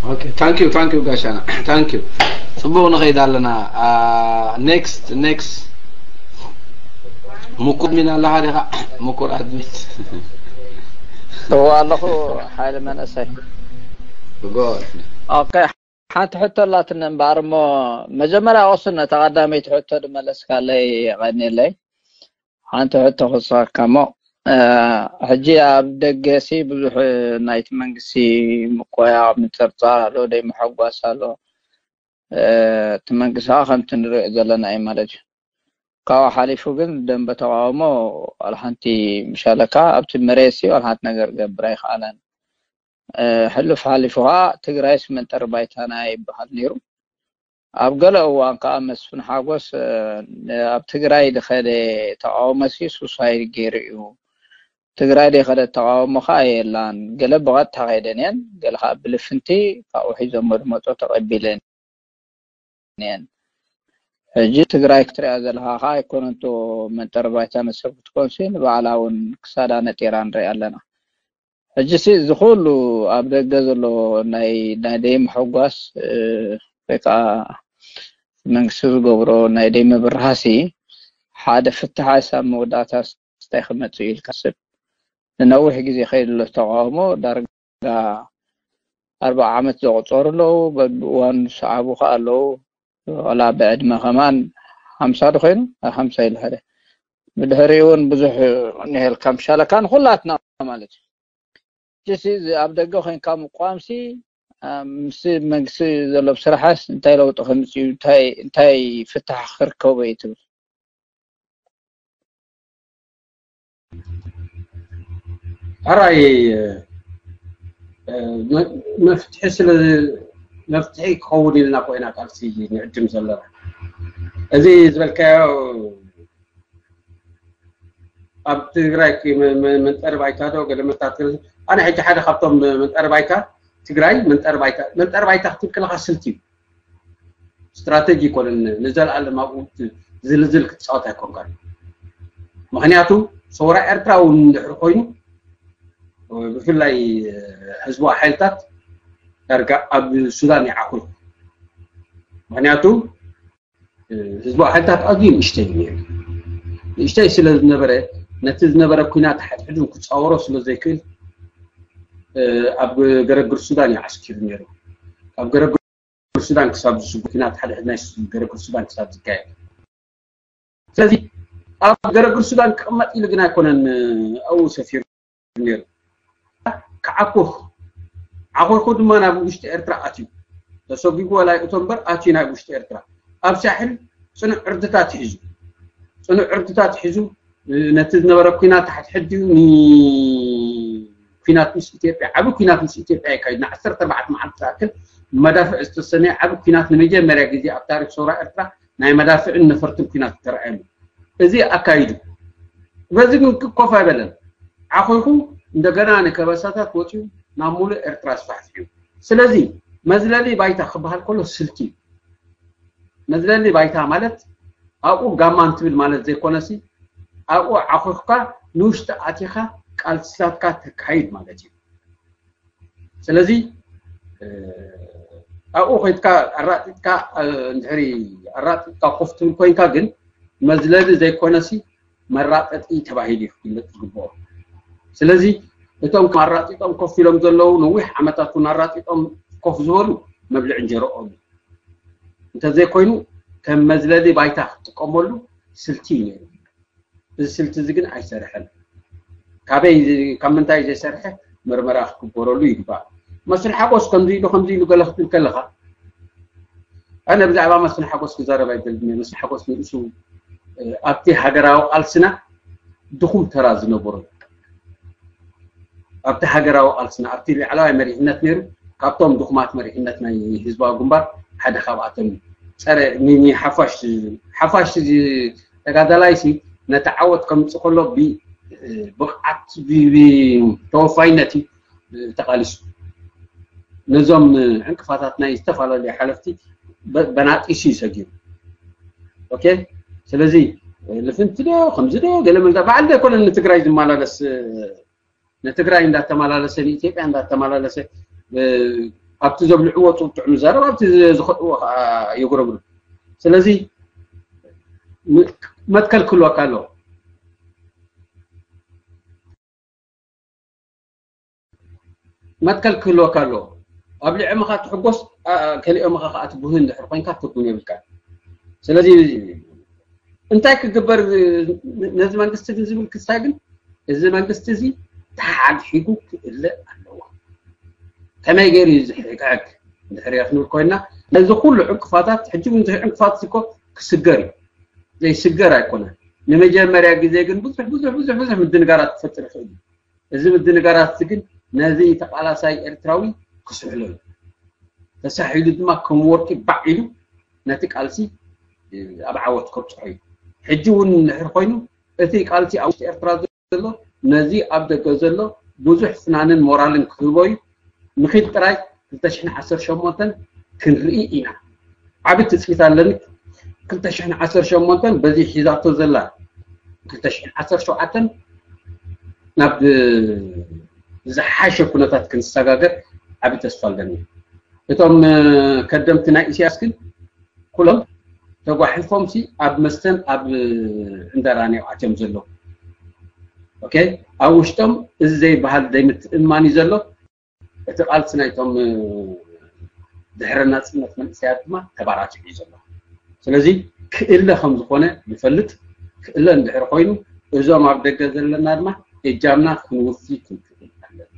Okay, thank you, thank you ጋሻና፣ thank you። ጽቡቕ ንኸይድ ኣለና። Next, next። ምኩር ሚና ኣለኻ ዲኻ? ምኩር ኣድሚት። እዋ ኣለኹ። ሓይሊ መንእሰይ። Good. Okay፣ ሓንቲ ሕቶ ኣላትኒ እምበኣር እሞ፣ መጀመርያ ኦስን ነታ ቀዳመይቲ ሕቶ ድመለስካለይ የቐንየለይ። ሓንቲ ሕቶ ክስኸካ እሞ፣ ሕጂ ኣብ ደገ ሲ ብዙሕ ናይቲ መንግስቲ ምቆያ፣ ምጽርጻር ኣሎ፣ ደይ ምሕጓስ ኣሎ። እቲ መንግስቲ ከዓ ከምቲ ንሪኦ ዘለና እዩ ማለት እዩ። ካብኡ ሓሊፉ ግን ደንበ ተቃውሞ ዋላ ሓንቲ ምሻለካ ኣብቲ መሬት ሲ ዋላ ሓንቲ ነገር ገብር ኣይከኣለን። ሕሉፍ ሓሊፉ ከዓ ትግራይስ መንጠሪ ባይታና ይበሃል ነይሩ። ኣብ ገለ እዋን ከዓ መስፍን ሓጎስ ኣብ ትግራይ ዝኸደ ተቃውሞ ሲ ሱሳይድ ገይሩ እዩ። ትግራይ ዘይኸደ ተቃውሞ ከዓ የላን። ገለ ብቐጥታ ከይደን እየን፣ ገለ ከዓ ብልፍንቲ ካብኡ ሒዞሞ ዝመፁ ተቐቢለን እየን። ሕጂ ትግራይ ክትሪኣ ዘለካ ከዓ ኣይኮነንቶ መንጠሪ ባይታ ንሰብ ክትኮንሲ ንባዕላ እውን ክሳዳ ነጢራ ንሪኣ ኣለና። ሕጂ ሲ እዚ ኩሉ ኣብ ደገ ዘሎ ናይ ናይ ደይ ምሕጓስ ወይ ከዓ መንግስቲ ዝገብሮ ናይ ደይ ምብርሃሲ ሓደ ፍትሓ ሳብ መወዳእታ ስታይ ክመፅእ ኢልካ ስብ ንነዊሕ ግዜ ከይድሎ ተቃውሞ ዳርጋ ኣርባዓ ዓመት ዘቁፀሩ ኣለዉ። በብእዋኑ ዝሰዓቡ ከዓ ኣለዉ። ዋላ ብዕድመ ከማን ሓምሳ ዶ ኮይኑ ሓምሳ ኢሉ ሓደ ብድሕሪኡ እውን ብዙሕ እኒሄልካ ምሻለካ ንኩላትና ማለት እዩ። ሲ ኣብ ደገ ኮይንካ ምቋምሲ ምስ መንግስቲ ዘሎ ስራሕስ እንታይ ለውጢ ከምፅኡ እንታይ ፍታሕ ክርከቦ እዩ ትብል? ኣራይ መፍትሒ ስለ መፍትሒ ክኸውን ኢልና ኮይና ቃልሲ ንዕድም ዘለና እዚ ዝበልካዮ ኣብ ትግራይ መንጠሪ ባይታ ዶ ገለመታት ኣነ ሕጂ ሓደ ካብቶም መንጠሪ ባይታ ትግራይ መንጠሪ ባይታ መንጠሪ ባይታ ክትብል ከለካ ስልቲ እዩ። ስትራተጂ ይኮነን ንዘለኣለም ኣብኡ ዝልዝል ክትፃወት ኣይኮንካን። ምክንያቱ ሰውራ ኤርትራ እውን እንድሕር ኮይኑ ብፍላይ ህዝባዊ ሓይልታት ዳርጋ ኣብ ሱዳን ይዓኹ። ምክንያቱ ህዝባዊ ሓይልታት ኣዝዩ ንእሽተይ እዩ ነይሩ። ንእሽተይ ስለ ዝነበረ ነቲ ዝነበረ ኩናት ሓድሕዱ ክፃወሮ ስለ ዘይክእል ኣብ ገረግር ሱዳን እዩ ዓስኪሩ ነይሩ። ኣብ ገረግር ሱዳን ክሳብ ዝስጉ ኩናት ሓድሕድ ናይ ገረግር ሱዳን ክሳብ ዝካየድ። ስለዚ ኣብ ገረግር ሱዳን ክቕመጥ ኢሉ ግን ኣይኮነን ኣብኡ ሰፊሩ ነይሩ። ክዓኩኽ ዓኾኹ ድማ ናብ ውሽጢ ኤርትራ ኣትዩ ተሰጒጉ ወላ ይእቶ እምበር ኣትዩ ናብ ውሽጢ ኤርትራ ኣብ ሳሕል ፅኑዕ ዕርድታት ሒዙ ፅኑዕ ዕርድታት ሒዙ ነቲ ዝነበረ ኩናት ሓድሕድ ኩናት ምስ ኢትዮጵያ ዓብ ኩናት ምስ ኢትዮጵያ የካይድ ንዓሰርተ ኣርባዕተ መዓልቲ ዝኣክል መዳፍዕ ዝተሰነየ ዓብ ኩናት ንመጀመርያ ግዜ ኣብ ታሪክ ሰውራ ኤርትራ ናይ መዳፍዕን ነፈርትን ኩናት ዝተረኣየሉ እዚ ኣካይዱ በዚ ግን ክኮፍ ኣይበለን ዓኾይኹ እንደገና ንከበሳታት ወፂኡ ናብ ሙሉእ ኤርትራ ኣስፋሕፊሑ ስለዚ መዝለሊ ባይታ ክበሃል ከሎ ስልቲ እዩ መዝለሊ ባይታ ማለት ኣብኡ ጋማ እንትብል ማለት ዘይኮነሲ ኣብኡ ዓኾይኹካ ንውሽጢ ኣቲኻ ቃልስታትካ ተካይድ ማለት እዩ ስለዚ ኣብኡ ኮይትካ ኣራጢጥካ እንድሕሪ ኣራጢጥካ ኮፍ ትብል ኮይንካ ግን መዝለሊ ዘይኮነሲ መራጠጢ ተባሂሉ እዩ ክግለፅ ዝግብኦ ስለዚ እቶም ኣራጢጦም ኮፍ ኢሎም ዘለዉ ነዊሕ ዓመታት እውን ኣራጢጦም ኮፍ ዝበሉ መብልዕ እንጀረኦም እዩ እንተዘይኮይኑ ከም መዝለሊ ባይታ ክትጥቀመሉ ስልቲ እዩ ነይሩ እዚ ስልቲ እዚ ግን ኣይሰርሐን ካበይ ካብ ምንታይ ዘይሰርሐ መርመራ ክግበረሉ ይግባእ መስል ሓጎስ ከምዚ ኢሉ ከምዚ ኢሉ ገለ ክትብል ከለካ ኣነ ብዛዕባ መስል ሓጎስ ክዛረብ ኣይደልን መስል ሓጎስ ንእሱ ኣብቲ ሃገራዊ ቃልስና ድኹም ተራ ዝነበሮ ኣብቲ ሃገራዊ ቃልስና ኣብቲ ላዕለዋይ መሪሕነት ነይሩ ካብቶም ድኹማት መሪሕነት ናይ ህዝባዊ ግንባር ሓደ ካብኣቶም ጸረ ሓፋሽ ሓፋሽ ተጋዳላይ ሲ ነቲ ዓወት ከምጽእ ከሎ ብብቕዓት ተወፋይነት እዩ ተቓሊሱ ነዞም ዕንቅፋታት ናይ ዝተፈላለዩ ሓለፍቲ በናጢሱ እዩ ሰጊሩ ኦኬ ስለዚ ልፍንቲ ዶ ከምዚ ዶ ገለ መልዳ በዓል ዶ ኣይኮነን ንትግራይ ዝመላለስ ንትግራይ እንዳተመላለሰ ንኢትዮጵያ እንዳተመላለሰ ኣብቲ ዘብልዕዎ ጥዑም ዘረባ ኣብቲ ዝኸድዎ ከዓ የጉረምርም። ስለዚ ም- መትከል ክህልወካ ኣለዎ። መትከል ክህልወካ ኣለዎ። ኣብ ልዕምኻ ትሕጎስ፣ ኣ- ከሊኦምኻ ከዓ ትብህን ድሕር ኮይንካ ትርጉም የብልካ። ስለዚ እንታይ ክግበር ነዚ መንግስቲ እዚ ዝብል ክስታይ ግን፣ እዚ መንግስቲ እዚ ተሓግሒጉ ክእለ ኣለዎ። ከመይ ገይሩ እዩ ዝሕግሐግ? እንድሕር ክንብል ኮይና፣ ነዚ ኩሉ ዕንቅፋታት፣ ሕጂ እውን እዚ ዕንቅፋት እዚ እኮ ክስገር እዩ። ዘይስገር ኣይኮነን። ንመጀመርያ ግዜ ግን ብዙሕ ብዙሕ ብዙሕ ብዙሕ ምድንጋራት ክፈጥር ይኽእል እዩ። እዚ ምድንጋራት እዚ ግን ነዚ ተቃላሳይ ኤርትራዊ ክስሕሎ እዩ። ተሳሒሉ ድማ ከም ወርቂ ባዕ ኢሉ ነቲ ቃልሲ ኣብ ዓወት ከብፅሖ እዩ። ሕጂ እውን እንድሕር ኮይኑ እቲ ቃልሲ ኣብ ውሽጢ ኤርትራ ዘሎ ነዚ ኣብ ደገ ዘሎ ብዙሕ ፍናንን ሞራልን ክህቦ እዩ። ንኺድ ጥራይ ክልተ ሽሕን ዓሰርተ ሸሞንተን ክንርኢ ኢና። ዓቢ ትጽቢት ኣለኒ። ክልተ ሽሕን ዓሰርተ ሸሞንተን በዚ ሒዛቶ ዘላ ክልተ ሽሕን ዓሰርተ ሸውዓተን ናብ ዝሓሸ ኩነታት ክንሰጋገር ዓቢ ተስፋ ኣለኒ። እቶም ከደምቲ ናይ ኢሳያስ ግን ኩሎም ተጓሒፎም ሲ ኣብ መስተን ኣብ እንዳራን እዮም ኣትዮም ዘለዉ። ኦኬ፣ ኣብ ውሽጦም እዚ ዘይበሃል ዘይምትእምማን እዩ ዘሎ። እቲ ቃልሲ ናይቶም ድሕሪ ናጽነት መንእሰያት ድማ ተባራቲዑ እዩ ዘሎ። ስለዚ ክእለ ከም ዝኾነ ንፈልጥ። ክእለ እንድሕር ኮይኑ እዞም ኣብ ደገ ዘለና ድማ እጃምና ክንውፊ ክንክእል ኣለና።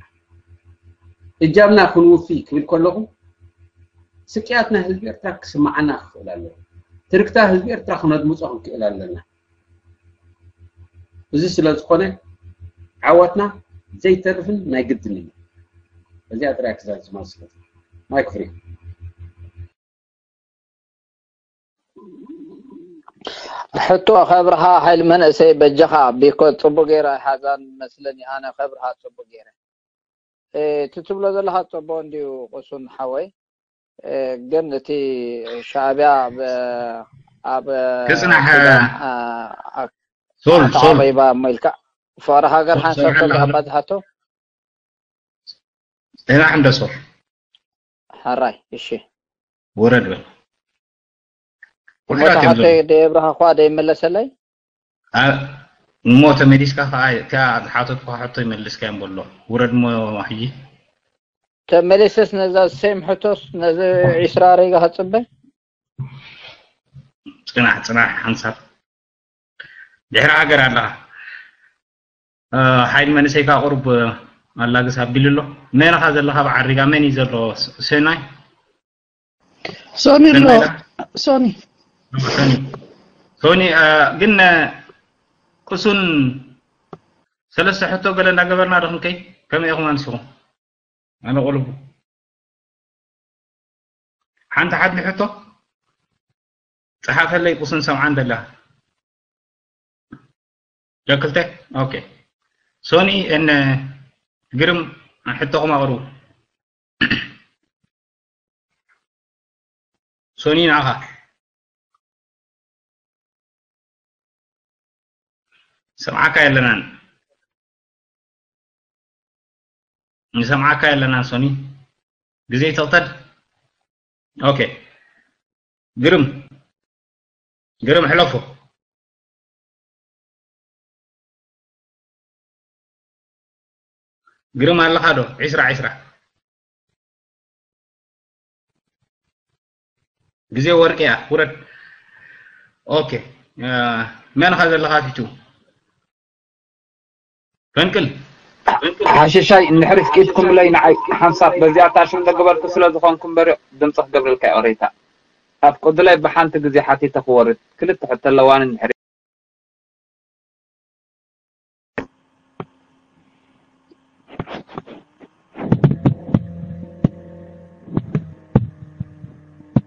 እጃምና ክንውፊ ክብል ከለኹ ስቅያት ናይ ህዝቢ ኤርትራ ክስምዓና ክኽእል ኣለዎ። ትርክታ ህዝቢ ኤርትራ ክነድምጾ ክንክእል ኣለና። እዚ ስለ ዝኾነ ዓወትና ዘይተርፍን ናይ ግድን እዩ። እዚኣ ጥራይ ክዛዝማ ስለ ማይክ ፍሪ። ሕቶ ከብርሃ ሓይል መንእሰይ በጃኻ ቢኮ ጽቡቅ ገይራ ሓዛን መስለኒ ኣነ ከብርሃ ጽቡቅ ገይረ እቲ ትብሎ ዘለኻ ጽቡቅ እንዲዩ ቁሱን ሓወይ ግን እቲ ሻዕቢያ ኣብ ክጽናሕ ሶል ሶል ተቐሪባ እሞ ኢልካ ፍቅሪ ሃገር ሓንሳብ ከብርሃ ባዝሓቶ ጽናሕ እንደ ሶል ሓራይ እሺ ውረድ በል እሞ ተሓተይ ደየብርሃ ኳ ደይመለሰለይ እሞ ተመሊስካ ከዓ እታ ዝሓተትኩ ሕቶ ይመልስካ እዮም በሎ ውረድ እሞ ሕጂ ተመሊሰስ ነዛ ሴም ሕቶስ ነዚ ዒስራ ሪጋ ክፅበ ፅናሕ ፅናሕ ሓንሳብ ድሕሪ ሃገር ኣለኻ ሓይል መንእሰይካ ቁሩብ ኣላግስ ኣቢሉ ኣሎ መን ኢኻ ዘለኻ በዓል ሪጋ መን እዩ ዘሎ ሰናይ ሶኒ ኣሎ ሶኒ ሶኒ ግን ቁሱን ሰለስተ ሕቶ ገለ እንዳገበርና ዶ ክንከይ ከመይ ኢኹም ኣንስኹም ኣነ ቆልቡ ሓንቲ ሓድሊ ሕቶ ፀሓፈለይ ቁሱን ሰምዓን ደላ ደክልተ ኦኬ ሶኒ እነ ግርም ሕቶኹም ኣቕርቡ ሶኒ ንዓኻ ሰምዓካ የለናን ንሰምዓካ የለናን ሶኒ ግዜ ይተቕተል ኦኬ ግርም ግርም ሕለፎ ግርም ኣለኻ ዶ ዒስራ ዒስራ ግዜ ወርቂ እያ ውረድ ኦኬ መን ኻ ዘለኻ ፊቱ ፈንቅል ሓሽሻይ እንድሕር ስኪትኩምለይ ንዓይ ሓንሳብ በዚኣ ታሽም ዘግበርኩ ስለ ዝኾንኩ እምበር ድምፂ ክገብረልካ እዩ ኦሬታ ኣብ ቅዱለይ ብሓንቲ ግዜ ሓቲተ ክወርድ ክልተ ሕቶ ኣለዋኒ እንድሕር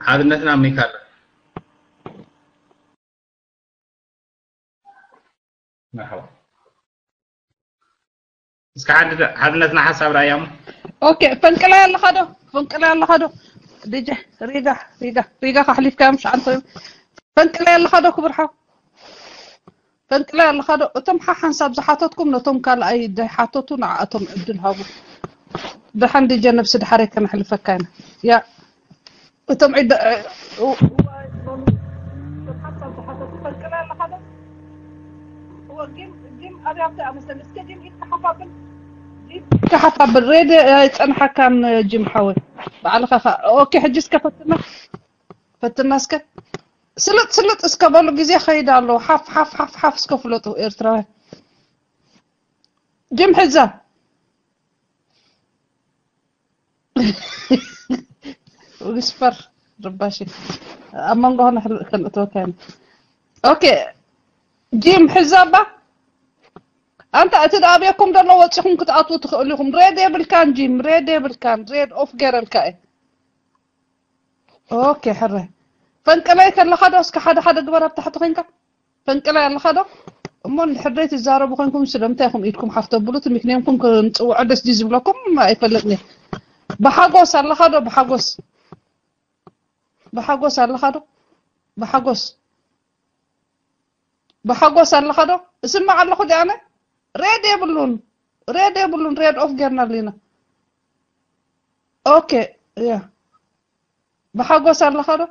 ሓድነትና ሚካል መርሓባ እስከ ሓድነትና ሓሳብ ራእያሙ ኦኬ ፈንቅላይ ኣለኻ ዶ ፈንቅላይ ኣለኻ ዶ ድጀ ሪጋ ሪጋ ሪጋ ካሕሊፍካዮም ሻዓንተ ፈንቅላይ ኣለኻ ዶ ክብርሓ ፈንቅላይ ኣለኻ ዶ እቶም ሓሓንሳብ ዝሓተትኩም ነቶም ካልኣይ ዘይሓተቱ ንዓኣቶም ዕድል ሃቡ ደሓን ዲጀ ነብሲ ድሓረይ ከነሕልፈካ ኢና። ያ እቶም ዒደ እዋይ ዝበሉ ሰብ ሓሳብ ዝሓተቱ ፈልቅና ኣለኻ ዶ? እወ ጊም ጊም ኣብያተ ኣመሰል እስከ ጊም ኢድካ ሓፋብል ኢድካ ሓፋብል ሬድ ኣይጸንሓካን ጂም ሓወይ ባዕልኻ ኻ ኦኬ ሕጂ እስከ ፈትና ፈትና እስከ ስልጥ ስልጥ እስከ በሉ ግዜ ኸይድ ኣሎ ሓፍ ሓፍ ሓፍ ሓፍ እስከ ፍለጡ ኤርትራውያን ጅም ሕዛ ዊስፐር ርባሽ ኣብ መንጎ ሆነ ከልእትወካ ኦኬ ጂም ሕዛ ባ ኣንታ እቲ ዳኣብየኩም ደሎ ወፂኹም ክትኣትዉ ትኽእሉ ኢኹም ሬድ የብልካን ጂም ሬድ የብልካን ሬድ ኦፍ ገረልካ እዩ ኦኬ ሕረ ፈንቅለይ ከለኻ ዶ እስከ ሓደ ሓደ ግበር ኣብ ታሕቲ ኮንካ ፈንቅለይ ኣለኻ ዶ እሞ እንድሕር ደይ ትዛረቡ ኮንኩም ስለምንታይ ኢኹም ኢድኩም ሓፍ ተብሉ እቲ ምክንያምኩም ክንፅውዖ ደስ ድዩ ዝብለኩም ኣይፈልጥን እየ ብሓጎስ ኣለኻ ዶ ብሓጎስ ብሓጎስ ኣለኻ ዶ ብሓጎስ ብሓጎስ ኣለኻ ዶ እስማዕ ኣለኹ ዲ ኣነ ሬድ የብሉን ሬድ የብሉን ሬድ ኦፍ ጌርና ኣለና ኦኬ ያ ብሓጎስ ኣለኻ ዶ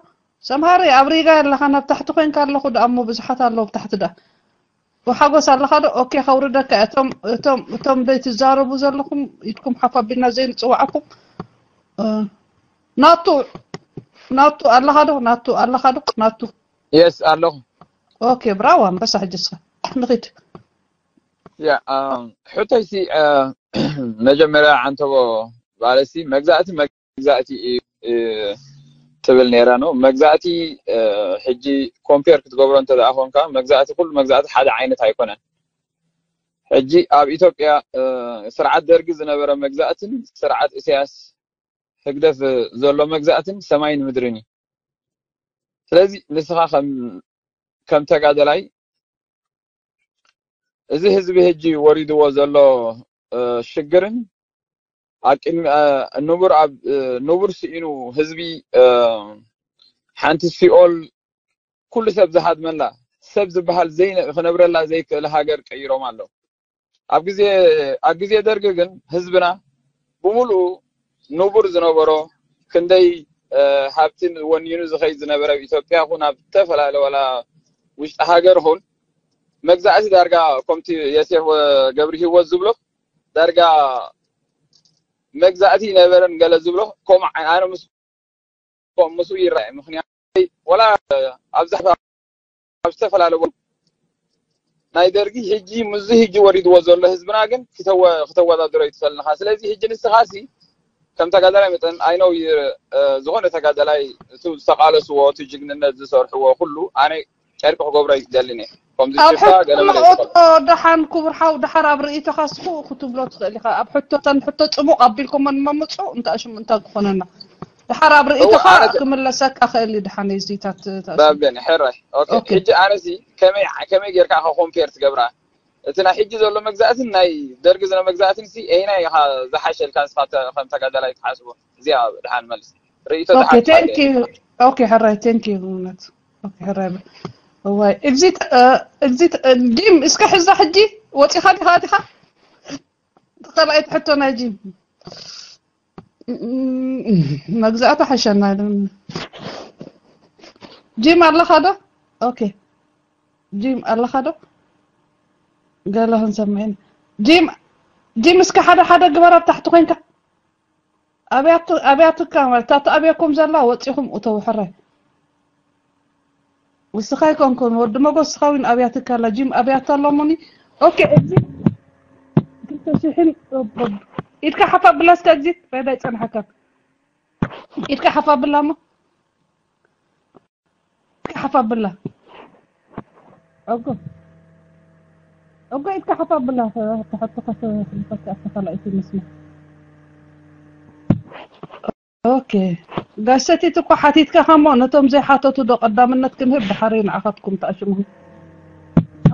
ሰምሃሪ ኣብ ሪጋ ኣለኻ ናብ ታሕቲ ኮይንካ ኣለኹ ዶ ኣሞ ብዙሓት ኣለዉ ብታሕቲ ዳ ብሓጎስ ኣለኻ ዶ ኦኬ ከውርደካ እቶም እቶም እቶም ደይ ትዛረቡ ዘለኹም ኢድኩም ሓፍ ኣቢልና ዘይንፅዋዓኩም ናቱ ናቱ ኣለኻ ዶ ናቱ ኣለኻ ዶ ናቱ የስ ኣለኹ ኦኬ ብራዋ ኣንበሳ ሕጂ እስኻ ንኺድ ያ ሕቶይሲ መጀመርያ ዓንተቦ ባለሲ መግዛእቲ መግዛእቲ እዩ ትብል ነይራ ነው መግዛእቲ ሕጂ ኮምፔር ክትገብሮ እንተ ደኣ ኮንካ መግዛእቲ ኩሉ መግዛእቲ ሓደ ዓይነት ኣይኮነን ሕጂ ኣብ ኢትዮጵያ ስርዓት ደርጊ ዝነበረ መግዛእትን ስርዓት እስያስ ህግደፍ ዘሎ መግዛእትን ሰማይን ምድርን እዩ ስለዚ ንስኻ ከም ከም ተጋደላይ እዚ ህዝቢ ህጂ ወሪድዎ ዘሎ ሽግርን ኣቅድሚ ንቡር ኣብ ንቡር ስኢኑ ህዝቢ ሓንቲ ሲኦል ኩሉ ሰብ ዝሃድመላ ሰብ ዝበሃል ዘይ ክነብረላ ዘይክእል ሃገር ቀይሮም ኣለዉ ኣብ ግዜ ኣብ ግዜ ደርጊ ግን ህዝብና ብምሉኡ ንቡር ዝነበሮ ክንደይ ሃብቲ ወኒኑ ዝኸይድ ዝነበረ ኣብ ኢትዮጵያ ኹን ኣብ ዝተፈላለ ወላ ውሽጢ ሃገር ኹን መግዛእቲ ዳርጋ ከምቲ የሴፍ ገብሪ ህይወት ዝብሎ ዳርጋ መግዛእቲ ነበረን ገለ ዝብሎ ከምኡ ኣነ ምስ ከምኡ ምስኡ ይረኣየ ምክንያቱ ወላ ኣብዛ ኣብ ዝተፈላለ ናይ ደርጊ ሕጂ ምዚ ሕጂ ወሪድዎ ዘሎ ህዝብና ግን ክተወዳድሮ ይትፈልንኻ ስለዚ ሕጂ ንስኻሲ ከም ተጋዳላይ መጠን ኣይነው ዝኾነ ተጋዳላይ እቱ ዝተቃለስዎ እቱ ጅግንነት ዝሰርሕዎ ኩሉ ኣነ ጨርቂ ክገብሮ ይደልን እየ ከምዚ ሽፋ ገለ መለ ይትፈልንኻ ደሓን ክቡር ሓው ደሓር ኣብ ርእይቶኻ ስኹ ክትብሎ ትኽእል ኢኻ ኣብ ሕቶተን ሕቶ ፅሙቕ ኣቢልኩሞ ንመምፁ እንታይ ሽም እንታይ ክኾነና ድሓር ኣብ ርእይቶኻ ክምለሰካ ክእል ድሓን ዚታት ባብለኒ ሕራይ ሕጂ ኣነሲ ከመይ ጌርካ ኢኻ ኮምፔር ትገብራ እቲ ናይ ሕጂ ዘሎ መግዛእትን ናይ ደርጊ ዝነ መግዛእትን ሲ ኤይናይ ኢኻ ዝሓሸልካ ንስኻ ከም ተጋዳላይ ትሓስቦ እዚኣ ድሓን መልስ ርእይቶ ኦኬ ሕራይ ቴንክ ዩ እውነት ኦኬ ሕራይ እዋይ ኤግዚት ኤግዚት ዲም እስከ ሕዛ ሕጂ ወፂኻ ዲኻ ዲኻ ተኸላኢት ሕቶ ናይ ጂም መግዛእቲ ሓሸና ጂም ኣለኻ ዶ ኦኬ ጂም ኣለኻ ዶ ገለ ክንሰምዕን ጂም ጂም እስከ ሓደ ሓደ ግበር ኣብ ታሕቲ ኮንካ ኣብያትካ ማለት ኣብያኩም ዘላ ወፂኹም እተው ሕራይ ንስኻ ኣይኮንኩን ወዲ መጎስ ስኻዊን ኣብያትካ ኣላ ጂም ኣብያት ኣሎሙኒ ኦኬ እዚ ክልተ ሽሕን ኢድካ ሓፍ ኣብላ እስከ እዚ ሬዳ ይፀንሓካ ኢድካ ሓፍ ኣብላ እሞ ኢድካ ሓፍ ኣብላ ኦጎ ኦጎ ኢድካ ሓፍ ኣብላ ተሕቶ ከሰልፈካ ኣተኻላኢት ይመስል ኦኬ ጋሽ ሰቲት እኮ ሓቲትካ ከሞ ነቶም ዘይሓተቱ ዶ ቀዳምነት ክንህብ ድሓር ንዓኻትኩም ተኣሽሙ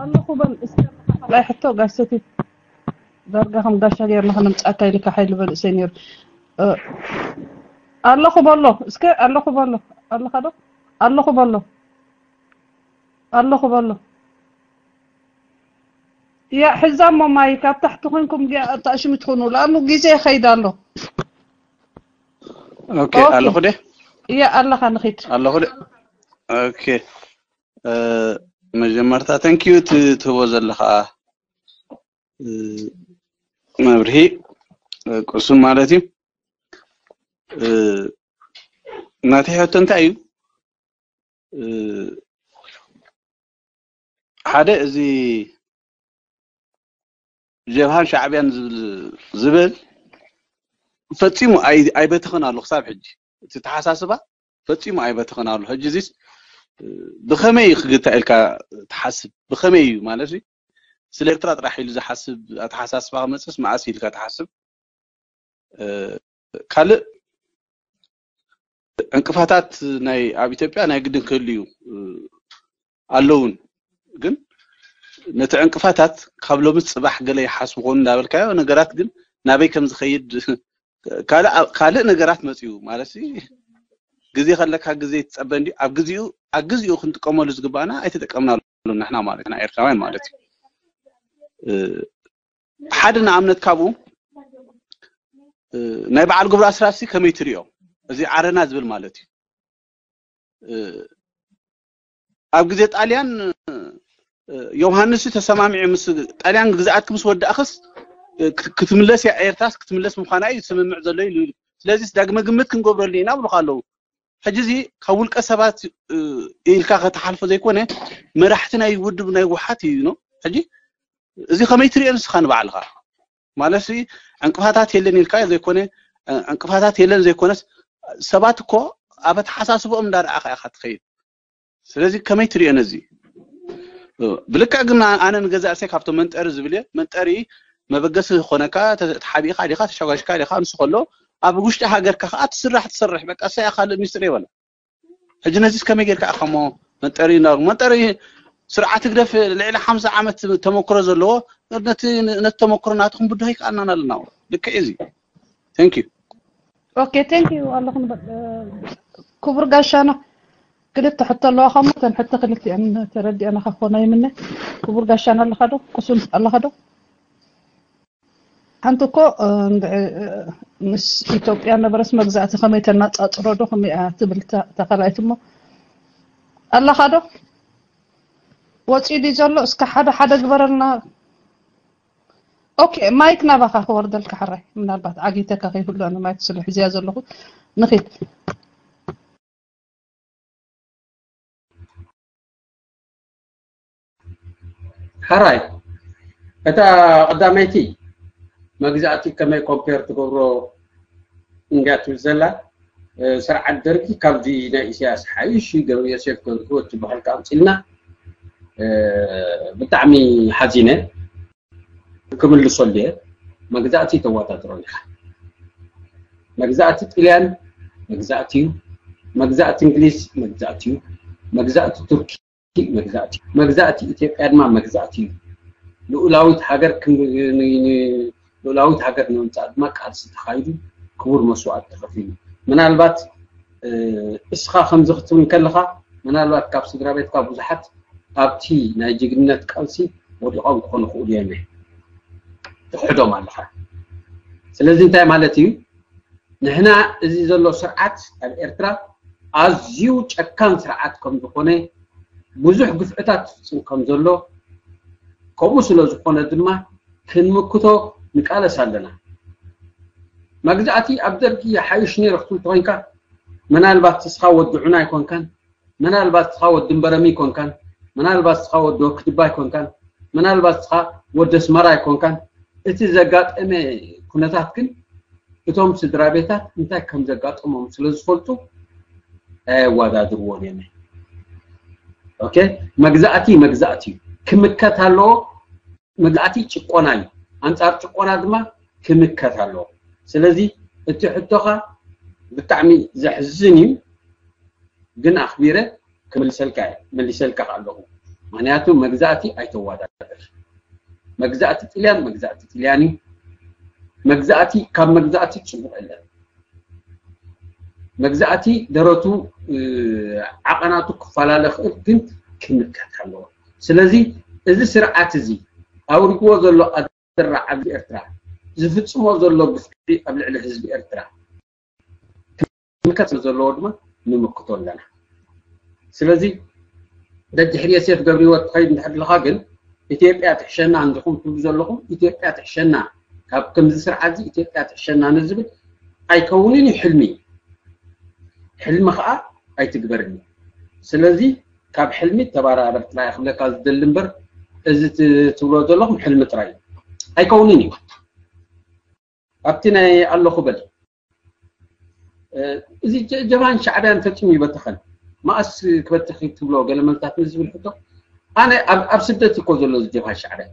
ኣለኹ በል እስከ ካልኣይ ሕቶ ጋሽ ሰቲት ዳርጋ ከም ጋሻ ገይርና ከነምፅኣካ ኢልካ ሓይሊ በልእሰይ ነይሩ ኣለኹ በሎ እስከ ኣለኹ በሎ ኣለኻ ዶ ኣለኹ በሎ ኣለኹ በሎ ያ ሕዛ እሞ ማይክ ኣብ ታሕቲ ኮንኩም ተኣሽሙ ትኾኑ ለኣኑ ግዜ ይኸይድ ኣሎ ኦኬ፣ ኣለኹ ደ? እየ፣ ኣለኻ፣ ንኺድ። ኣለኹ ደ? ኦኬ። እ፣ መጀመርታ፣ thank you፣ ት-፣ ትህቦ ዘለኻ፣ እ፣ መብርሂ፣ እ፣ ቅሱን ማለት እዩ። እ፣ ናተይ ሕቶ እንታይ እዩ? እ፣ ሓደ፣ እዚ ጀብሃን ሻዕብያን ዝብል፣ ዝብል ፈጺሙ ኣይ-፣ ኣይበተኸን ኣሎ ክሳብ ሕጂ። እቲ ተሓሳስባ ፈጺሙ ኣይበተኸን ኣሎ። ሕጂ እዚስ፣ እ፣ ብኸመይ እዩ ክግታእ ኢልካ ትሓስብ? ብኸመይ እዩ ማለት እዩ? ስለ ኤርትራ ጥራሕ ኢሉ ዝሓስብ ኣተሓሳስባ ክመጽእስ መዓስ ኢልካ ትሓስብ? እ፣ ካልእ ዕንቅፋታት ናይ፣ ኣብ ኢትዮጵያ ናይ ግድን ክህሉ እዩ፣ እ፣ ኣለውን። ግን ነቲ ዕንቅፋታት ካብ ሎሚ ጽባሕ ገለ ይሓስቡ ኾኑ እንዳበልካዮ ነገራት ግን ናበይ ከም ዝኸይድ ካልእ፣ ካልእ ነገራት መጽኡ ማለት ሲ፣ ግዜ ከለካ ግዜ ትጸበ እንዲ ኣብ ግዜኡ፣ ኣብ ግዜኡ ክንጥቀመሉ ዝግባእና ኣይተጠቀምናሉ ንሕና ማለት ኢና ኤርትራውያን ማለት እዩ። እ፣ ሓደ ንኣብነት ካብኡ፣ እ፣ ናይ በዓል ግብሩ ኣስራት ሲ ከመይ ትሪኦ? እዚ ዓረና ዝብል ማለት እዩ። እ፣ ኣብ ግዜ ጣልያን፣ እ፣ ዮሃንስ ተሰማሚዑ ምስ ጣልያን ግዝኣትክ ምስ ወዳእኽስ፣ እ፣ ክ-፣ ክትምለስ እያ ኤርትራስ ክትምለስ ምዃና እዩ ዝስምምዕ ዘሎ ኢሉ። ስለዚስ ዳግመ ግምት ክንገብረሉ ኢና ብሉኻ ኣለዉ። ሕጂ እዚ ካብ ውልቀ ሰባት፣ እ፣ ኢልካ ከተሓልፎ ዘይኮነ መራሕቲ ናይ ውድብ ናይ ውሓት እዩ ነው። ሕጂ እዚ ከመይ ትሪኦ ንስኻ ንባዕልኻ? ማለት ሲ ዕንቅፋታት የለን ኢልካ ዘይኮነ፣ እ፣ ዕንቅፋታት የለን ዘይኮነስ ሰባት እኮ ኣብ ኣተሓሳስብኦም እንዳረኣኻ ኢኻ ትኸይድ። ስለዚ ከመይ ትሪኦ ነዚ? እ፣ ብልክዕ ግን ኣነ ንገዛእ ርእሰይ ካብቶም መንጠሪ ዝብል እየ። መንጠሪ መበገሲ ዝኾነካ ተ-፣ ተሓቢእካ ዲኻ፣ ተሸጓሽካ ዲኻ፣ ንሱ ከሎ ኣብ ውሽጢ ሃገርካ ከዓ ትስራሕ ትሰርሕ፣ በቃ እሳ እያ፣ ካልእ ሚስጥር የበላ። ሕጂ ነዚስ ከመይ ጌርካ ኢኻ እሞ መንጠሪ እና-፣ መንጠሪ ስርዓት ህግደፍ ልዕሊ ሓምሳ ዓመት ተመክሮ ዘለዎ፣ ነቲ፣ ነቲ ተመክሮ ናትኩም ብድሆ ይከኣልናን ኣለና። ልክዕ እዩ እዚ። Thank you። ኦኬ፣ thank you ኣለኹ ንበል። እ፣ ክቡር ጋሻና፣ ክልተ ሕቶ ኣለዋ፣ ከምኡ እተን ሕቶ ክልቲአን ተረዲአናኻ ክኾና ይምነ። ክቡር ጋሻና ኣለኻ ዶ? ቅሱን ኣለኻ ዶ? ሓንቲ እኮ፣ እ፣ እንድዒ፣ እ፣ ምስ ኢትዮጵያ ነበረስ መግዛእቲ ከመይ ተናጻጽሮ ዶ ከመይ እያ ትብል እታ፣ እታ ካልኣይቲ እሞ ኣለኻ ዶ? ወጺኡ ድዩ ዘሎ? እስከ ሓደ ሓደ ግበረልና። ኦኬ፣ ማይክ ናባኻ ክወርደልካ ሕራይ። ምናልባት ዓጊተካ ከይህሉ ኣነ ማይክ ስለ ሒዝያ ዘለኹ። ንኺድ። ሕራይ፣ እታ ቀዳመይቲ መግዛእቲ ከመይ ኮምፔር ትገብሮ እንድያ ትብል ዘላ፣ እ፣ ስርዓት ደርጊ ካብዚ ናይ ኢሳያስ ሓይሽ ገብረ ዮሴፍ ገብረህይወት ዝበሃል ከኣምፅልና፣ እ፣ ብጣዕሚ ሓዚነ። ክምልሰሉ እየ። መግዛእቲ ተወዳድሮን ኢኻ። መግዛእቲ ጥልያን መግዛእቲ እዩ። መግዛእቲ እንግሊዝ መግዛእቲ እዩ። መግዛእቲ ቱርኪ መግዛእቲ እዩ። መግዛእቲ ኢትዮጵያ ድማ መግዛእቲ እዩ። ልኡላዊት ሃገር ክን-፣ ን-፣ ን-፣ ልኡላዊት ሃገር ንምምፃእ ድማ ቃልሲ ተኻይዱ፣ ክቡር መስዋእቲ ተኸፊሉ። ምናልባት፣ እ፣ እስኻ ከምዚ ክትብል ከለኻ፣ ምናልባት ካብ ስድራ ቤትካ ብዙሓት ኣብቲ ናይ ጅግንነት ቃልሲ ወዲቖም ክኾኑ ይኽእሉ እዮም። ትኽሕዶም ኣለኻ። ስለዚ እንታይ ማለት እዩ? ንሕና እዚ ዘሎ ስርዓት ኣብ ኤርትራ ኣዝዩ ጨካን ስርዓት ከም ዝኾነ፣ ብዙሕ ግፍዕታት ዝፍጽም ከም ዘሎ፣ ከምኡ ስለ ዝኾነ ድማ ክንምክቶ ንቃለስ ኣለና። መግዛእቲ ኣብ ደርጊ ይሓይሽ ነይሩ ክትብል ተኾይንካ፣ ምናልባት ንስኻ ወዲ ዑና ኣይኮንካን፣ ምናልባት ንስኻ ወዲ እምበረሚ ኣይኮንካን፣ ምናልባት ንስኻ ወዲ ወክድባ ኣይኮንካን፣ ምናልባት ንስኻ ወዲ ኣስመራ ኣይኮንካን። እቲ ዘጋጠመ ኩነታት ግን እቶም ስድራ ቤታት እንታይ ከም ዘጋጠሞም ስለ ዝፈልጡ ኣየወዳድርዎን እዮም። ኦኬ፣ መግዛእቲ መግዛእቲ እዩ፣ ክምከት ኣለዎ። መግዛእቲ ጭቆና እዩ፣ ኣንጻር ጭቆና ድማ ክምከት ኣለዎ። ስለዚ እቲ ሕቶኻ ብጣዕሚ ዘሕዝን እዩ፣ ግን ኣኽቢረ ክምልሰልካ እየ፣ መሊሰልካ ከኣ ኣለኹ። ምኽንያቱ መግዛእቲ ኣይተወዳድር። መግዛእቲ ጥልያን መግዛእቲ ጥልያን እዩ። መግዛእቲ ካብ መግዛእቲ ጽቡቕ የለን። መግዛእቲ ደረቱ፣ እ፣ ዓቐናቱ ክፈላለ ክእል፣ ግን ክምከት ኣለዎ። ስለዚ እዚ ስርዓት እዚ ኣውሪድዎ ዘሎ ኣደራዕ ኣብ ኤርትራ፣ ዝፍጽሞ ዘሎ ግፍዒ ኣብ ልዕሊ ህዝቢ ኤርትራ ስለ ዘለዎ ድማ ንምክቶ ኣለና። ስለዚ ደድሕሪ የሴፍ ገብርሂወት ትኸይድ እንድሕር ኣለኻ ግን ኢትዮጵያ ትሕሸና እንዲኹም ትብሉ ዘለኹም፣ ኢትዮጵያ ትሕሸና፣ ካብ ከምዚ ስርዓት እዚ ኢትዮጵያ ትሕሸና ንዝብል ኣይከውንን እዩ። ሕልሚ እዩ። ሕልሚ ከዓ ኣይትግበርን እዩ። ስለዚ ካብ ሕልሚ ተባራበር ጥራይ ክብለካ ዝደሊ እምበር፣ እዚ ት- ትብሎ ዘለኹም ሕልሚ ጥራይ እዩ። ኣይከውንን እዩ። ኣብቲ ናይ ኣለኹ በል። እዚ ጀ- ጀብሃን ሻዕብያን ፈጺሙ ይበተኸን። መኣስ ክበትኽ እዩ ትብሎ ገለ መልታት ንዝብል ሕቶ፣ ኣነ ኣብ ኣብ ስደት እኮ ዘሎ እዚ ጀብሃን ሻዕብያ፣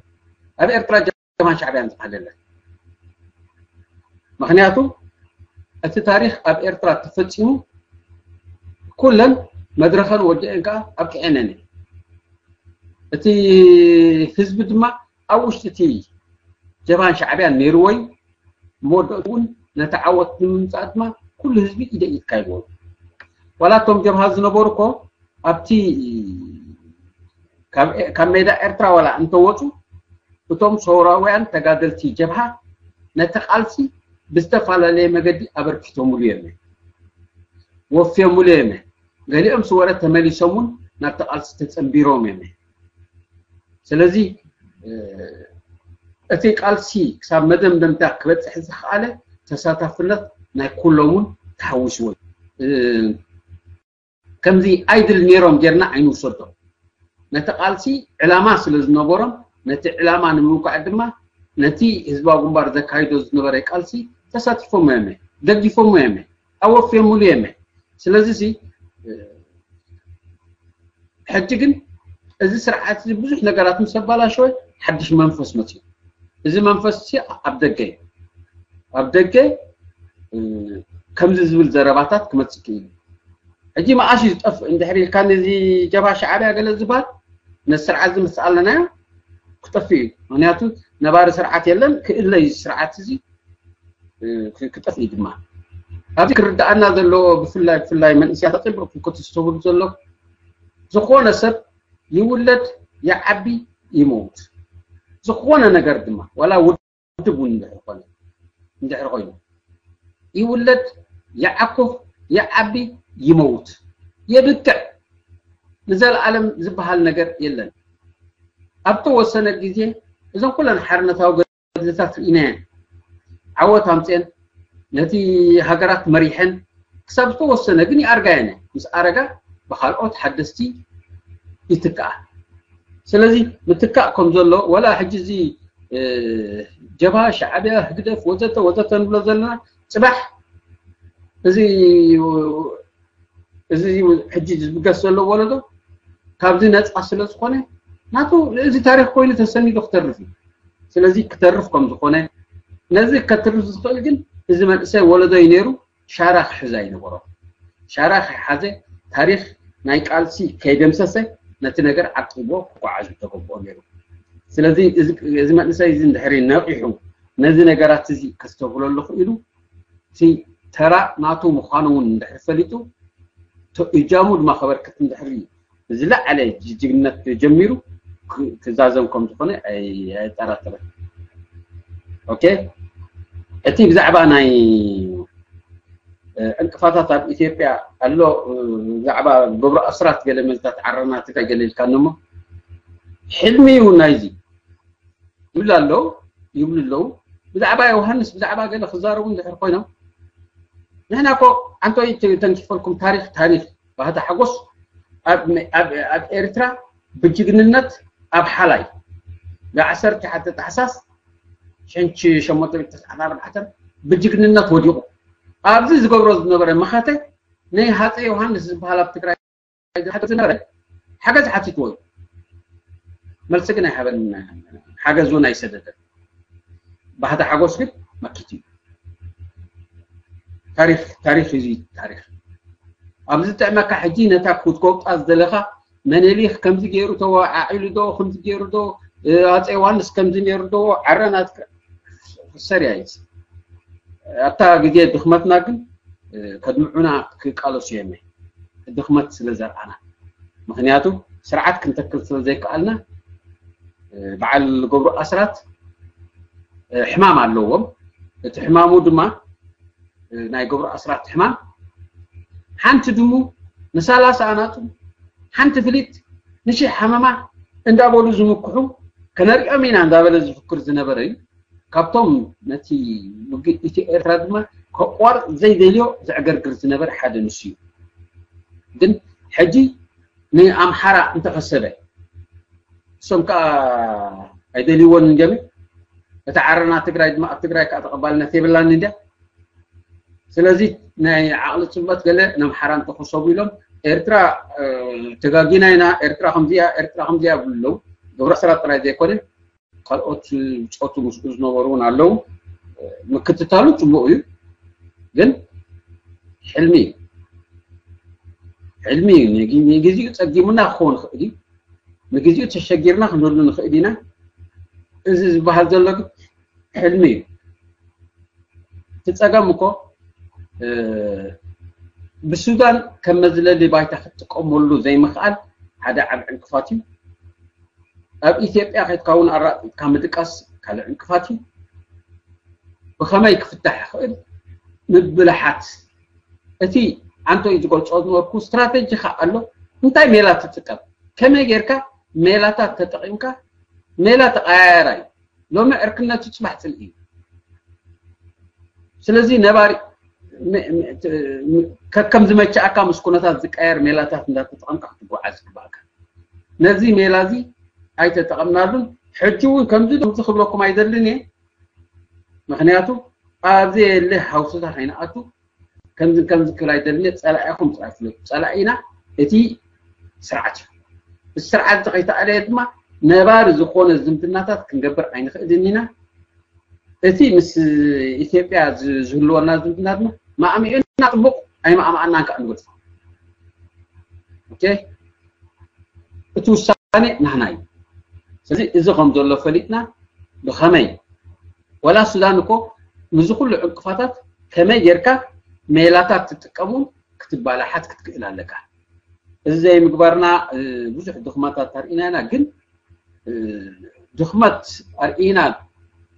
ኣብ ኤርትራ ጀብሃን ሻዕብያን ዝበሃል የለን። ምኽንያቱ እቲ ታሪኽ ኣብ ኤርትራ ተፈጺሙ ኩለን መድረኸን ወዲአን ከኣ ኣብቂዐን እየን። እቲ ህዝቢ ድማ ኣብ ውሽጢ እቲ ጀብሃን ሻዕብያን ነይርዎ እዩ። መወዳእትኡ እውን ነቲ ዓወት ንምምፃእ ድማ ኩሉ ህዝቢ ኢደ ኢድካ ይበሉ። ዋላ እቶም ጀብሃ ዝነበሩ እኮ ኣብቲ ካብ ካብ ሜዳ ኤርትራ ዋላ እንተወፁ እቶም ሰውራውያን ተጋደልቲ ጀብሃ ነቲ ቃልሲ ብዝተፈላለየ መገዲ ኣበርኪቶምሉ እዮም፣ ወፍዮምሉ እዮም። ገሊኦም ስወረ ተመሊሶም እውን ናብቲ ቃልሲ ተፀንቢሮም እዮም። ስለዚ እቲ ቃልሲ ክሳብ መደምደምታ ክበፅሕ ዝኸኣለ ተሳታፍነት ናይ ኩሎም እውን ተሓዊስዎ እዩ። ከምዚ ኣይድል ነይሮም ጌርና ኣይንውሰዶ። ነቲ ቃልሲ ዕላማ ስለ ዝነበሮም ነቲ ዕላማ ንምውቃዕ ድማ ነቲ ህዝባዊ ግንባር ዘካይዶ ዝነበረ ቃልሲ ተሳቲፎም እዮም፣ ደጊፎም እዮም፣ ኣወፍዮምሉ እዮም። ስለዚ ሲ ሕጂ ግን እዚ ስርዓት እዚ ብዙሕ ነገራት ምስ ኣባላሸወ ሓድሽ መንፈስ መፅኡ። እዚ መንፈስ እዚ ኣብ ደገ እዩ። ኣብ ደገ ከምዚ ዝብል ዘረባታት ክመፅእ ክኢሉ። ሕጂ መኣስ እዩ ዝጠፍእ እንድሕር ኢልካ ነዚ ጀብሃ ሻዕብያ ገለ ዝበሃል ነዚ ስርዓት እዚ ምስ ኣለናዮ ክጠፍእ እዩ። ምክንያቱ ነባሪ ስርዓት የለን፣ ክእለ እዩ እዚ ስርዓት እዚ ክጠፍእ ድማ ኣብዚ ክርዳኣና ዘለዎ ብፍላይ ብፍላይ መንእስያት ኣፅብቕኩም ክትስተብሉ ዘሎ ዝኾነ ሰብ ይውለድ ይዓቢ ይመውት ዝኾነ ነገር ድማ ዋላ ውድብ እውን እንድሕር ኮነ እንድሕር ኮይኑ ይውለድ ይዓኩፍ ይዓቢ ይመውት የብቅዕ ንዘለኣለም ዝበሃል ነገር የለን ኣብ ተወሰነ ግዜ እዞም ኩለን ሓርነታዊ ገድልታት ርኢናየን ዓወት ኣምፅኤን ነቲ ሃገራት መሪሐን ክሳብ ዝተወሰነ ግን ይኣርጋየን ምስ ኣረጋ ብካልኦት ሓደስቲ ይትከኣ ስለዚ ምትካእ ከም ዘሎ ወላ ሕጂ እዚ ጀብሃ ሻዕብያ ህግደፍ ወዘተ ወዘተ ንብሎ ዘለና ፅባሕ እዚ እዚ ሕጂ ዝብገስ ዘሎ ወለዶ ካብዚ ነፃ ስለ ዝኾነ ናቱ እዚ ታሪክ ኮይኑ ተሰኒዱ ክተርፍ እዩ ስለዚ ክተርፍ ከም ዝኾነ ነዚ ከትርፍ ዝኽእል ግን እዚ መንእሰይ ወለዶ እዩ ነይሩ ሻራ ክሕዝ ኣይነበሮ ሻራ ከይሓዘ ታሪክ ናይ ቃልሲ ከይደምሰሰ ነቲ ነገር ዓቂብዎ ክጓዓዝ ዝተገብኦ ነይሩ ስለዚ እዚ መንእሰይ እዚ እንድሕሪ ነቂሑ ነዚ ነገራት እዚ ከስተብህለሉ ክኢሉ እቲ ተራ ናቱ ምዃኑ እውን እንድሕር ፈሊጡ እጃሙ ድማ ከበርክት እንድሕር ዝለዓለ ጅግነት ጀሚሩ ክዛዘም ከም ዝኾነ ኣይጠራጠረን ኦኬ እቲ ብዛዕባ ናይ ዕንቅፋታት ኣብ ኢትዮጵያ ኣሎ ብዛዕባ ገብሩ ኣስራት ገለ መልታት ዓረና ትግራይ ገለ ኢልካ እሞ ሕልሚ እዩ ናይዚ ይብሉ ኣለዉ ይብሉ ኣለዉ ብዛዕባ ዮሃንስ ብዛዕባ ገለ ክዛረቡ እንድሕር ኮይኖም ንሕና ኮ ኣንቶይ ተንኪፈልኩም ታሪክ ታሪክ ባህታ ሓጎስ ኣብ ኤርትራ ብጅግንነት ኣብ ሓላይ ብ11 ታሕሳስ ሸንቺ ሸሞንተ ሚእቲ ተስዓን ኣርባዕተን ብጅግንነት ወዲቑ ኣብዚ ዝገብሮ ዝነበረ መኸተ ናይ ሃፀ ዮሃንስ ዝበሃል ኣብ ትግራይ ዝሓገዝ ዝነበረ ሓገዝ ሓቲትዎ እዩ መልሲ ግን ኣይሃበን ሓገዝ እውን ኣይሰደደን ባህታ ሓጎስ ግን መኪት እዩ ታሪክ ታሪክ እዩ ታሪክ ኣብዚ ዝጥዕመካ ሕጂ ነታ ክትጎብጣ ዝደለኻ መነሊክ ከምዚ ገይሩ ተወዓዒሉ ዶ ከምዚ ገይሩ ዶ ኣፀ ዮሃንስ ከምዚ ነይሩ ዶ ዓረናት ሰሪያ እዩ ኣብታ ግዜ ድኽመትና ግን ከድምዑና ክቃለሱ እዮም ድኽመት ስለ ዘርኣና ምክንያቱ ስርዓት ክንተክል ስለ ዘይከኣልና በዓል ገብሩ ኣስራት ሕማም ኣለዎም እቲ ሕማሙ ድማ ናይ ገብሩ ኣስራት ሕማም ሓንቲ ድሙ ንሳላሳ ኣናጹ፣ ሓንቲ ፍሊት ንሽሕ ሓመማ እንዳበሉ ዝምክሑ፣ ከነሪኦም ኢና እንዳበለ ዝፍክር ዝነበረ እዩ። ካብቶም ነቲ ውግእ ኢትዮ ኤርትራ ድማ ከቋርጽ ዘይደልዮ ዘዕገርግር ዝነበረ ሓደ ንሱ እዩ። ግን ሕጂ ንኣምሓራ እንተኸሰበ፣ እሶም ከዓ ኣይደልይዎን እንዲዮም። እታ ዓረና ትግራይ ድማ ኣብ ትግራይ ከዓ ተቐባልነት የብላን እንዲያ። ስለዚ ናይ ዓቕሊ ጽበት ገለ ነምሓራ እንተኸሰቡ ኢሎም ኤርትራ ተጋጊና ኢና፣ ኤርትራ ከምዚኣ፣ ኤርትራ ከምዚኣ ይብሉ ኣለዉ። ግብረ ሰራት ጥራይ ዘይኮነ ካልኦት ጾቱ ምስኡ ዝነበሩ እውን ኣለዉ። ምክትታሉ ጽቡቕ እዩ፣ ግን ሕልሚ እዩ። ሕልሚ እዩ። ንጊ- ንግዚኡ ጸጊሙና ክኸውን ይኽእል እዩ፣ ንግዚኡ ተሸጊርና ክንህሉ ንኽእል ኢና። እዚ ዝበሃል ዘሎ ግን ሕልሚ እዩ። እቲ ጸገም እኮ ብሱዳን ከም መዝለሊ ባይታ ክትጥቀመሉ ዘይምኽኣል ሓደ ዓብ ዕንቅፋት እዩ። ኣብ ኢትዮጵያ ከይትካ እውን ኣራጢጥካ ምድቃስ ካልእ ዕንቅፋት እዩ። ብኸመይ ክፍታሕ ይኽእል? ምብልሓት። እቲ ኣንቶይ ዝገልጾ ዝነበርኩ ስትራተጂ ከኣ ኣሎ። እንታይ ሜላ ትጥቀም? ከመይ ጌርካ ሜላታት ተጠቒምካ? ሜላ ተቐያየራ እዩ። ሎሚ ዕርክነቱ ጽባሕ ጽልኢ እዩ። ስለዚ ነባሪ ከከም ዝመቸኣካ ምስ ኩነታት ዝቀየር ሜላታት እንዳተጠቐምካ ክትጓዓዝ ይግባእካ። ነዚ ሜላ እዚ ኣይተጠቐምናሉን። ሕጂ እውን ከምዚ ከምዚ ክብለኩም ኣይደልን እየ። ምክንያቱ ኣብዚ የለ ሃውስታት ኣይንኣቱ። ከምዚ ከምዚ ክብል ኣይደልን እየ። ጸላኢኹም ጥራይ ፍለጡ። ጸላኢና እቲ ስርዓት እዩ። እዚ ስርዓት እዚ ከይተኣለየ ድማ ነባሪ ዝኾነ ዝምድናታት ክንገብር ኣይንኽእልን ኢና። እቲ ምስ ኢትዮጵያ ዝህልወና ዝምድና ድማ ማእሚዑና ጽቡቕ፣ ኣይማእማኣናን ከዓ ንገድፎ። ኦኬ፣ እቲ ውሳኔ ናህና እዩ። ስለዚ እዚ ከም ዘሎ ፈሊጥና ብኸመይ፣ ወላ ሱዳን እኮ ምስዚ ኩሉ ዕንቅፋታት ከመይ ጌርካ ሜላታት ትጥቀሙን ክትባላሓት ክትክእል ኣለካ። እዚ ዘይምግባርና ብዙሕ ድኽመታት ኣርኢና ኢና፣ ግን ድኽመት ኣርኢና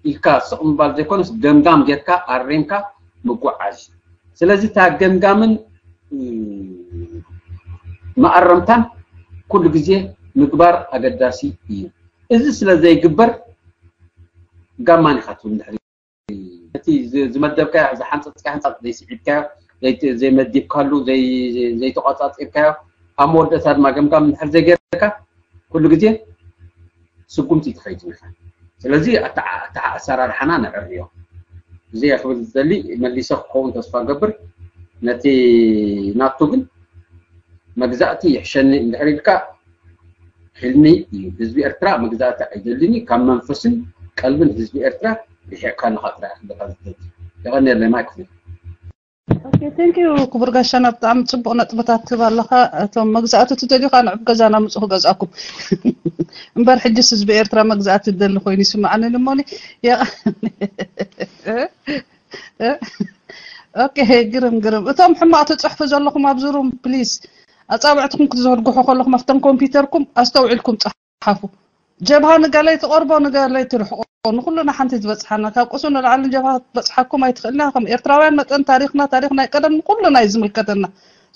ኢልካ ስቕ ምባል ዘይኮነስ ገምጋም ጌርካ ኣሪምካ ምጉዓዝ። ስለዚ እታ ገምጋምን መኣረምታን ኩሉ ግዜ ምግባር ኣገዳሲ እዩ። እዚ ስለ ዘይግበር ጋማን ኢኻ ትብል ድሕሪ እቲ ዝመደብካዮ ዝሓንፀፅካዮ ሓንፃፅ ዘይስዒብካዮ ዘይመዲብካሉ ዘይተቋፃፂርካዮ ኣብ መወደእታ ድማ ገምጋም እንድሕር ዘይገርካ ኩሉ ግዜ ስጉምቲ ትኸይድ ኢኻ። ስለዚ ኣተሓሳራርሓና ንዕርዮ። እዚ ክብል ዝደሊ መሊሰ ክኸውን ተስፋ ገብር። ነቲ ናቱ ግን መግዛእቲ ይሕሸኒ እንድሕር ኢልካ ሕልሚ እዩ። ህዝቢ ኤርትራ መግዛእቲ ኣይደልን እዩ። ካብ መንፈስን ቀልብን ህዝቢ ኤርትራ ርሒቕካ ኣለኻ ጥራሕ ኢኻ ዝደሊ። የቐንየለይ ማይክ ፍሪ። ኦኬ፣ ቴንክ ዩ ክቡር ጋሻና፣ ብጣዕሚ ጽቡቕ ነጥብታት ትህብ ኣለኻ። እቶም መግዛእቲ ትደልዩ ከዓ ንዕብ ገዛና ምጹ ክገዝኣኩም። እምበር ሕጅስ ህዝቢ ኤርትራ መግዛእቲ ዝደሊ ኮይኑ ይስምዓኒ እሞኒ። ኦኬ፣ ግርም ግርም። እቶም ሕማቕ ትጽሕፉ ዘለኹም ኣብዚ ሩም ፕሊስ ኣጻብዕትኩም ክትዘርግሑ ከለኹም ኣብተን ኮምፒውተርኩም ኣስተውዒልኩም ጸሓፉ። ጀብሃ ንገለ ትቐርቦ ንገለ ትርሕቆ፣ ንኹልና ሓንቲ ዝበጽሓና። ካብ ቁሱ ንላዕሊ ንጀብሃ ክትበጽሓኩም ኣይትኽእልና። ከም ኤርትራውያን መጠን ታሪኽና ታሪኽ ናይ ቀደም ንኹልና እዩ ዝምልከተና።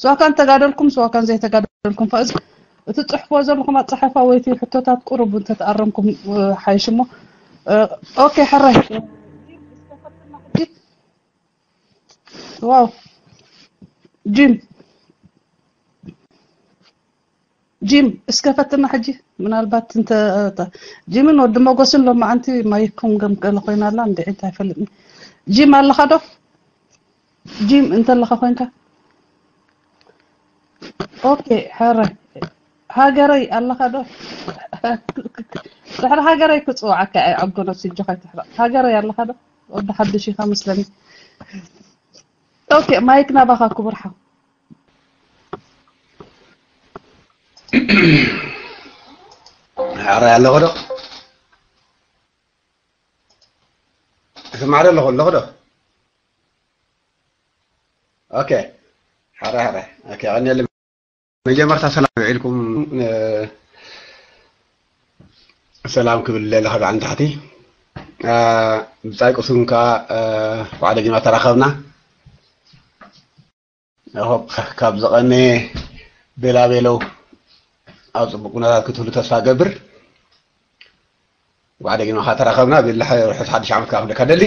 ስዋካን ተጋደልኩም ስዋካን ዘይተጋደልኩም። ፈዚ እቲ ጽሕፎ ዘለኹም ኣጻሓፋ ወይ እቲ ሕቶታት ቁሩብ እንተተኣረምኩም ሓይሽ እሞ። ኦኬ ሕራይ። ዋው ጂም ጂም እስከ ፈትና ሕጂ ምናልባት እንተ ጂምን ወዲ መጎስን ሎማዓንቲ ማይኩም ገምገለ ኮይና ኣላ እንድዒ እንታይ ፈልጥኒ ጂም ኣለኻ ዶ ጂም እንተለኻ ኮይንካ ኦኬ ሕረ ሃገረይ ኣለኻ ዶ ድሕሪ ሃገረይ ክፅውዓካ እየ ዓጎ ነብሲ እጆኻ ኣይትሕረቕ ሃገረይ ኣለኻ ዶ ወዲ ሓዱሽ ኢኻ መስለኒ ኦኬ ማይክ ናባኻ ክቡር ሓው ሕራይ ኣለኹ ዶ እሰማዕ ዶ ኣለኹ ኣለኹ ዶ ኦኬ ሕራይ ሕራይ ኦኬ ቀኒየለ መጀመርታ ሰላም ውዒልኩም ሰላም ክብል ለለ ካብ ዓንዲ ታሕቲ ብጻይ ቅሱን ከኣ ብዓደ ጅማ ተራኸብና ሆፕ ካብ ዝቐነየ ቤላ ቤለው ኣብ ጽቡቕ ኩነታት ክትህሉ ተስፋ ገብር። እንኳዕ ደጊምና ተራኸብና። ብልሕ ርሑስ ሓድሽ ዓመት ክብለካ ደሊ።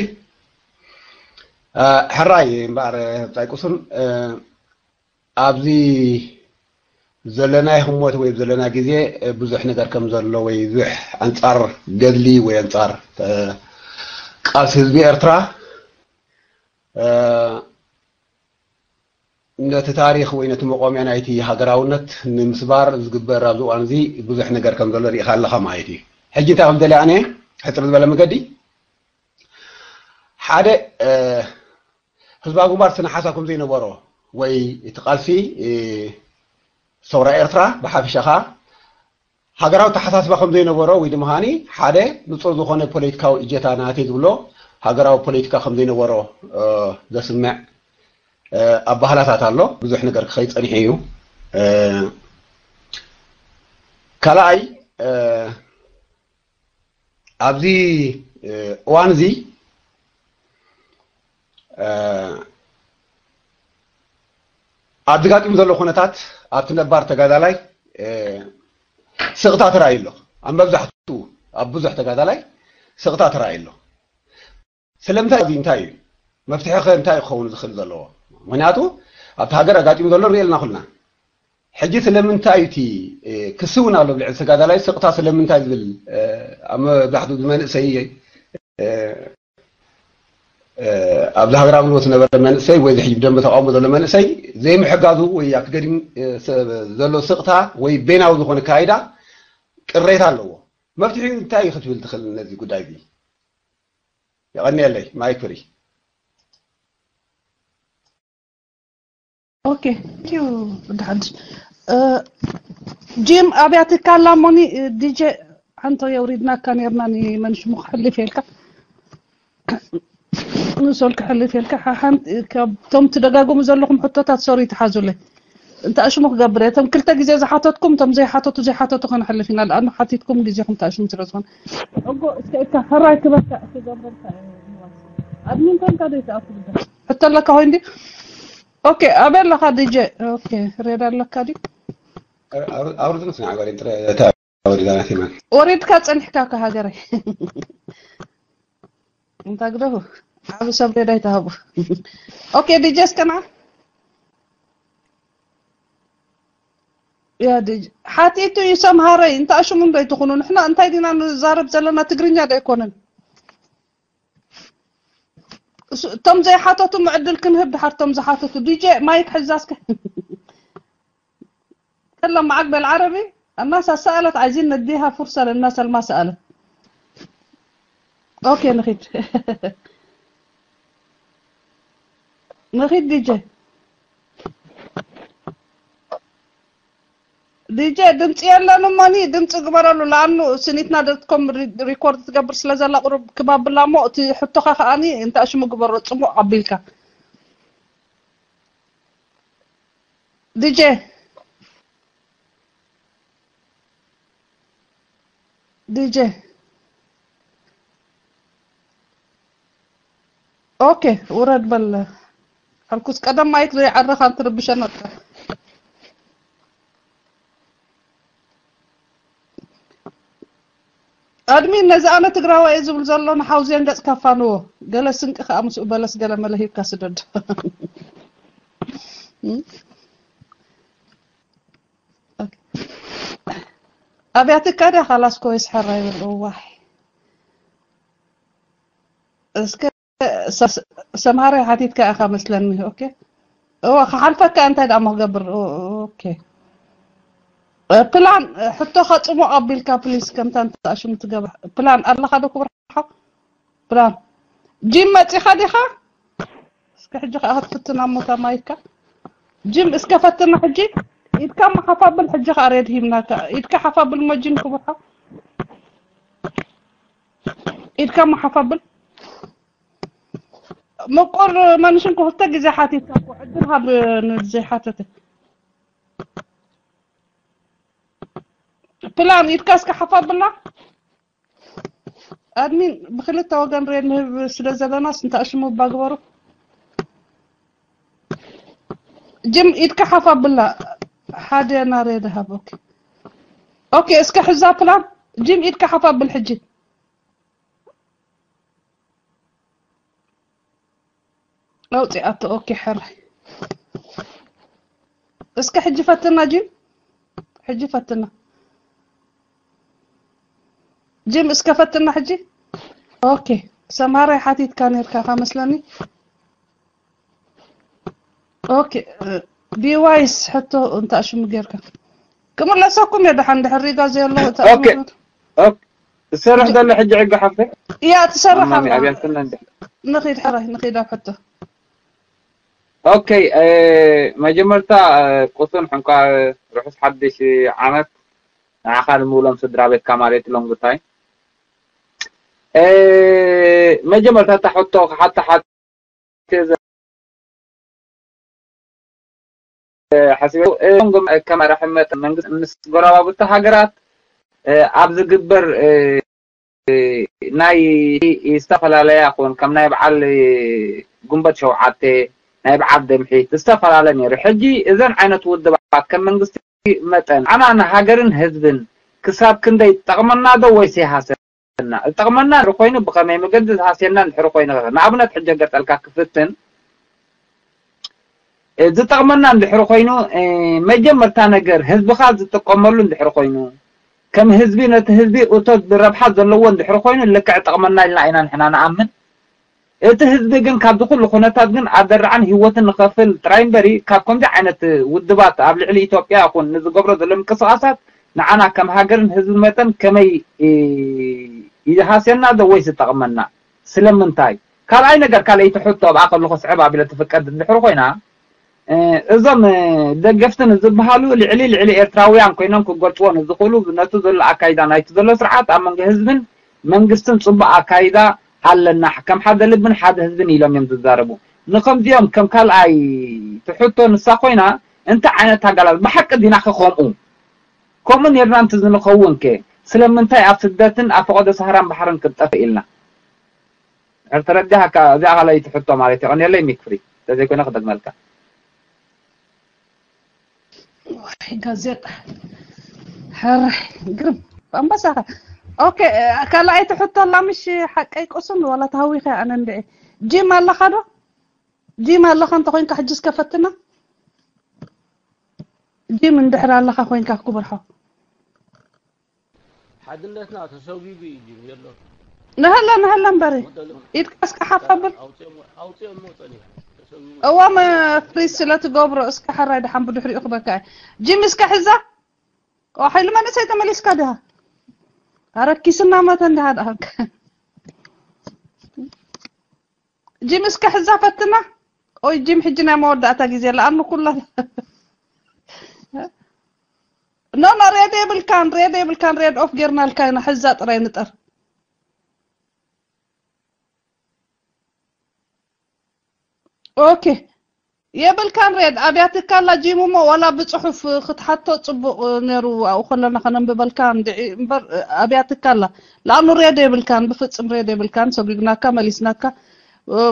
እ፣ ሕራይ እምበኣር፣ እ፣ ጻይቁሱን፣ እ፣ ኣብዚ ዘለናይ ህሞት ወይ ዘለና ግዜ፣ እ፣ ብዙሕ ነገር ከም ዘሎ ወይ ብዙሕ ኣንጻር ገድሊ ወይ ኣንጻር፣ እ፣ ቃልሲ ህዝቢ ኤርትራ፣ እ፣ ነቲ ታሪኽ ወይ ነቲ መቆምያ ናይቲ ሃገራውነት ንምስባር ዝግበር ኣብዚ እዋን እዚ ብዙሕ ነገር ከም ዘሎ ርኢኻ ኣለኻ ማለት እዩ። ሕጂ እንታይ ከም ደልየ ኣነ ሕጽር ዝበለ መገዲ ሓደ፣ እ፣ ህዝባዊ ግንባር ስነ ሓሳብ ከም ዘይነበሮ ወይ እቲ ቃልሲ፣ እ፣ ሰውራ ኤርትራ ብሓፊሻኻ ሃገራዊ ተሓሳስባ ከም ዘይነበሮ ወይ ድማ ሃኒ ሓደ ንጹር ዝኾነ ፖለቲካዊ እጀታ ናተይ ዝብሎ ሃገራዊ ፖለቲካ ከም ዘይነበሮ፣ እ፣ ዘስምዕ፣ እ፣ ኣባህላታት ኣሎ። ብዙሕ ነገር ክኸይድ ጸኒሑ እዩ። እ፣ ካልኣይ፣ እ፣ ኣብዚ፣ እ፣ እዋን እዚ፣ እ፣ ኣብ ዘጋጢሙ ዘሎ ኩነታት ኣብቲ ነባር ተጋዳላይ፣ እ፣ ስቕታ ተራእዩ ኣሎ። ኣብ መብዛሕትኡ፣ ኣብ ብዙሕ ተጋዳላይ ስቕታ ተራእዩ ኣሎ። ስለምንታይ እዚ እንታይ እዩ? መፍትሒ ከ እንታይ ክኸውን ዝኽእል ዘለዎ? ምክንያቱ ኣብቲ ሃገር ኣጋጢሙ ዘሎ ንሪኦ ኣለና ኩልና። ሕጂ ስለምንታይ እቲ፣ እ፣ ክሲ እውን ኣሎ ኣብ ልዕሊ ተጋዳላይ ስቕታ ስለምንታይ ዝብል፣ እ፣ ኣብ መብዛሕትኡ እዚ መንእሰይ፣ እ፣ እ፣ ኣብዚ ሃገራዊ ህልወት ዝነበረ መንእሰይ ወይ እዚ ሕጂ ብደንበ ተቃውሞ ዘሎ መንእሰይ ዘይምሕጋዙ ወይ ኣብቲ ገዲም፣ እ፣ ሰ-፣ ዘሎ ስቕታ ወይ በይናዊ ዝኾነ ኣካይዳ ቅሬታ ኣለዎ። መፍትሒኡ እንታይ እዩ ክትብል ትኽእል ነዚ ጉዳይ እዚ? የቐንየለይ። ማይክ ፍሪ። ኦኬ፣ ቴንክ ዩ። ወዲ ሓድሽ፣ እ፣ ጂም ኣብያትካ ኣላ ሞኒ፣ እ፣ ዲጄ ሓንቶ የውሪድናካ ኔርና፣ ንመንሽሙ ክሕልፍ የልካ። ንሶል ክሕልፍ የልካ። ሓ-፣ ሓንቲ ካብቶም ትደጋግሙ ዘለኹም ሕቶታት ሶሪ ትሓዙለይ። እንተ ኣሽሙ ክገብር እየ። እቶም ክልተ ግዜ ዝሓተትኩም፣ እቶም ዘይሓተቱ ዘይሓተቱ ከነሕልፍ ኢና። ለኣኑ ሓቲትኩም ግዜኹም ተኣሽሙ ስለ ዝኾነ። እጎ እስከ እካ ሕራይ ክበካ ክገብረልካ እየ። ኣድሚን ኮንካ ዶ ይትኣቱ ግዳ? ሕቶ ኣለካ ሆይ እንዲ? ኦኬ፣ ኣበይ ኣለኻ ዲጄ? ኦኬ፣ ሬድ ኣለካ ድዩ? ኣውርድ ምስ ንዓጋሪ ጥረ እታ ወዲዛ ናት ይማን። ወሪድካ ጸኒሕካ ከ ሃገረይ። እንታ ግደፉ። ዓቢ ሰብ ሬድ ኣይትሃቡ። ኦኬ፣ ዲጄ እስከ ንዓ። ያ ዲጄ። ሓቲቱ እዩ ሰምሃረይ፣ እንታ ሽሙ እንዶ ኣይትኹኑ። ንሕና እንታይ ዲና ንዛረብ ዘለና ትግርኛ ዶ ኣይኮነን? እሱ-፣ እቶም ዘይሓተቱ ምዕድል ክንህብ ድሓር እቶም ዝሓተቱ። ዲጄ ማይክ ሕዛ እስከ። يلا معك بالعربي؟ الناس سألت، عايزين نديها فرصة للناس اللي ما سألت. ኦኬ፣ ንኺድ። ንኺድ ዲጄ። ዲጄ ድምፂ የለን እሞኒ፣ ድምፂ ግበረሉ። ለኣኑ ስኒትና ዶት ኮም ሪ-፣ ሪኮርድ ትገብር ስለ ዘላ ቁሩብ ክባብላ እሞ፣ እቲ ሕቶኻ ከኣኒ እንተ ሽሙ ግበሮ፣ ጽሙቕ ኣቢልካ። ዲጄ። ዲጄ። ኦኬ፣ ውረድ በል። ሕልኩስ ቀደም ማይክ ዘይዓረኻ እንትርብሸና። ኣድሚን ነዚ ኣነ ትግራዋይ እየ ዝብል ዘሎ ንሓውዜን ገጽ ካፋንዎ። ገለ ስንቂ ከኣ ምስኡ በለስ ገለ መለ ሂብካ ስደድ። ኦኬ። ኣብያትካ ድያ ካላስ ኮይስ ሕራይ በል። እዋይ። እስከ ሰ-፣ ሰምሃራይ ሓቲትካ ኢኻ መስለኒ። ኦኬ። እዋ፣ ክሓልፈካ እንታይ ደኣ እሞ ክገብር? ኦ-፣ ኦኬ። እ፣ ፕላን፣ እ፣ ሕቶኻ ጽሙቕ ኣቢልካ ፕሊስ፣ ከምታ እንተ ሽሙ ትገብር። ፕላን ኣለኻ ዶ ክብርሓው? ፕላን። ጂም መጺኻ ዲኻ? እስከ ሕጂ ከኣ ክትፍትና እሞ እታ ማይካ። ጂም እስከ ፈትና ሕጂ። ኢድካ እሞ ሓፍ ኣብል፣ ሕጂ ከኣ ሬድ ሂብናካ። ኢድካ ሓፍ ኣብል እሞ ጂም ክብርሓው። ኢድካ እሞ ሓፍ ኣብል። ምቁር መንሽን ክልተ ግዜ ሓቲትካ እኮ ዕድል ሃብ ንዘይሓተተ። ፕላን ኢድካ እስከ ሓፍ ኣብላ። ኣድሚን ብክልተ ወገን ሬድ ንህብ ስለ ዘለናስ እንተ ኣሽሙ እባ ግበሩ። ጅም ኢድካ ሓፍ ኣብላ። ሓደ ናሬ ድሃብ። ኦኬ ኦኬ፣ እስከ ሕዛ ፕላን። ጅም ኢድካ ሓፍ ኣብል ሕጂ። ኣውፂኣቶ። ኦኬ ሕራይ። እስከ ሕጂ ፈትና ጅም። ሕጂ ፈትና ጅም፣ እስከ ፈትና ሕጂ። ኦኬ ሰማራይ ሓቲትካ ነርካ ካመስለኒ። ኦኬ ቢዋይስ ሕቶ እንታ ሽሙ ጌርካ ክምለሰኩም እየ። ደሓን ድሕር ሪጋ ዘየሎ እታ ኦኬ። ኦኬ። ትሰርሕ ዘሎ ሕጂ ዕጋ ሓፍተ? እያ ትሰርሕ ኣማሚ ኣላ። ኣብያትና እንደ ንኺድ ሕራይ ንኺድ ኣብ ሕቶ። ኦኬ። መጀመርታ ቁሱን ሕንኳ ርሑስ ሓድሽ ዓመት ንዓኻ ንምብሎም ስድራ ቤትካ ማለት ሎንግ ታይም። መጀመርታ እታ ሕቶ ክሓታ ሓ ሓሲበ። ከም መራሒ መጠን መንግስቲ ምስ ጎረባብቲ ሃገራት ኣብ ዝግበር ናይ ዝተፈላለያ ኮን ከም ናይ በዓል ጉንበት ሸውዓተ ናይ በዓል ደምሒት ዝተፈላለ ነይሩ። ሕጂ እዘን ዓይነት ውድባት ከም መንግስቲ መጠን ኣና ንሃገርን ህዝብን ክሳብ ክንደይ ጠቕመና ዶ ወይስ ይሃሰ ዝጠቕመና እንድሕር ኮይኑ ብኸመይ መገዲ ዝሃስየና እንድሕር ኮይኑ ንኣብነት ሕጂ ገጠልካ ክፍትን ዝጠቕመና እንድሕር ኮይኑ መጀመርታ ነገር ህዝብኻ ዝጥቀመሉ እንድሕር ኮይኑ ከም ህዝቢ ነቲ ህዝቢ እቶት ብረብሓ ዘለዎ እንድሕር ኮይኑ ልክዕ ጠቕመና ኢልና ኢና ንሕና ንኣምን። እቲ ህዝቢ ግን ካብዚ ኩሉ ኩነታት ግን ኣደራዕን ህይወትን ንኸፍል ጥራይ እምበሪ ካብ ከምዚ ዓይነት ውድባት ኣብ ልዕሊ ኢትዮጵያ ይኹን ንዝገብሮ ዘሎ ምንቅስቃሳት ንዓና ከም ሃገርን ህዝቢ መጠን ከመይ ይሃስየና ዶ ወይስ ይጠቕመና? ስለምንታይ? ካልኣይ ነገር ካልኣይቲ ሕቶ ኣብኣ ከለኹ ስዕብ ኣቢለ ትፍቀድ እንድሕር ኮይና እዞም ደገፍትን ዝበሃሉ ልዕሊ ልዕሊ ኤርትራውያን ኮይኖም ክገልፅዎ ንዝኽእሉ ነቲ ዘሎ ኣካይዳ ናይቲ ዘሎ ስርዓት ኣብ መንጎ ህዝብን መንግስትን ፅቡቅ ኣካይዳ ኣለና ከም ሓደ ልብን ሓደ ህዝብን ኢሎም እዮም ዝዛረቡ። ንከምዚኦም ከም ካልኣይ ትሕቶ ንሳ ኮይና እንታይ ዓይነት ኣገላል ብሓቂ ዲና ከ ከምኡ ከምኡ ኔርና እንተ ዝንኸውን ከ ስለምንታይ ኣብ ስደትን ኣብ ፈቐዶ ሰሃራን ባሕርን ክንጠፍእ ኢልና? ሕር ተረዳሃካ እዚኣ ካልኣይቲ ሕቶ ማለት የቐንየለይ ሚክፍሪ ተዘይኮነ ክደግመልካ። ጋዜጣ ሕራይ ግርም ኣንበሳኻ። ኦኬ ካልኣይቲ ሕቶ ኣላ ምሽ ሓቀይ ቁስን ዋላ ተሃዊኸ ኣነ እንድዒ ጂም ኣለኻ ዶ? ጂም ኣለኻ እንተ ኮይንካ ሕጂ እስከ ፈትና። ጂም እንድሕር ኣለኻ ኮይንካ ክቡር ሓው። ሓድነትና ተሰጒጉ እዩ ጅም የሎ ንሀለ ንሀለ እምበሪ ኢድካ እስከ ሓፍ ኣብል። ኣውፅኦሞ ፀኒሑ ተሰጒጉ እዋም ፍሪዝ ስለ ትገብሮ እስከ ሓራይ ደሓን ብድሕሪኡ ክበካ እየ። ጂም እስከ ሕዛ። ኦ ሓይሉ መንእሰይ ተመሊስካ ድሃ? ኣረ ኪስና መተ እንድሃ ደኣክ። ጂም እስከ ሕዛ ፈትና። ኦይ ጂም ሕጂ ናይ መወዳእታ ግዜ ለኣኑ ኩላ ኖ ኖ ሬድ የብልካን ሬድ የብልካን ሬድ ኦፍ ጌርናልካ ኢና ሕዛ ጥራይ ንጠር ኦኬ የብልካን ሬድ ኣብያትካ ኣላ ጂም እሞ ዋላ ብፅሑፍ ክትሓቶ ፅቡቅ ነሩ ኣብኡ ከለና ከነንብበልካ እንድዒ እምበር ኣብያትካ ኣላ ለኣኑ ሬድ የብልካን ብፍፅም ሬድ የብልካን ሰጒግናካ መሊስናካ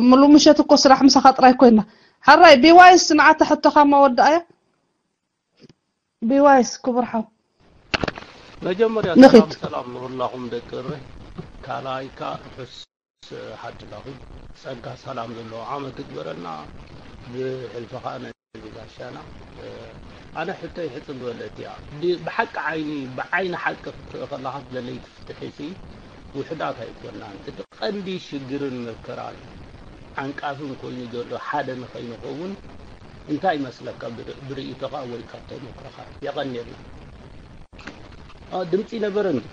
ምሉ ምሸት እኮ ስራሕ ምሳኻ ጥራይ ኮይና ሓራይ ቢዋይስ ንዓታ ሕቶኻ መወዳእያ ቢዋይስ ክቡር ሓው መጀመርያ ንኺድ። ሰላም ሰላም ንኹላኹም ደቂ እረ ካልኣይካ ርሑስ ሓድላኹም ጸጋ ሰላም ዘለዎ ዓመት ትግበረልና ብሕልፊ ከዓ ነቢ ጋሻና ኣነ ሕቶይ ሕጽር ዝበለት እያ ድ- ብሓቂ ዓይኒ ብዓይኒ ሓቂ ክትርኢ ከለኻ ደለይቲ ፍትሒ ሲ ውሕዳት ኣይኮናን እቲ ቀንዲ ሽግርን መከራን ዓንቃፍን ኮይኑ ዘሎ ሓደ ንኸይንኸውን እንታይ ይመስለካ ብር- ብርእይቶኻ ወይ ካብ ተመክሮኻ የቐንየልና ኣ፣ ድምፂ ነበረ እንዲ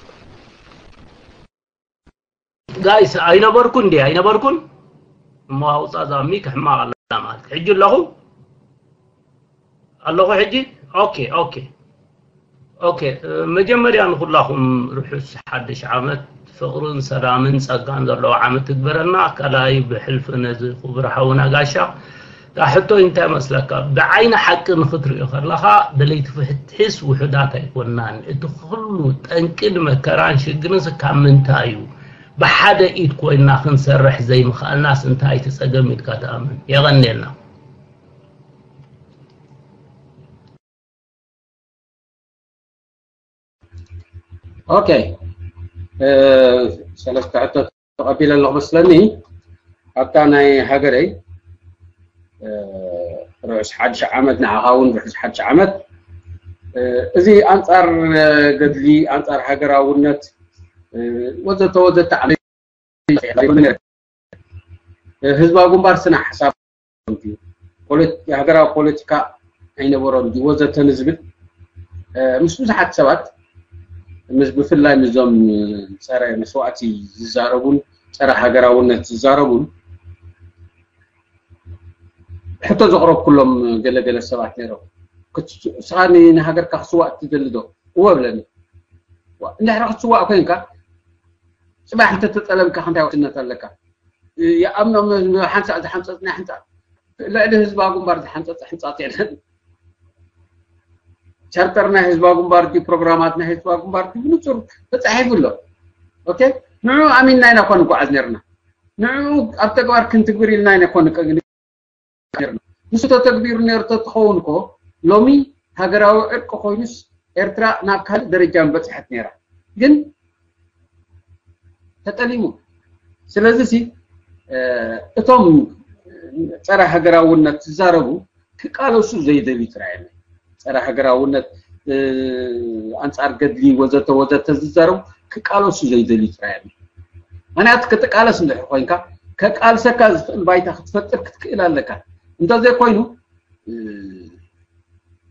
ጋይስ ኣይነበርኩን እንዲ ኣይነበርኩን እሞ ኣውፃ ዛሚ ክሕማቕ ኣላ ማለት ሕጂ ኣለኹ ኣለኹ ሕጂ ኦኬ ኦኬ ኦኬ መጀመርያ ንኩላኹም ርሑስ ሓድሽ ዓመት ፍቕርን ሰላምን ጸጋን ዘለዎ ዓመት ትግበረና ካልኣይ ብሕልፊ ነዚ ክቡር ሓውና ጋሻ እታ ሕቶ እንታይ መስለካ ብዓይኒ ሓቂ ንክትሪኦ ከለኻ ደለይቲ ፍትሒስ ውሑዳት ኣይኮናን እቲ ኩሉ ጠንቂ ንመከራን ሽግርንስ ካብ ምንታይ እዩ ብሓደ ኢድ ኮይንና ክንሰርሕ ዘይምኽኣልናስ እንታይ እቲ ጸገም ኢልካ ትኣምን የቐንየልና ኦኬ፣ ሰለስተ ሕቶ ተቐቢለ ኣለኹ መስለኒ። ኣብታ ናይ ሃገረይ ርሑስ ሓድሽ ዓመት፣ ንዓኻ እውን ርሑስ ሓድሽ ዓመት። እዚ ኣንጻር ገድሊ፣ ኣንጻር ሃገራውነት ወዘተ ወዘተ ህዝባዊ ግንባር ስነ ሓሳብ ሃገራዊ ፖለቲካ ኣይነበሮን ድዩ ወዘተ ንዝብል ምስ ብዙሓት ሰባት፣ ምስ ብፍላይ ምስዞም ጸረ መስዋእቲ ዝዛረቡን ጸረ ሃገራውነት ዝዛረቡን ሕቶ ዘቕረብኩሎም ገለገለ ሰባት ነይሮም። እስኻ ንሃገርካ ክስዋእ ትደሊ ዶ? እወ ብለኒ። እንድሕሪ ክትስዋእ ኮይንካ ጽባሕ እንተተጠለምካ ክንታይ ዋስነት ኣለካ? ይኣምኖም። ሓንሳእ ዝሓንፀፅና ሕንፃ ልዕሊ ህዝባዊ ግንባር ዝሓንፀፀ ሕንፃፅ የለን። ቻርተር ናይ ህዝባዊ ግንባር ድዩ ፕሮግራማት ናይ ህዝባዊ ግንባር ድዩ ብንፁር ተፃሒፉ ኣሎ። ኦኬ፣ ንዑ ኣሚንና ኢና እኮ ንጓዓዝ ነርና። ንዑ ኣብ ተግባር ክንትግብር ኢልና ኢና እኮ ንቀ- ነርና። ንሱ ተተግቢሩ ነይሩ ተትኸውን እኮ ሎሚ ሃገራዊ ዕርቂ ኮይኑስ ኤርትራ ናብ ካልእ ደረጃ ምበፅሐት ነይራ። ግን ተጠሊሙ። ስለዚ ሲ እቶም ፀረ ሃገራውነት ዝዛረቡ ክቃለሱ ዘይደልዩ ትራየኒ። ፀረ ሃገራውነት ኣንፃር ገድሊ ወዘተ ወዘተ ዝዛረቡ ክቃለሱ ዘይደልዩ ትራየኒ። ምክንያቱ ክትቃለስ እንድሕር ኮይንካ ከቃልሰካ ዝኽእል ባይታ ክትፈጥር ክትክእል ኣለካ። እንተዘይኮይኑ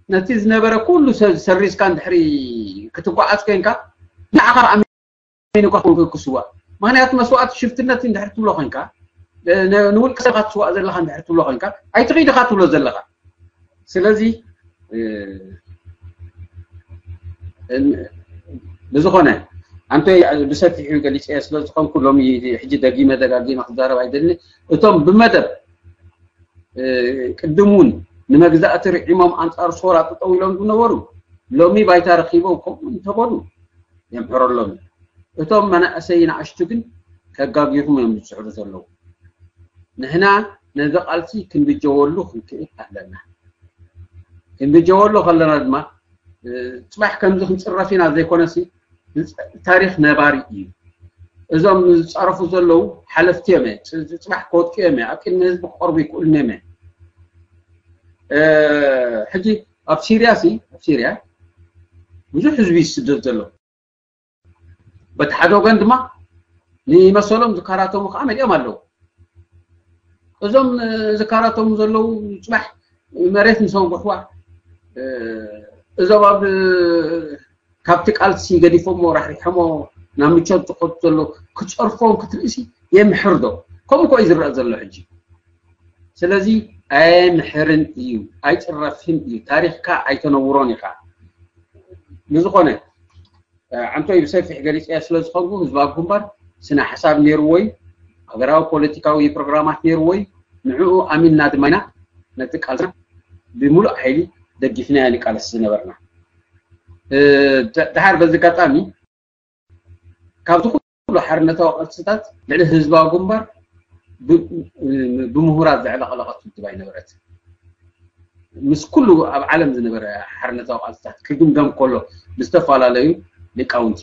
ነቲ ዝነበረ ኩሉ ሰብ ሰሪዝካ እንድሕሪ ክትጓዓዝ ኮይንካ ንዓኻ ኣሚኑ እኳ ክስዋእ። ምክንያቱ መስዋእቲ ሽፍትነት እንድሕር ትብሎ ኮይንካ ንውልቀ ሰብካ ትስዋእ ዘለካ እንድሕር ትብሎ ኮይንካ ኣይትኺድ ኢኻ ትብሎ ዘለካ። ስለዚ ብዝኾነ ኣንቶይ ብሰፊሑ ገሊፀ ስለ ዝኾንኩ ሎሚ ሕጂ ደጊመ ደጋጊመ ክዛረብ ኣይደልን። እቶም ብመደብ ቅድም እውን ንመግዛእቲ ርዒሞም ኣንፃር ሶራ ጠጠው ኢሎም ዝነበሩ ሎሚ ባይታ ረኪቦም ከምኡ እንተበሉ የምሕረሎም። እቶም መናእሰይ ንኣሽቱ ግን ከጋጊኹም እዮም ዝስዕሩ ዘለዉ። ንሕና ነዚ ቃልሲ ክንብጀወሉ ክንክእል ኣለና። ክንብጀወሉ ከለና ድማ ፅባሕ ከምዚ ክንፅረፍ ኢና ዘይኮነሲ ታሪክ ነባሪ እዩ። እዞም ዝፃረፉ ዘለዉ ሓለፍቲ እዮም። ፅባሕ ክወድቁ እዮም። ኣብ ቅድሚ ህዝቢ ክቀርቡ ይክእሉን እዮም። ሕጂ ኣብ ሲርያ ሲ ኣብ ሲርያ ብዙሕ ህዝቢ ይስደድ ዘሎ። በቲ ሓደ ወገን ድማ ንመሰሎም ዝከራተሙ ከዓ መሊኦም ኣለዉ። እዞም ዝከራተሙ ዘለዉ ፅባሕ መሬት ምስ ኣንጉሕዋ እዞም ኣብ ካብቲ ቃልሲ ገዲፎሞ ራሕሪሖሞ ናብ ምቾት ዝኸዱ ዘለዉ ክፀርፎም ክትርእሲ የምሕር ዶ? ከምኡ እኮ እዩ ዝረአ ዘሎ ሕጂ። ስለዚ ኣየምሕርን እዩ፣ ኣይፅረፍን እዩ። ታሪክካ ኣይተነውሮን ኢኻ። ንዝኾነ ዓንቶይ ብሰፊሕ ገሊፀዮ ስለ ዝኾንኩ ህዝባዊ ግንባር ስነ ሓሳብ ነይርዎ እዩ። ሃገራዊ ፖለቲካዊ ፕሮግራማት ነይርዎ እዩ። ንዕኡ ኣሚንና ድማ ኢና ነቲ ቃልስና ብምሉእ ሓይሊ ደጊፍናዮ ንቃለስ ዝነበርና። ድሓር በዚ ኣጋጣሚ ካብዚ ኩሉ ሓርነታዊ ቃልስታት ልዕሊ ህዝባዊ ግንባር ብምሁራት ዘዕለቕለቐት ውድብ ኣይነበረት። ምስ ኩሉ ኣብ ዓለም ዝነበረ ሓርነታዊ ቃልስታት ክግምገም ከሎ ብዝተፈላለዩ ሊቃውንቲ።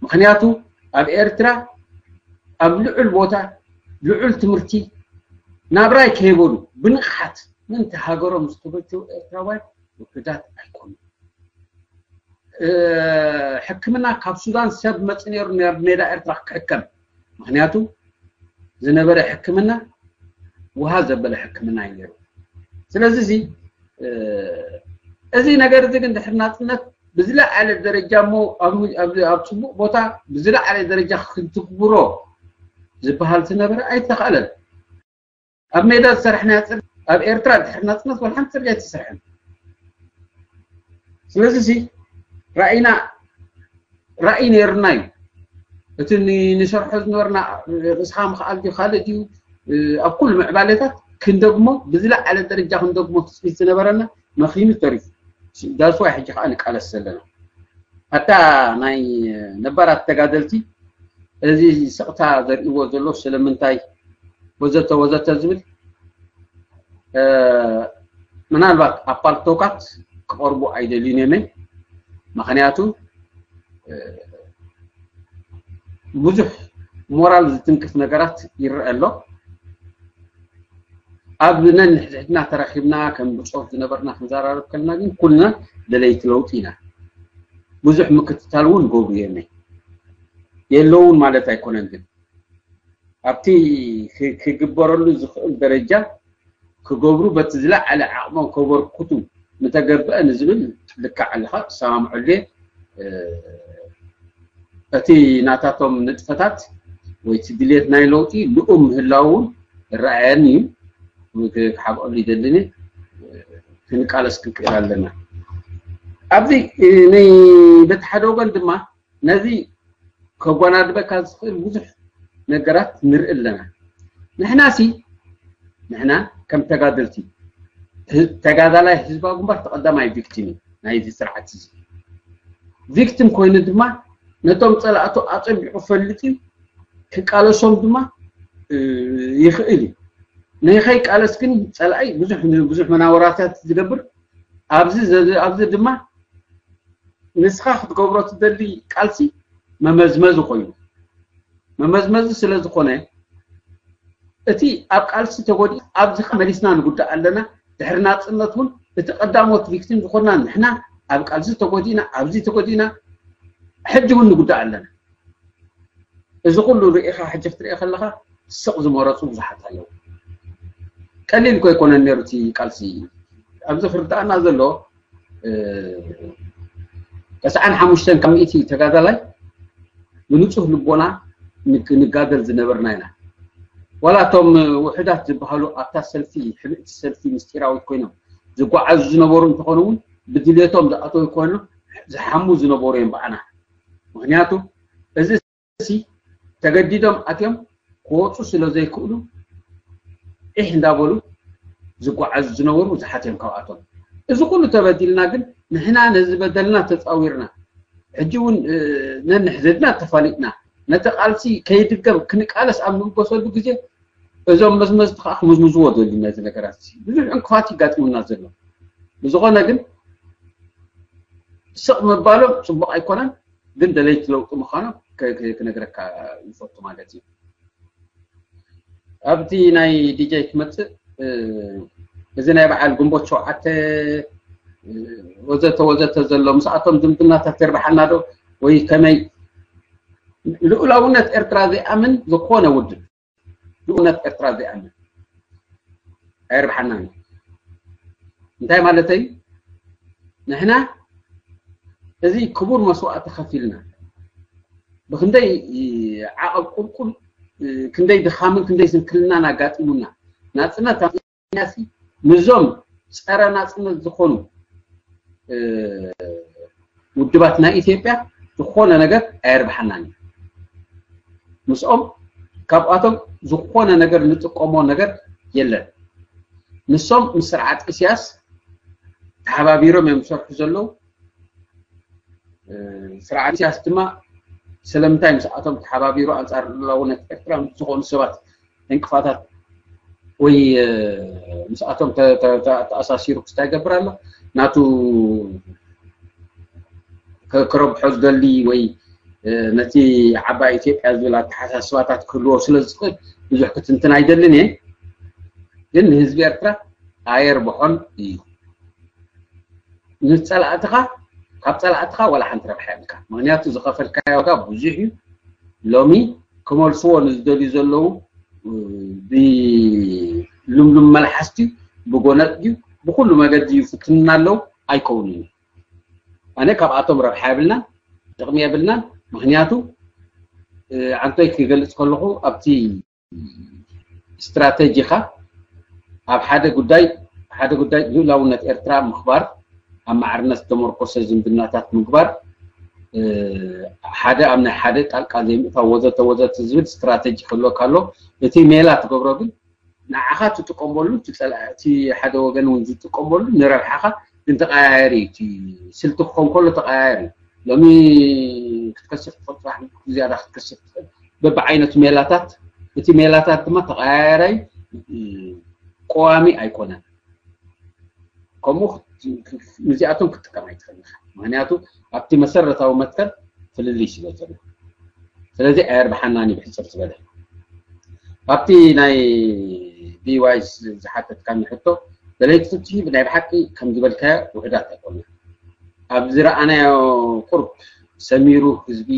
ምክንያቱ ኣብ ኤርትራ ኣብ ልዑል ቦታ ልዑል ትምህርቲ ናብራይ ከይበሉ ብንቕሓት ምእንቲ ሃገሮም ዝተበጀው ኤርትራውያን ውሑዳት ኣይኮኑን። ሕክምና ካብ ሱዳን ሰብ መፂ ነይሩ ናብ ሜዳ ኤርትራ ክሕከም። ምክንያቱ ዝነበረ ሕክምና ውሃ ዘበለ ሕክምና እዩ ነይሩ። ስለዚ እዚ እዚ ነገር እዚ ግን ድሕሪ ናፅነት ብዝለዓለ ደረጃ እሞ ኣብ ፅቡቅ ቦታ ብዝለዓለ ደረጃ ክትግብሮ ዝበሃል ዝነበረ ኣይተኻእለን። ኣብ ሜዳ ዝሰራሕናዮ ፅርግያ ኣብ ኤርትራ ድሕሪ ናፅነት ዋላ ሓንቲ ፅርግያ ኣይተሰርሐን። ስለዚ እዚ ራእይና ራእይ ነይርና እዩ። እቲ ንሰርሖ ዝነበርና ርእስኻ ምኽኣል ድዩ ካልእ ድዩ ኣብ ኩሉ ምዕባለታት ክንደግሞ ብዝለዓለ ደረጃ ክንደግሞ ትፅቢት ዝነበረና መኺኑ ተሪፉ። ዳስዋይ ሕጂ ከዓ ንቃለስ ዘለና ኣታ ናይ ነባራት ተጋደልቲ እዚ ስቕታ ዘርእይዎ ዘሎ ስለምንታይ ወዘተ ወዘተ ዝብል ምናልባት ኣብ ፓልቶካት ክቐርቡ ኣይደልዩን እዮም። ምክንያቱ ብዙሕ ሞራል ዝትንክፍ ነገራት ይረአ ኣሎ። ኣብ ነንሕድሕድና ተራኺብና ከም ብጾት ዝነበርና ክንዘራረብ ከለና ግን ኩልና ደለይቲ ለውጢ ኢና። ብዙሕ ምክትታል እውን ገብሩ የመይ የለውን ማለት ኣይኮነን፣ ግን ኣብቲ ክግበረሉ ዝኽእል ደረጃ ክገብሩ በቲ ዝለዓለ ዓቕሞም ከበርክቱ ምተገብአ ንዝብል ልክዕ ኣለኻ፣ ክሰማምዐሉ እየ። እቲ ናታቶም ንጥፈታት ወይ እቲ ድሌት ናይ ለውጢ ልኡም ምህላው እውን ይረኣየኒ እዩ። ክሓብአሉ ይደልን እየ። ክንቃለስ ክንክእል ኣለና። ኣብዚ በቲ ሓደ ወገን ድማ ነዚ ከጓናድበካ ዝኽእል ብዙሕ ነገራት ንርኢ ኣለና። ንሕና ሲ ንሕና ከም ተጋደልቲ ተጋዳላይ ህዝባዊ ግንባር ተቐዳማይ ቪክቲም እዩ ናይዚ ስርዓት እዚ። ቪክቲም ኮይኑ ድማ ነቶም ጸላእቱ ኣጸቢቑ ፈልጥ እዩ፣ ክቃለሶም ድማ ይኽእል እዩ። ንኸይቃለስ ግን ጸላኢ ብዙሕ ብዙሕ መናወራታት ዝገብር ኣብዚ ኣብዚ ድማ ንስኻ ክትገብሮ ትደሊ ቃልሲ መመዝመዚ ኮይኑ፣ መመዝመዚ ስለ ዝኾነ እቲ ኣብ ቃልሲ ተጎዲኡ ኣብዚ መሊስና ንጉዳእ ኣለና። ድሕሪ ናጽነት እውን እቲ ቀዳሞት ቪክቲም ዝኾንና ንሕና ኣብ ቃልሲ ተጎዲእና፣ ኣብዚ ተጎዲእና፣ ሕጂ እውን ንጉዳእ ኣለና። እዚ ኩሉ ርኢኻ ሕጂ ክትሪኦ ከለኻ ስቕ ዝመረጹ ብዙሓት ኣለዉ። ቀሊል እኮ ኣይኮነን ነይሩ እቲ ቃልሲ። ኣብዚ ክርዳእና ዘሎ ተስዓን ሓሙሽተን ካብ ሚእቲ ተጋዳላይ ብንጹህ ልቦና ንጋደል ዝነበርና ኢና። ዋላ እቶም ውሑዳት ዝበሃሉ ኣብታ ሰልፊ፣ ሕብእቲ ሰልፊ ምስጢራዊት ኮይኖም ዝጓዓዙ ዝነበሩ እንተኾኑ እውን ብድልየቶም ዝኣተው ኮይኖም ዝሓሙ ዝነበሩ እዮም ብኣና። ምክንያቱ እዚ ሲ ተገዲዶም ኣትዮም ክወፁ ስለ ዘይክእሉ ዒሕ እንዳበሉ ዝጓዓዙ ዝነበሩ ብዙሓት እዮም ካብኣቶም። እዚ ኩሉ ተበዲልና ግን ንሕና ነዚ በደልና ተፃዊርና ሕጂ እውን ነንሕድሕድና ተፋሊጥና ነቲ ቃልሲ ከይድገም ክንቃለስ ኣብ ንብገሰሉ ግዜ እዞም መዝመዝቲ ከዓ ክምዝምዝዎ ደልዩ ነዚ ነገራት እዚ ብዙሕ ዕንቅፋት ይጋጥሙና ዘሎ። ብዝኾነ ግን ስቕ ምባሎም ፅቡቕ ኣይኮነን። ግን ደለይቲ ለውጢ ምዃኖም ክነግረካ ይፈቱ ማለት እዩ። ኣብቲ ናይ ዲጀይ ክመፅእ እዚ ናይ በዓል ግንቦት ሸውዓተ ወዘተ ወዘተ ዘሎ ምስኣቶም ዝምድናታት የርብሓና ዶ ወይ ከመይ? ልኡላውነት ኤርትራ ዘይኣምን ዝኾነ ውድብ ልኡነት ኤርትራ ዘይኣምን ኣየርብሓናን እዩ። እንታይ ማለተይ? ንሕና እዚ ክቡር መስዋእቲ ከፊልና ብክንደይ ዓቐብ ቁልቁል ክንደይ ድኻምን ክንደይ ስንክልናን ኣጋጢሙና ናፅነት ኣምፅእናሲ ምስዞም ፀረ ናፅነት ዝኾኑ ውድባት ናይ ኢትዮጵያ ዝኾነ ነገር ኣየርብሓናን እዩ። ምስኦም ካብኣቶም ዝኾነ ነገር ንጥቀሞ ነገር የለን። ንሶም ምስ ስርዓት ኢሳያስ ተሓባቢሮም እዮም ዝሰርሑ ዘለዉ። ስርዓት ኢሳያስ ድማ ስለምንታይ ምስኣቶም ተሓባቢሩ ኣንፃር ልኡላውነት ኤርትራ ምስ ዝኾኑ ሰባት ዕንቅፋታት ወይ ምስኣቶም ተኣሳሲሩ ክስታይ ይገብር ኣሎ ናቱ ክረብሖ ዝደሊ ወይ ነቲ ዓባይ ኢትዮጵያ ዝብል ኣተሓሳስባታት ክህልዎ ስለ ዝኽእል ብዙሕ ክትንትን ኣይደልን እየ። ግን ንህዝቢ ኤርትራ ኣየርብሖን እዩ። ንፀላእትኻ ካብ ፀላእትኻ ዋላ ሓንቲ ረብሓ የብልካ። ምክንያቱ ዝኸፈልካዮ ዋጋ ብዙሕ እዩ። ሎሚ ክመልስዎ ንዝደልዩ ዘለዉ ብልምሉም መልሓስ ድዩ ብጎነጥ ድዩ ብኩሉ መገዲ ይፍትኑና ኣለዉ። ኣይከውንን እዩ። ኣነ ካብኣቶም ረብሓ የብልናን ጥቕሚ የብልናን። ምክንያቱ ዓንቶይ ክገልፅ ከለኹ ኣብቲ ስትራተጂኻ ኣብ ሓደ ጉዳይ ሓደ ጉዳይ ልኡላውነት ኤርትራ ምኽባር ኣብ ማዕርነት ዝተመርኮሰ ዝምድናታት ምግባር ሓደ ኣብ ናይ ሓደ ጣልቃ ዘይምእታው ወዘተ ወዘተ ዝብል ስትራተጂ ክህልወካ ኣሎ። እቲ ሜላ ትገብሮ ግን ንዓኻ ትጥቀመሉ እቲ ሓደ ወገን እውን ዝጥቀመሉ ንረብሓኻ ግን ተቐያየሪ እዩ። እቲ ስልቲ ክኾን ከሎ ተቐያየሪ እዩ። ሎሚ ክትከስር ትኽእል ፅባሕ ዝያዳ ክትከስር ትኽእል በብዓይነቱ ሜላታት እቲ ሜላታት ድማ ተቐያየራይ ቀዋሚ ኣይኮነን። ከምኡ ነዚኣቶም ክትጥቀም ኣይትኽእል ኢኻ። ምክንያቱ ኣብቲ መሰረታዊ መትከል ፍልልይ ስለ ዘሎ ስለዚ ኣየርብሓናን እዩ ብሕፅር ዝበለ። ኣብቲ ናይ ቢዋይ ዝሓተትካኒ ሕቶ፣ ደለይቲ ፍትሒ ብናይ ብሓቂ ከም ዝበልካዮ ውሕዳት ኣይኮኑን። ኣብ ዝረኣናዮ ቁርብ ሰሚሩ ህዝቢ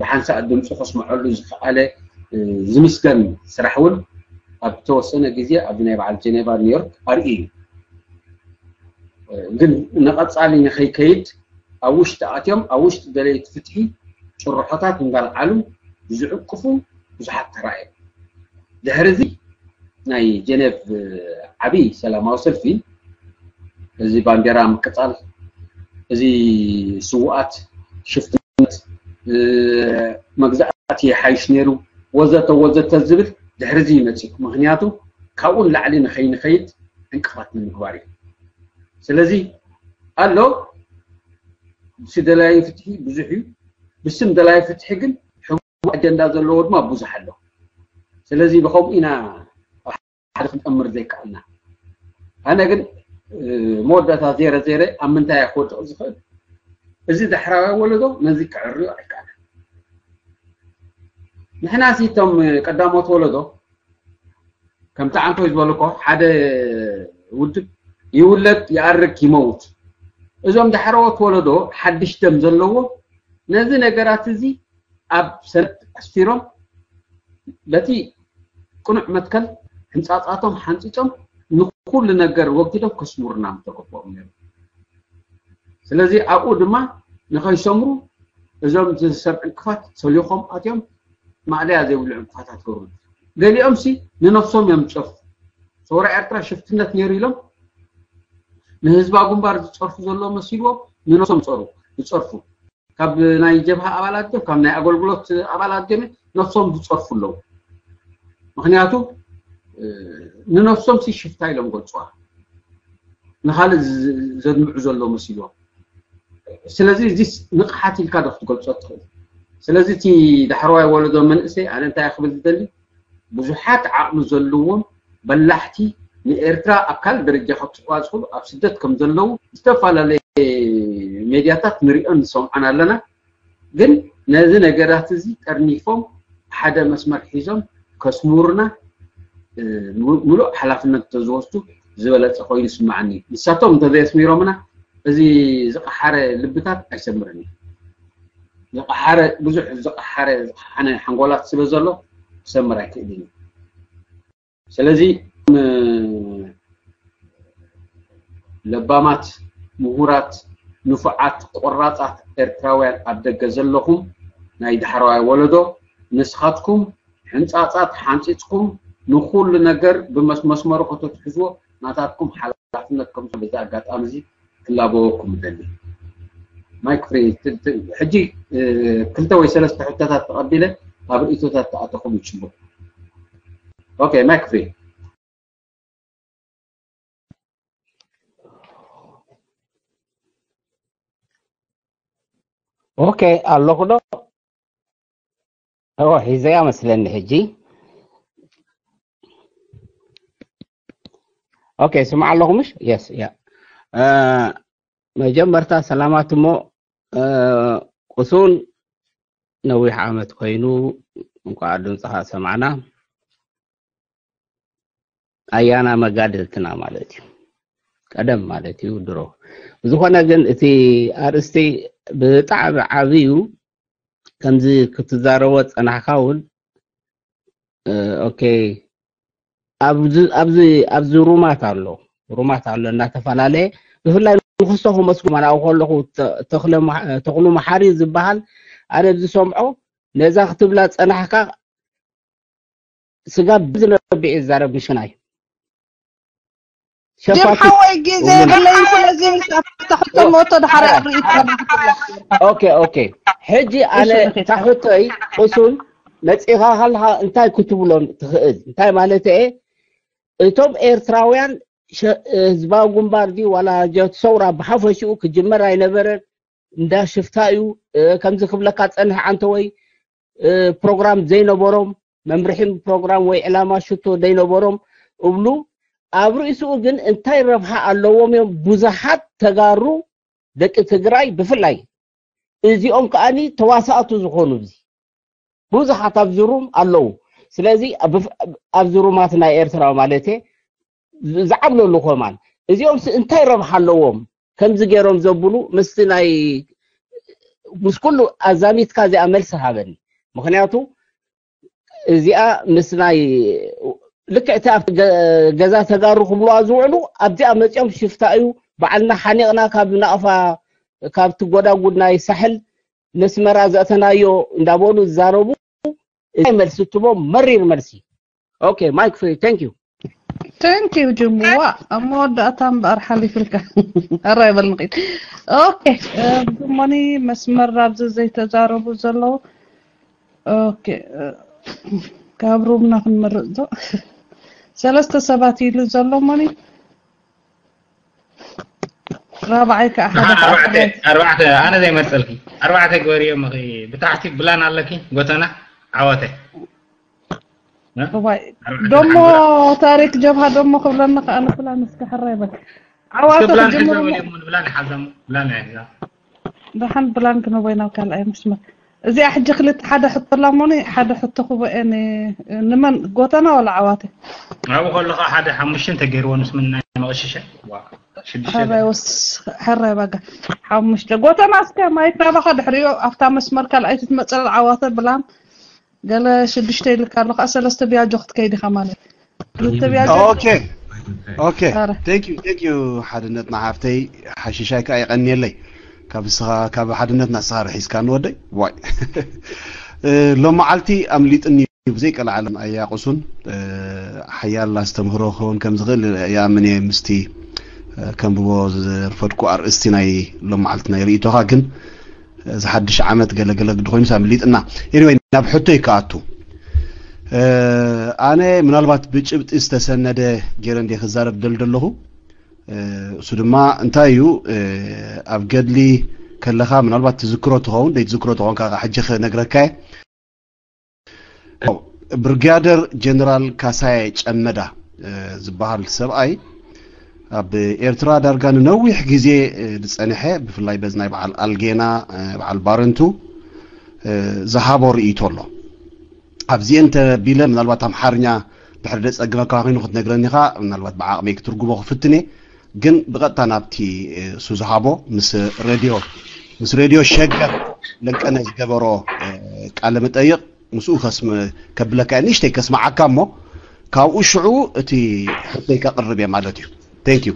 ብሓንሳእ ድምፁ ከስምዐሉ ዝኸኣለ ዝምስገን ስራሕ እውን ኣብ ዝተወሰነ ግዜ ኣብዚ ናይ በዓል ጀኔቫ ኒውዮርክ ኣርእዩ እዩ። ግን ንቐፃሊ ንኸይከይድ ኣብ ውሽጢ ኣትዮም ኣብ ውሽጢ ደለይቲ ፍትሒ ጭርሖታት እንዳልዓሉ ዝዕቅፉ ብዙሓት ተራእዮም። ድሕሪ እዚ ናይ ጀኔቭ ዓብዪ ሰላማዊ ሰልፊ እዚ ባንዴራ ምቅፃል፣ እዚ ስውኣት ሽፍትነት፣ መግዛእቲ ይሓይሽ ነይሩ ወዘተ ወዘተ ዝብል ድሕሪ እዚ ይመፅእ። ምክንያቱ ካብኡ ንላዕሊ ንኸይንኸይድ ዕንቅፋት ንምግባር እዩ። ስለዚ ኣሎ ብስም ደላዩ ፍትሒ ብዙሕ እዩ፣ ብስም ደላዩ ፍትሒ ግን ሕቡእ ኣጀንዳ ዘለዎ ድማ ብዙሕ ኣሎ። ስለዚ ብከምኡ ኢና ሓደ ክንጠምር ዘይከኣልና። ኣነ ግን መወዳእታ ዜረ ዜረ ኣብ ምንታይ ክወድቕ ዝኽእል? እዚ ዳሕራዋይ ወለዶ ነዚ ክዕርዮ ኣይከኣለን። ንሕና ሲ እቶም ቀዳሞት ወለዶ ከምቲ ዓንቶይ ዝበልኮ ሓደ ውድብ ይውለድ ይኣርግ ይመውት። እዞም ዳሕረዎት ወለዶ ሓድሽ ደም ዘለዎ ነዚ ነገራት እዚ ኣብ ሰነድ ኣስፊሮም በቲ ቅኑዕ መትከል ሕንፃፃቶም ሓንፂፆም ንኩሉ ነገር ወጊዶም ከስምሩና ምተገበኦም ነይሩ። ስለዚ ኣብኡ ድማ ንኸይሰምሩ እዞም ሰብ ዕንቅፋት ሰሊኾም ኣትዮም ማእለያ ዘይብሉ ዕንቅፋታት ገሩ። ገሊኦም ሲ ንነፍሶም እዮም ዝፀርፉ። ሰውራ ኤርትራ ሽፍትነት ነይሩ ኢሎም ንህዝባ ግንባር ዝፀርፉ ዘለዎ መሲልዎም ንነፍሶም ፀሩ ዝፀርፉ። ካብ ናይ ጀብሃ ኣባላት ድዮም ካብ ናይ ኣገልግሎት ኣባላት ድዮም ነፍሶም ዝፀርፉ ኣለዉ። ምክንያቱ ንነፍሶም ሲ ሽፍታ ኢሎም ገልፅዋ ንካልእ ዘድምዑ ዘሎ መሲልዎም። ስለዚ እዚ ንቕሓት ኢልካ ዶ ክትገልፆ ትኽእል? ስለዚ እቲ ዳሕረዋይ ወለዶ መንእሰይ ኣነ እንታይ ክብል ዝደሊ ብዙሓት ዓቕሚ ዘለዎም በላሕቲ ንኤርትራ ኣብ ካልእ ደረጃ ከብፅሕዋ ዝኽእሉ ኣብ ስደት ከም ዘለዉ ዝተፈላለየ ሜድያታት ንሪኦን ንሰምዖን ኣለና። ግን ነዚ ነገራት እዚ ጠርኒፎም ሓደ መስመር ሒዞም ከስምሩና ምሉእ ሓላፍነት እንተዝወስዱ ዝበለፀ ኮይኑ ይስማዓኒ። ንሳቶም እንተዘየስሚሮምና እዚ ዝቐሓረ ልብታት ኣይሰምርን እዩ። ዝቐሓረ ብዙሕ ዝቐሓረ ዝቐሓነ ሓንጎላት ስለ ዘሎ ክሰምር ኣይክእልን እዩ። ስለዚ ለባማት፣ ምሁራት፣ ንፉዓት፣ ቆራፃት ኤርትራውያን ኣብ ደገ ዘለኹም ናይ ዳሕረዋይ ወለዶ ንስኻትኩም ሕንፃፃት ሓንፂፅኩም ንኩሉ ነገር ብመስመስመሩ ከተትሕዝዎ ናታትኩም ሓላፍነት ከም በዚ ኣጋጣሚ እዚ ክላበወኩም እደሊ። ማይክ ፍሪ ሕጂ ክልተ ወይ ሰለስተ ሕቶታት ተቐቢለ ኣብ ርእቶታት ተኣተኹም ይፅቡቅ። ኦኬ ማይክ ፍሪ። ኦኬ ኣለኹ ዶ? ኦ ሒዘያ መስለኒ ሕጂ። ኦኬ ስምዓ ኣለኹ ምሽ? የስ ያ። መጀመርታ ሰላማት እሞ ቁሱን ነዊሕ ዓመት ኮይኑ እንኳዕ ድምፅኻ ሰማዕና። ኣያና መጋድልትና ማለት እዩ። ቀደም ማለት እዩ ድሮ። ብዝኾነ ግን እቲ ኣርእስቲ ብጣዕሚ ዓብዩ ከምዚ ክትዛረቦ ጸናሕካ እውን ኦኬ ኣብዚ ኣብዚ ሩማት ኣሎ ሩማት ኣሎ እናተፈላለየ ብፍላይ ንክስቶ ክመስኩ መናው ከለኹ ተኽሉ መሓሪ ዝበሃል ኣነ ብዝሰምዖ ነዛ ክትብላ ጸናሕካ ስጋብ ብዝነብዕ እዩ ዝዛረብ ምሽናይ ሸፋቱ ሓወይ ግዜ የብለይን ስለዚ ምስ ኣፍታሕቶ ሞቶ ድሓር ርእይቶ ኦኬ ኦኬ ሕጂ ኣነ ታሕቶይ ቁሱን መፂኻ ከለካ እንታይ ክትብሎም ትኽእል እንታይ ማለት እየ እቶም ኤርትራውያን ህዝባዊ ግንባር ድዩ ዋላ ጀት ሰውራ ብሓፈሽኡ ክጅመር ኣይነበረን እንዳ ሽፍታ እዩ ከምዚ ክብለካ ፀንሕ ዓንተ ወይ ፕሮግራም ዘይነበሮም መምርሒ ፕሮግራም ወይ ዕላማ ሽቶ ዘይነበሮም እብሉ ኣብ ርእስኡ ግን እንታይ ረብሓ ኣለዎም እዮም ብዙሓት ተጋሩ ደቂ ትግራይ ብፍላይ እዚኦም ከዓኒ ተዋሳእቱ ዝኾኑ እዚ ብዙሓት ኣብዚ ሩም ኣለዉ። ስለዚ ኣብዚ ሩማት ናይ ኤርትራ ማለት ዝዓብለሉ ኮማን እዚኦም እንታይ ረብሓ ኣለዎም? ከምዚ ገይሮም ዘብሉ ምስቲ ናይ ምስ ኩሉ ኣዛሚትካ እዚኣ መልሲ ሃበኒ። ምክንያቱ እዚኣ ምስ ናይ ልክዕቲ ኣብቲ ገዛ ተጋሩ ክብልዋ ዝውዕሉ ኣብዚኣ መፂኦም ሽፍታ እዩ፣ በዓልና ሓኒቕና ካብ ናቕፋ ካብቲ ጎዳጉድ ናይ ሳሕል ነስመራ ዘእተናዮ እንዳበሉ ዝዛረቡ። እዚ መልሲ እትቦም መሪር መልሲ። Okay, mic free. Thank you. Thank you ጅምዋ ኣብ መወዳእታ እምበኣር ሓሊፍልካ ኣራ ይበል ንኽእል። Okay, ብሞኒ መስመር ኣብዚ ዘይተዛረቡ ዘለዉ። Okay, ካብ ሩምና ክንመርጽ ዶ? ሰለስተ ሰባት ኢሉ ዘሎ ሞኒ። ራብዓይ ከዓ ሓደ ኣርባዕተ ኣርባዕተ ኣነ ዘይመርጸልኪ ኣርባዕተ ግበርዮ ምኺ። ብታሕቲ ብላን ኣለኪ ጎተና ዓወተ። እዋይ ደሞ ታሪክ ጀብሃ ደሞ ክብለና ከኣ ንብላን እስከ ሕራይ በል። ዓዋተ ብላን ክጅምሩ ሕዘሙ ብላን ሓዘሙ ብላን ሕዛ ደሓን ብላን ክንቦይ ናብ ካልኣይ መስመር። እዚኣ ሕጂ ክልተ ሓደ ሕቶ ኣላ እሞኒ ሓደ ሕቶ ክቦ እየ ን- ንመን ጎተና ወላ ዓዋተ? ኣብኡ ከለኻ ሓደ ሓሙሽተ እንተገይርዎ ምስ ምናይ መቐሸሸ ዋ ሽዱሽተ ሕራይ ወስ ሕራይ ባጋ ሓሙሽተ ጎተና እስከ ማይክ ናባኻ ድሕሪኡ ኣብታ መስመር ካልኣይቲ ትመፀል ዓዋተ ብላን ገለ ሽዱሽተ ኢልካ ኣሎ ከዓ ሰለስተ ቢያጆ ክትከይድ ኢኻ ማለት ክልተ ቢያጆ Okay. Okay. ኣረ Thank you. Thank you. ሓድነትና ሓፍተይ ሓሽሻይ ከዓ የቐንየለይ ካብ ንስኻ ካብ ሓድነትና ንስኻ ርሒስካ ንወደይ ዋይ እ፣ ሎመዓልቲ ኣምሊጥኒ እዩ ብዘይቀልዓለም ኣያቑሱን እ፣ ሓያል ኣስተምህሮ ክኸውን ከም ዝኽእል ይኣምን እየ ምስቲ እ፣ ከንብቦ ዝረፈድኩ ኣርእስቲ ናይ ሎመዓልቲ ናይ ርእይቶኻ ግን እዚ ሓድሽ ዓመት ገለገለ ግዲ ኮይኑስ ኣምሊጥና anyway ናብ ሕቶይ ክኣቱ እ፣ ኣነ ምናልባት ብጭብጢ ዝተሰነደ ገይረ እንደ ክዛረብ ደል ዘለኹ እ፣ እሱ ድማ እንታይ እዩ እ፣ ኣብ ገድሊ ከለኻ ምናልባት ትዝክሮ ትኸውን ደይ ትዝክሮ ትኸውን ካብ ሕጂ ክነግረካ እየ ብርጋደር ጀነራል ካሳየ ጨመዳ እ፣ ዝበሃል ሰብኣይ ኣብ ኤርትራ ዳርጋ ንነዊሕ ግዜ እ፣ ዝጸንሐ ብፍላይ በዚ ናይ በዓል ኣልጌና እ፣ በዓል ባረንቱ እ፣ ዝሃቦ ርእይቶ ኣሎ ኣብዚኤን ተቢለ ምናልባት ኣምሓርኛ ድሕሪ ደጸግመካ ኮይኑ ክትነግረኒ ኢኻ ምናልባት ብዓቕመይ ክትርጉሞ ክፍትን እየ ግን ብቐጥታ ናብቲ እ፣ እሱ ዝሃቦ ምስ ሬድዮ ምስ ሬድዮ ሸገር ለንቀነ ዝገበሮ እ፣ ቃለ መጠይቕ ምስኡ ከስም ከብለካ እየ ንእሽተይ ከስምዓካ እሞ ካብኡ ሽዑ እቲ ሕቶይ ከቕርብ እየ ማለት እዩ thank you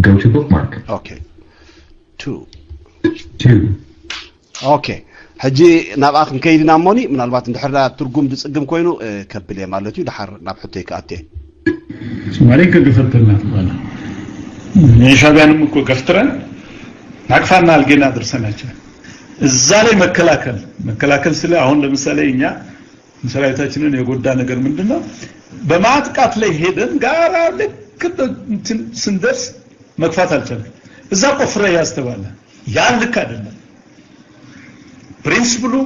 Go to bookmark. okay two Two. okay ሕጂ ናብኣ ክንከይድ ኢና እሞኒ ምናልባት እንድሕር ዳ ትርጉም ዝፅግም ኮይኑ እ፣ ከብል እየ ማለት እዩ ድሓር ናብ ሕቶይ ክኣት እየ ሶማሌ ከግፈተልና ትባለ ንሻቢያንም እኮ ገፍትረን ናቅፋና ኣልጌና ደርሰናቸው እዛ ላይ መከላከል መከላከል ስለ አሁን ለምሳሌ እኛ ሰራዊታችንን የጎዳ ነገር ምንድን ነው በማጥቃት ላይ ሄደን ጋራ ልክ እንደ እንትን ስንደርስ መግፋት አልቻለም እዛ ቆፍረ ያስተባለ ያ ልክ አይደለም principle ኡ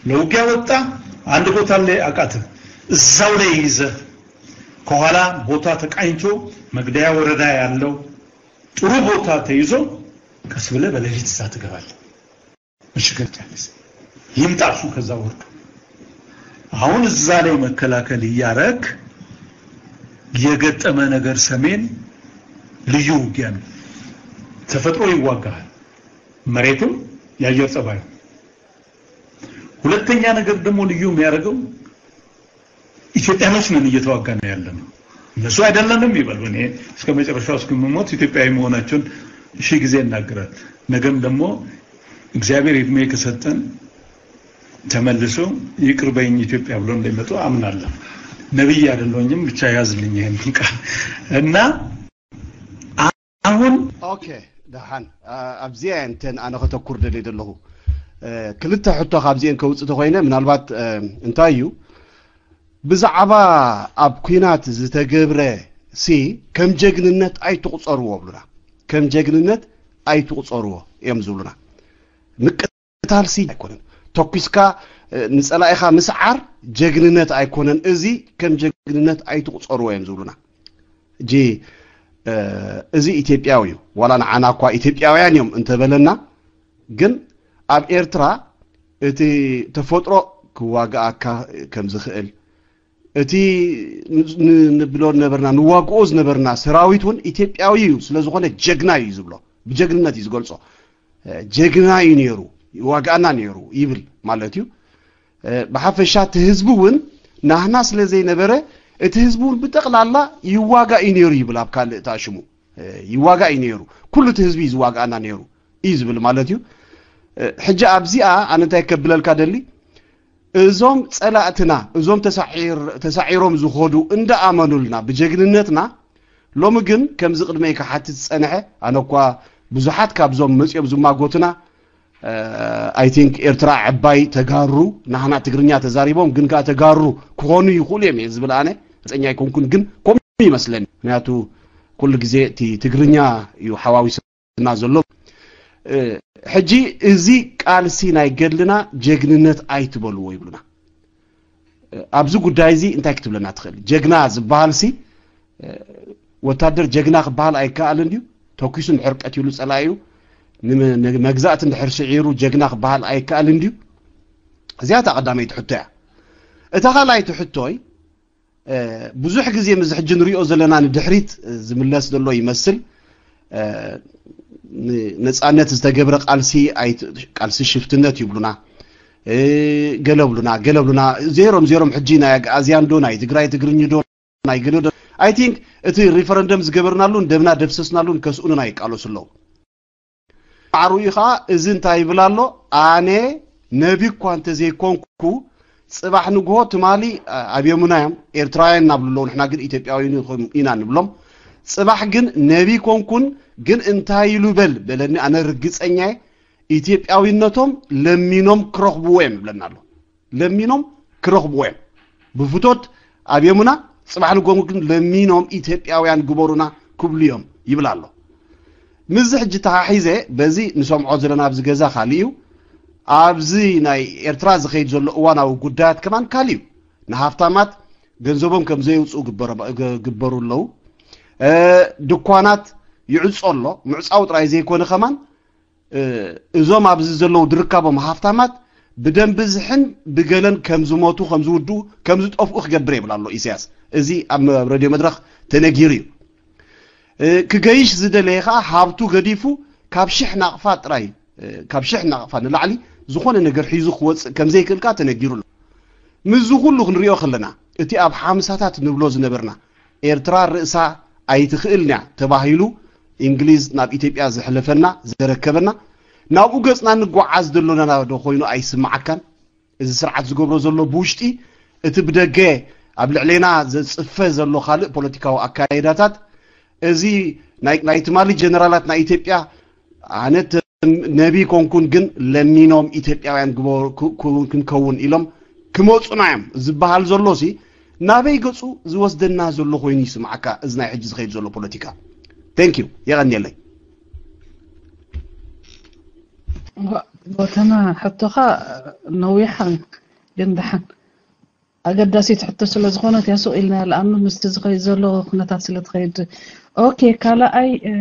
ለውጊያ ወጣ አንድ ቦታ ላይ አቃተ እዛው ላይ ይዘ ከኋላ ቦታ ተቃኝቶ መግደያ ወረዳ ያለው ጥሩ ቦታ ተይዞ ቀስ ብለ በሌሊት እዛ ትገባለ ምሽግር ጨርስ ይምጣ እሱ ከዛ ወርዶ አሁን እዛ ላይ መከላከል እያረክ የገጠመ ነገር ሰሜን ልዩ ውጊያ ነው። ተፈጥሮ ይዋጋሃል፣ መሬትም የአየር ጸባዩ። ሁለተኛ ነገር ደግሞ ልዩ የሚያደርገው ኢትዮጵያኖች ነን እየተዋጋን ያለነው እነሱ አይደለንም ይበሉ። እኔ እስከ መጨረሻው እስከምሞት ኢትዮጵያዊ መሆናቸውን ሺህ ጊዜ እናገራለሁ። ነገም ደግሞ እግዚአብሔር እድሜ ከሰጠን ተመልሶ ይቅር በይኝ ኢትዮጵያ ብሎ እንደሚመጡ አምናለሁ። ነብይ አይደለሁኝም፣ ብቻ ያዝልኝ ይሄንን ቃል እና አሁን okay ደሓን ኣብዚኣ እንተን ኣነ ከተኩር ደልየ ዘለኹ ክልተ ሕቶ ካብዚአን ከውፅእ ተኮይነ ምናልባት እንታይ እዩ ብዛዕባ ኣብ ኩናት ዝተገብረ ሲ ከም ጀግንነት ኣይትቑፀርዎ ብሉና ከም ጀግንነት ኣይትቑፀርዎ እዮም ዝብሉና ምቅታል ሲ ኣይኮነን ተኩስካ ንፀላኢኻ ምስዓር ጀግንነት ኣይኮነን እዚ ከም ጀግንነት ኣይትቑፀርዎ እዮም ዝብሉና እጂ እዚ ኢትዮጵያዊ እዩ ዋላ ንዓና እኳ ኢትዮጵያውያን እዮም እንተበለና ግን ኣብ ኤርትራ እቲ ተፈጥሮ ክዋግኣካ ከም ዝኽእል፣ እቲ ን- ን- ንብሎ ዝነበርና፣ ንዋግኦ ዝነበርና ሰራዊት እውን ኢትዮጵያዊ እዩ፣ ስለ ዝኾነ ጀግና እዩ ዝብሎ። ብጀግንነት እዩ ዝገልጾ። እ፣ ጀግና እዩ ነይሩ፣ ይዋግኣና ነይሩ ይብል ማለት እዩ። እ፣ ብሓፈሻ እቲ ህዝቢ እውን ናህና ስለ ዘይነበረ፣ እቲ ህዝቢ እውን ብጠቕላላ ይዋጋእ እዩ ነይሩ ይብል። ኣብ ካልእ እታ ሽሙ እ፣ ይዋጋእ እዩ ነይሩ፣ ኩሉ እቲ ህዝቢ እዩ ዝዋግኣና ነይሩ እዩ ዝብል ማለት እዩ። እ፣ ሕጂ ኣብዚኣ ኣነ እንታይ ከብለልካ ደሊ፣ እዞም ጸላእትና፣ እዞም ተሳዒር- ተሳዒሮም ዝኾዱ እንዳኣመኑልና ብጀግንነትና፣ ሎሚ ግን ከምዚ ቅድመይ ክሓትት ዝጸንሐ፣ ኣነ እኳ ብዙሓት ካብዞም መጺኦም ዝማጎቱና፣ I think ኤርትራ ዕባይ ተጋሩ፣ ናህና ትግርኛ ተዛሪቦም ግን ከኣ ተጋሩ ክኾኑ ይኽእሉ እዮም እየ ዝብል ኣነ። ርግጸኛ ኣይኮንኩን፣ ግን ከምኡ ይመስለኒ። ምክንያቱ ኩሉ ግዜ እቲ ትግርኛ እዩ ሓዋዊስና ዘሎ። እ፣ ሕጂ እዚ ቃልሲ ናይ ገድልና ጀግንነት ኣይትበልዎ ይብሉና። እ፣ ኣብዚ ጉዳይ እዚ እንታይ ክትብለና ትኽእል? ጀግና ዝበሃል ሲ፣ እ፣ ወታደር ጀግና ክበሃል ኣይከኣልን ድዩ? ተኩሱ እንድሕር ቀቲሉ ጸላኢኡ፣ ንመ- ንመግዛእቲ እንድሕር ስዒሩ ጀግና ክበሃል ኣይከኣልን ድዩ? እዚኣ እታ ቀዳመይቲ ሕቶ እያ። እታ ካልኣይቲ ሕቶይ፣ እ፣ ብዙሕ ግዜ ምስ ሕጂ ንሪኦ ዘለና ንድሕሪት ዝምለስ ዘሎ ይመስል። እ፣ ንነጻነት ዝተገብረ ቃልሲ ኣይት- ቃልሲ ሽፍትነት ይብሉና። እ፣ ገለ ብሉና፣ ገለ ብሉና። ዜሮም ዜሮም ሕጂ ናይ ኣግኣዝያን ዶ፣ ናይ ትግራይ ትግርኝ ዶ፣ ናይ ገለ ዶ። I think እቲ ሪፈረንደም ዝገበርናሉን ደምና ደፍሰስናሉን ከስኡኑና ይቃለሱ ኣለዉ። ማዕሩኡ ኸዓ እዚ እንታይ ይብል ኣሎ? ኣነ ነቢ እኳ እንተዘይኮንኩ፣ ጽባሕ ንግሆ ትማሊ፣ ኣ-፣ ኣብዮምና እዮም፣ ኤርትራውያን እናብሉ ኣለዉ፣ ንሕና ግን ኢትዮጵያውያን ኢኹም ኢና ንብሎም። ጽባሕ ግን ነቢ ኮንኩን፣ ግን እንታይ ኢሉ በል በለኒ፣ ኣነ ርግጸኛ እየ፣ ኢትዮጵያዊነቶም ለሚኖም ክረኽብዎ እዮም ይብለና ኣሎ። ለሚኖም ክረኽብዎ እዮም። ብፍቶት ኣብዮምና፣ ጽባሕ ንጎም ግን ለሚኖም ኢትዮጵያውያን ግበሩና ክብሉ እዮም ይብል ኣሎ። ምስዚ ሕጂ ተሓሒዘ፣ በዚ ንሰምዖ ዘለና ኣብዚ ገዛ ካልእ እዩ። ኣብዚ ናይ ኤርትራ ዝኸይድ ዘሎ እዋናዊ ጉዳያት ከማን ካልእ እዩ። ንሃፍታማት ገንዘቦም ከም ዘየውፅኡ ግበረ- ግ- ግበሩ ኣለዉ። እ፣ ድኳናት ይዕጾ ኣሎ። ምዕጻው ጥራይ ዘይኮነ ከማን፣ እ፣ እዞም ኣብዚ ዘለዉ ድርካቦም ሃፍታማት ብደም ብዝሕን ብገለን ከም ዝሞቱ፣ ከም ዝውድኡ፣ ከም ዝጠፍኡ ክገብር ይብል ኣሎ ኢሳያስ። እዚ ኣብ መ- ሬድዮ መድረኽ ተነጊሩ እዩ። እ፣ ክገይሽ ዝደለየ ኸዓ ሃብቱ ገዲፉ ካብ ሽሕ ናቕፋ ጥራይ፣ እ፣ ካብ ሽሕ ናቕፋ ንላዕሊ ዝኾነ ነገር ሒዙ ክወፅእ ከም ዘይክእል ከኣ ተነጊሩ ኣሎ። ምስዚ ኩሉ ክንሪኦ ከለና፣ እቲ ኣብ ሓምሳታት ንብሎ ዝነበርና፣ ኤርትራ ርእሳ ኣይትኽእልን እያ ተባሂሉ እንግሊዝ ናብ ኢትዮጵያ ዘሕለፈና፣ ዘረከበና፣ ናብኡ ገጽና እንጓዓዝ ዘሎና ዶ ኮይኑ ኣይስምዓካን? እዚ ስርዓት ዝገብሮ ዘሎ ብውሽጢ፣ እቲ ብደገ ኣብ ልዕሌና ዘጽፈ ዘሎ ካልእ ፖለቲካዊ ኣካይዳታት፣ እዚ ናይ ናይ ትማሊ ጀነራላት ናይ ኢትዮጵያ፣ ኣነ ተ- ነቢ ኮንኩን ግን ለሚኖም ኢትዮጵያውያን ግበሩ- ክ- ክ- ክንከውን ኢሎም ክመጹና እዮም ዝበሃል ዘሎ ሲ፣ ናበይ ገጹ ዝወስደና ዘሎ ኮይኑ ይስምዓካ? እዚ ናይ ሕጂ ዝኸይድ ዘሎ ፖለቲካ። Thank you፣ የቐንየለይ። ዋ- ቦተና ሕቶኻ ነዊሓ፣ ግን ደሓን ኣገዳሲት ሕቶ ስለ ዝኾነት እያ ስቕ ኢልና፣ ለኣኑ ምስቲ ዝኸይድ ዘሎ ኩነታት ስለ ትኸይድ። ኦኬ፣ ካልኣይ፣ እ፣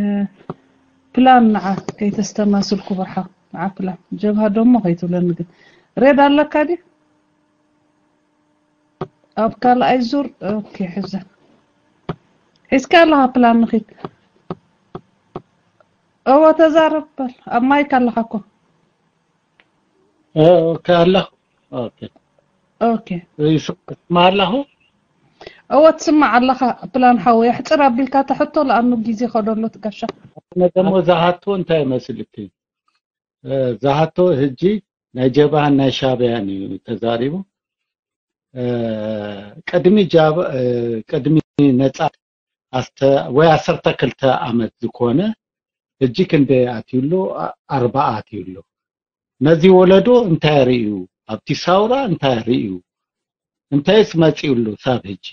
ፕላን ንዓ ከይተስተማስልኩ ብርሓ፣ ንዓ ፕላን ጀብሃ ደሞ ከይትብለኒ ግን። ሬድ ኣለካ ድዩ? ኣብ ካልኣይ ዙር፣ ኦኬ፣ ሕዘ። ሒዝካ ኣለኻ ፕላን ንኺድ። እወ፣ ተዛረብ በል። ኣብ ማይክ ኣለኻ እኮ። እ፣ ኦኬ ኣለኹ። ኦኬ። ኦኬ። ይስማ ኣለኹ። እወ፣ ትስማዕ ኣለኻ ፕላን ሓወይ። ኣሕጽር ኣቢልካ እታ ሕቶ፣ ለኣኑ ግዜ ከደሎ ትጋሻ። ኣነ ደግሞ ዝሃቶ እንታይ መስልኪ? እ፣ ዝሃቶ ህጂ ናይ ጀብሃን ናይ ሻዕብያን እዩ ተዛሪቡ። እ፣ ቅድሚ ጃብ-፣ እ፣ ቅድሚ ነጻ ኣስተ-፣ ወይ ዓሰርተ ክልተ ዓመት ዝኾነ ህጂ ክንደይ ኣትዩ ኣሎ? ኣ-፣ ኣርባዓ ኣትዩ ኣሎ። ነዚ ወለዶ እንታይ ርእዩ? ኣብቲ ሳውራ እንታይ ርእዩ? እንታይስ መጺኡ ኣሎ ሳብ ህጂ?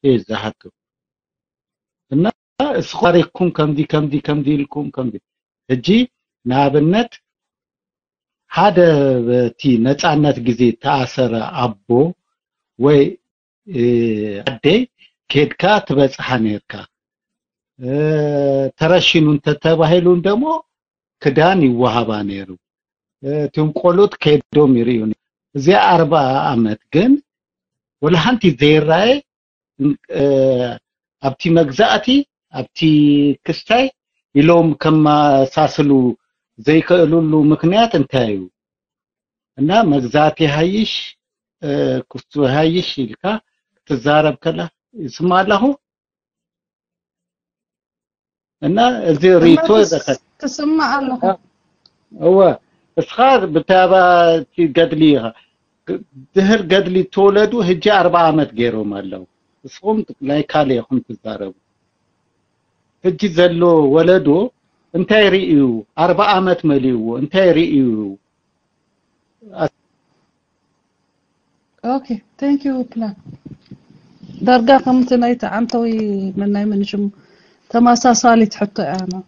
እዩ ዝሃቱ። እና እስኹም ታሪኽኩም ከምዚ፣ ከምዚ፣ ከምዚ ኢልኩም፣ ከምዚ። ህጂ ንኣብነት ሓደ በቲ ነጻነት ግዜ ተኣሰረ ኣቦ ወይ፣ እ፣ ኣደ ኬድካ ትበጽሓ ነርካ። እ፣ ተረሺኑ እንተተባሂሉ ደሞ ክዳን ይወሃባ ነይሩ። እቶም ቆሎት ከይዶም ይርእዩኒ። እዚኣ ኣርባ ዓመት ግን ወላ ሓንቲ ዘይረኣየ፣ እ፣ ኣብቲ መግዛእቲ፣ ኣብቲ ክስታይ ኢሎም ከመሳስሉ ዘይክእልሉ ምክንያት እንታይ እዩ? እና መግዛእቲ ይሃይሽ፣ እ፣ ክስቱ ይሃይሽ ኢልካ ክትዛረብ ከላ ይስማዕ ኣለኹ። እና እዚ ሪቶ ትስ-፣ ዘኸ-፣ ትስማዕ ኣለኹ። እወ፣ እስኻ ብታባ እቲ ገድሊ ኢኻ። ድህር ገድሊ ተወለዱ፣ ህጂ ኣርባ ዓመት ገይሮም ኣለዉ። እስኹም ናይ ካልእ ኢኹም ትዛረቡ። ህጂ ዘሎ ወለዶ እንታይ ርእዩ? ኣርባ ዓመት መሊእዎ፣ እንታይ ርእዩ? ኦኬ፣ thank you ፕላን። ዳርጋ ከምቲ ናይቲ ዓንተዊ መን ናይ መን ሽሙ ተመሳሳሊት ሕቶ እያ። ማ-፣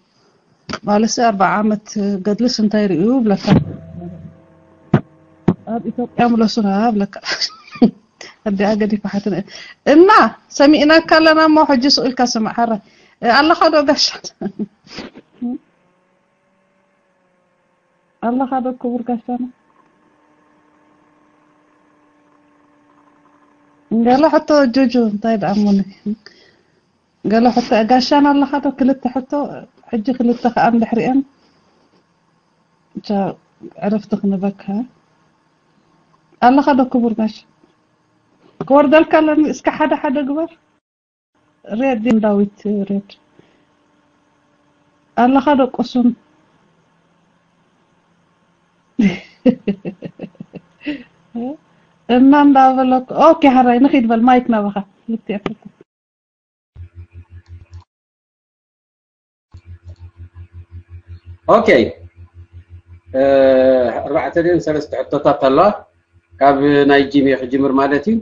ማለትሲ ኣርባዓ ዓመት ገድልስ እንታይ ርእዩ ብለካ። ኣብ ኢትዮጵያ ምለሱና ብለካ። ኣዲኣ ገዲፋ ሓትነ። እና ሰሚዕናካ ኣለና እሞ ሕጂ ስቕ ኢልካ ስማዕ። ሓራ ኣለኻ ዶ ጋሻ? ኣለኻ ዶ ክቡር ጋሻና? ገለ ሕቶ ጆጆ እንታይ ደኣ እሞኒ? ገለ ሕቶ ጋሻና ኣለኻ ዶ? ክልተ ሕቶ፣ ሕጂ ክልተ ከኣ እንድሕሪአን። ቻ፣ ዕረፍቲ ክንበካ። ኣለኻ ዶ ክቡር ጋሻ? ክወርደልካ ኣለኒ፣ እስከ ሓደ ሓደ ግበር። ሬድ ዲን ዳዊት ሬድ። ኣለኻ ዶ ቁሱን? እና እንዳበለኩ፣ ኦኬ፣ ሓራይ ንኺድ በል፣ ማይክ ናባኻ። ልትዕ ፍልጥ። ኦኬ፣ እ፣ ኣርባዕተ ድን ሰለስተ ሕቶታት ኣለዋ። ካብ ናይ ጂሚ ክጅምር ማለት እዩ።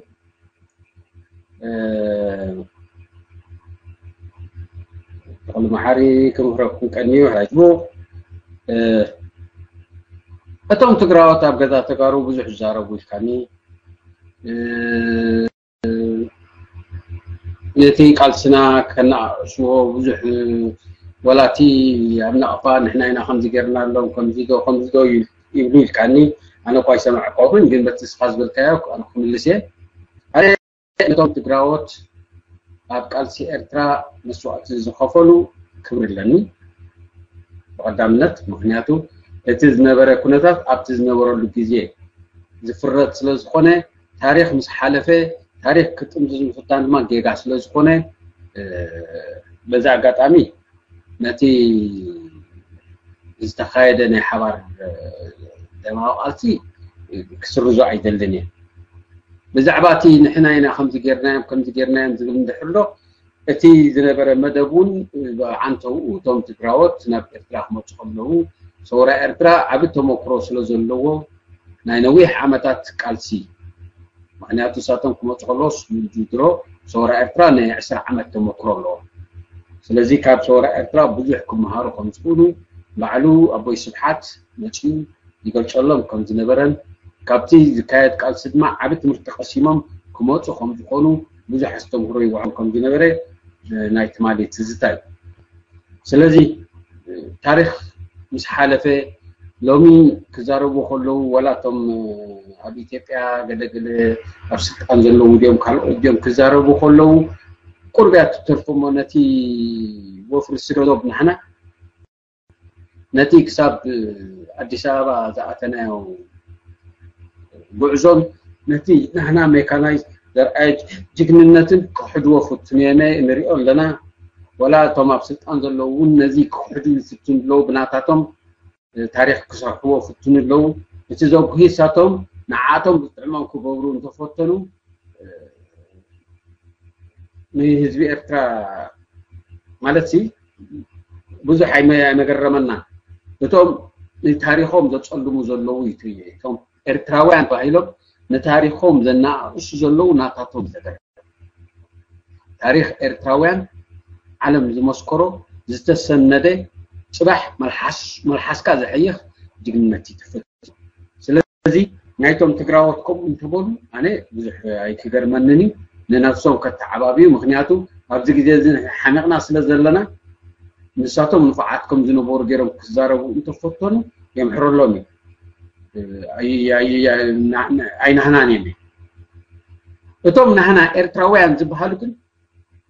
እ፣ ተኽሉ መሓሪ ክምህረኩም ቀንዩ ሕራጅቡ። እ፣ እቶም ትግራዎት ኣብ ገዛ ተጋሩ ብዙሕ ይዛረቡ ኢልካኒ። እ፣ ነቲ ቃልስና ከነኣእስዎ ብዙሕ፣ ወላቲ ኣብ ናቕፋ ንሕና ኢና ከምዚ ጌርናሎም፣ ከምዚ ዶ፣ ከምዚ ዶ ይብሉ ኢልካኒ። ኣነ እኳ ኣይሰማዕኩኹምን፣ ግን በቲ ንስኻ ዝበልካዮ ኣነ ክምልስ እየ። ኣነ ነቶም ትግራዎት ኣብ ቃልሲ ኤርትራ መስዋእቲ ዝኸፈሉ ክብሪ ኣለኒ ብቐዳምነት። ምኽንያቱ እቲ ዝነበረ ኩነታት ኣብቲ ዝነበረሉ ግዜ ዝፍረድ ስለ ዝኾነ፣ ታሪኽ ምስ ሓለፈ ታሪኽ ክጥምዝዝ ምፍታን ድማ ጌጋ ስለ ዝኾነ፣ እ፣ በዚ ኣጋጣሚ ነቲ ዝተኻየደ ናይ ሓባር፣ እ፣ ደማዊ ቃልሲ ክስርዞ ኣይደልን እየ። ብዛዕባ እቲ ንሕና ኢና ከምዚ ጌርናዮም፣ ከምዚ ጌርናዮም ዝብል እንድሕር ኣሎ፣ እቲ ዝነበረ መደብ እውን ብዓንተውኡ እቶም ትግራዎት ናብ ኤርትራ ክመፁ ከለዉ፣ ሰውራ ኤርትራ ዓቢ ተመክሮ ስለ ዘለዎ፣ ናይ ነዊሕ ዓመታት ቃልሲ፣ ምኽንያቱ ንሳቶም ክመፁ ከለዎስ ድሮ ሰውራ ኤርትራ ናይ ዕስራ ዓመት ተመክሮ ኣለዎም። ስለዚ ካብ ሰውራ ኤርትራ ብዙሕ ክመሃሩ ከም ዝኽእሉ ባዕሉ ኣቦይ ስብሓት መፂኡ ይገልፀሎም ከም ዝነበረን፣ ካብቲ ዝካየድ ቃልሲ ድማ ዓቢ ትምህርቲ ቀሲሞም ክመፁ ከም ዝኾኑ ብዙሕ ኣስተምህሮ ይወሃቦም ከም ዝነበረ፣ እ፣ ናይ ትማሊ ትዝታ እዩ። ስለዚ፣ እ፣ ታሪኽ ምስ ሓለፈ ሎሚ ክዛረቡ ከለዉ፣ ዋላ እቶም፣ እ፣ ኣብ ኢትዮጵያ ገለገለ ኣብ ስልጣን ዘለዉ ድዮም ካልኦት ድዮም ክዛረቡ ከለዉ፣ ቁርብ እያ ትተርፎ እሞ ነቲ ወፍሪ ስደዶብ ንሕና ነቲ ክሳብ ኣዲስ ኣበባ ዝኣተናዮ ጉዕዞን ነቲ ናህና ሜካናይዝ ዘርኣየ ጅግንነትን ክሕድዎ ፍትኑ የመ ንሪኦ ኣለና። ወላ እቶም ኣብ ስልጣን ዘለዉ እውን ነዚ ክሕዱ ይፍትኑ ኣለዉ። ብናታቶም ታሪኽ ክሰርሕዎ ፍትኑ ኣለዉ። እቲ ዘጉሂ እሳቶም ንዓቶም ዝጥዕሞም ክገብሩ እንተፈተኑ ንህዝቢ ኤርትራ ማለት ሲ ብዙሕ ኣይመ-፣ ኣይመገረመና። እቶም ንታሪኾም ዘጸልሙ ዘለዉ እዩ ትርኢት። እቶም ኤርትራውያን ተባሂሎም ንታሪኾም ዘናኣእሱ ዘለዉ ናታቶም ዘገርም። ታሪኽ ኤርትራውያን ዓለም ዝመስከሮ ዝተሰነደ ጽባሕ መልሓስ-፣ መልሓስካ ዘሐይኽ ጅግንነት እዩ ትፍት። ስለዚ ናይቶም ትግራዎት ከምኡ እንተበሉ ኣነ ብዙሕ ኣይክገርመንን እዩ። ንነብሶም ከተዓባብዩ፣ ምኽንያቱ ኣብዚ ግዜ እዚ ሓሚቕና ስለ ዘለና ንሳቶም ንፉዓት ከም ዝነበሩ ገይሮም ክዛረቡ እንተፈተኑ የምሕረሎም እዩ። ኣይናህናን እዮም። እቶም ናህና ኤርትራውያን ዝበሃሉ ግን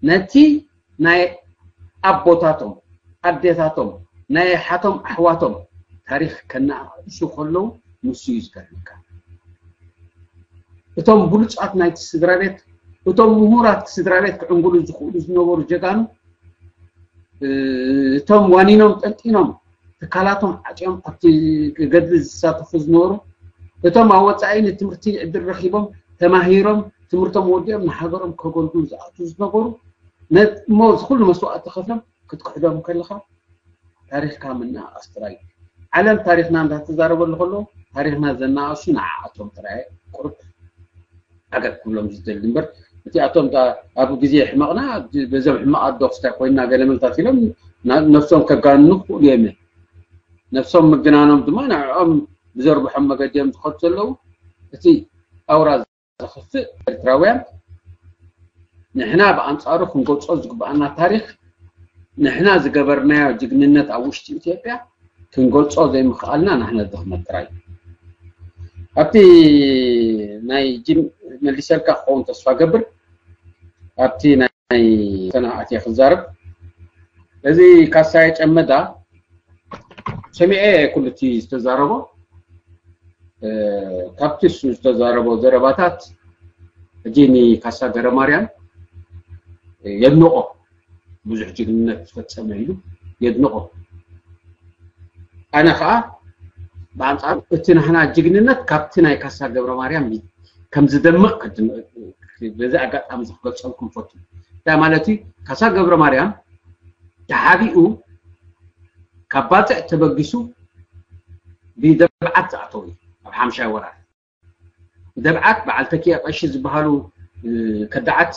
ነቲ ናይ ኣቦታቶም ኣዴታቶም ናይ ሓቶም ኣሕዋቶም ታሪኽ ከነኣእሱ ከለዉ ንሱ እዩ ዝገርመካ። እቶም ብሉጻት ናይቲ ስድራ ቤት እቶም ምሁራት ስድራ ቤት ክዕንግሉ ዝኽእሉ ዝነበሩ ጀጋኑ እቶም ዋኒኖም ጠንጢኖም ትካላቶም ዓፅዮም ኣብቲ ገድሊ ዝሳተፉ ዝነበሩ እቶም ኣብ ወፃኢ ንትምህርቲ ዕድል ረኪቦም ተማሂሮም ትምህርቶም ወዲኦም ንሃገሮም ከገልግሉ ዝኣቱ ዝነበሩ እሞ ዝኩሉ መስዋእቲ ከፍሎም ክትክሕዶም ከለካ ታሪኽካ ምናኣስ ጥራይ። ዓለም ታሪኽና እንዳተዛረበሉ ከሎ ታሪኽና ዘናኣሱ ንዓኣቶም ጥራይ ቁርብ ኣገብ ክብሎም ዝደሊ እምበር እቲኣቶም ኣብ ግዜ ሕመቕና በዞም ሕማቕ ኣዶ ክስታይ ኮይና ገለ መልታት ኢሎም ነብሶም ከጋንኑ ክኽእሉ እዮም። ነብሶም ምግናኖም ድማ ንዕኦም ብዘርብሖም መገዲ እዮም ዝኸዱ ዘለዉ። እቲ ኣውራ ዘኽፍእ ኤርትራውያን ንሕና ብኣንጻሩ ክንገልጾ ዝግብኣና ታሪኽ ንሕና ዝገበርናዮ ጅግንነት ኣብ ውሽጢ ኢትዮጵያ ክንገልጾ ዘይምኽኣልና ናሕና ድኽመት ጥራይ ኣብቲ ናይ ጅም መሊሰልካ ክኸውን ተስፋ ገብር ኣብቲ ናይ ሰናኣት ክዛረብ እዚ ካሳየ ጨመዳ ሰሚዐ ኩሉ እቲ ዝተዛረቦ ካብቲ እሱ ዝተዛረቦ ዘረባታት ሕጂ ንካሳ ገረማርያም የድንቆ ብዙሕ ጅግንነት ዝፈጸመ ኢሉ የድንቆ ኣነ ከዓ ብኣንፃሩ እቲ ናህና ጅግንነት ካብቲ ናይ ካሳ ገብረ ማርያም ከም ዝደምቕ በዚ ኣጋጣሚ ዝክገልፀልኩም ፈቱ እንታይ ማለት እዩ ካሳ ገብረ ማርያም ተሓቢኡ ካብ ባፅዕ ተበጊሱ ብደብዓት ዝኣተው እዩ ኣብ ሓምሻይ ወራር ደብዓት በዓል ተኪያ ቀሺ ዝበሃሉ ከዳዓት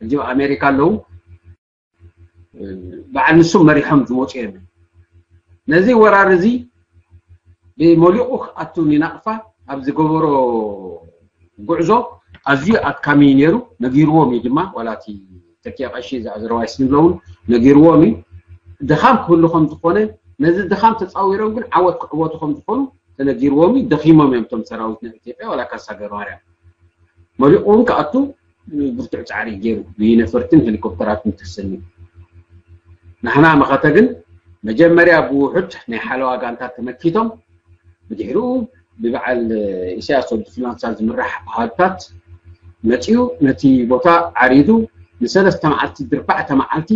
ሕጂ ኣብ ኣሜሪካ ኣለዉ በዓል ንሶም መሪሖም ዝመፁ እዮም ነዚ ወራር እዚ ብመሊቑ ክኣቱ ንናቕፋ ኣብ ዝገበሮ ጉዕዞ ኣዝዩ ኣድካሚ ነይሩ ነጊርዎም እዩ ድማ ዋላ እቲ ተኪያ ቀሺ ዝኣዝረዋይ ስንብለውን ነጊርዎም እዩ ድኻም ክህሉ ከም ዝኾነ ነዚ ድኻም ተፃዊሮም ግን ዓወት ክዕወቱ ከም ዝኾኑ ተነጊርዎም እዩ ደኺሞም እዮም እቶም ሰራዊት ናይ ኢትዮጵያ ዋላ ካሳ ገረማርያም መሊቑ እውን ክኣቱ ብርቱዕ ፃዕሪ ገይሩ ብነፈርትን ሄሊኮፕተራትን ተሰኒዩ ናሕና መኸተ ግን መጀመርያ ብውሑድ ናይ ሓለዋ ጋንታ ተመኪቶም ብድሕሪኡ ብበዓል ኢሳያስ ወዲ ፍላንሳ ዝምራሕ ሃብታት መፂኡ ነቲ ቦታ ዓሪዱ ንሰለስተ መዓልቲ ድርባዕተ መዓልቲ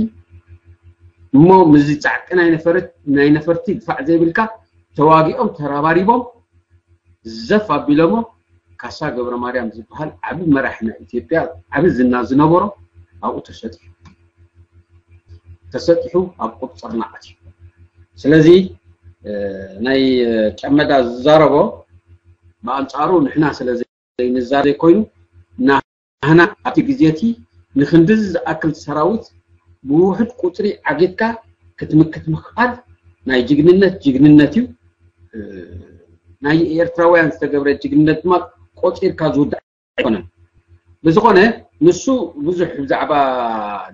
እሞ ምስዚ ፃዕቂ ናይ ነፈርቲ ድፋዕ ዘይብልካ ተዋጊኦም ተራባሪቦም ዘፍ ኣቢሎሞ ካሳ ገብረ ማርያም ዝበሃል ዓቢ መራሒ ናይ ኢትዮጵያ ዓቢ ዝና ዝነበሮ ኣብኡ ተሰጢሑ ተሰጢሑ ኣብ ቁፅፅር ናዓት እዩ ስለዚ ናይ ጨመዳ ዝዛረቦ ብኣንፃሩ ንሕና ስለ ዘይንዛረ ኮይኑ ናህና ኣብቲ ግዜ እቲ ንክንድዚ ዝኣክል ሰራዊት ብውሑድ ቁፅሪ ዓጊትካ ክትምክት ምክኣል ናይ ጅግንነት ጅግንነት እዩ ናይ ኤርትራውያን ዝተገብረ ጅግንነት ድማ ቆፂርካ ዝውዳእ ኣይኮነን ብዝኾነ ንሱ ብዙሕ ብዛዕባ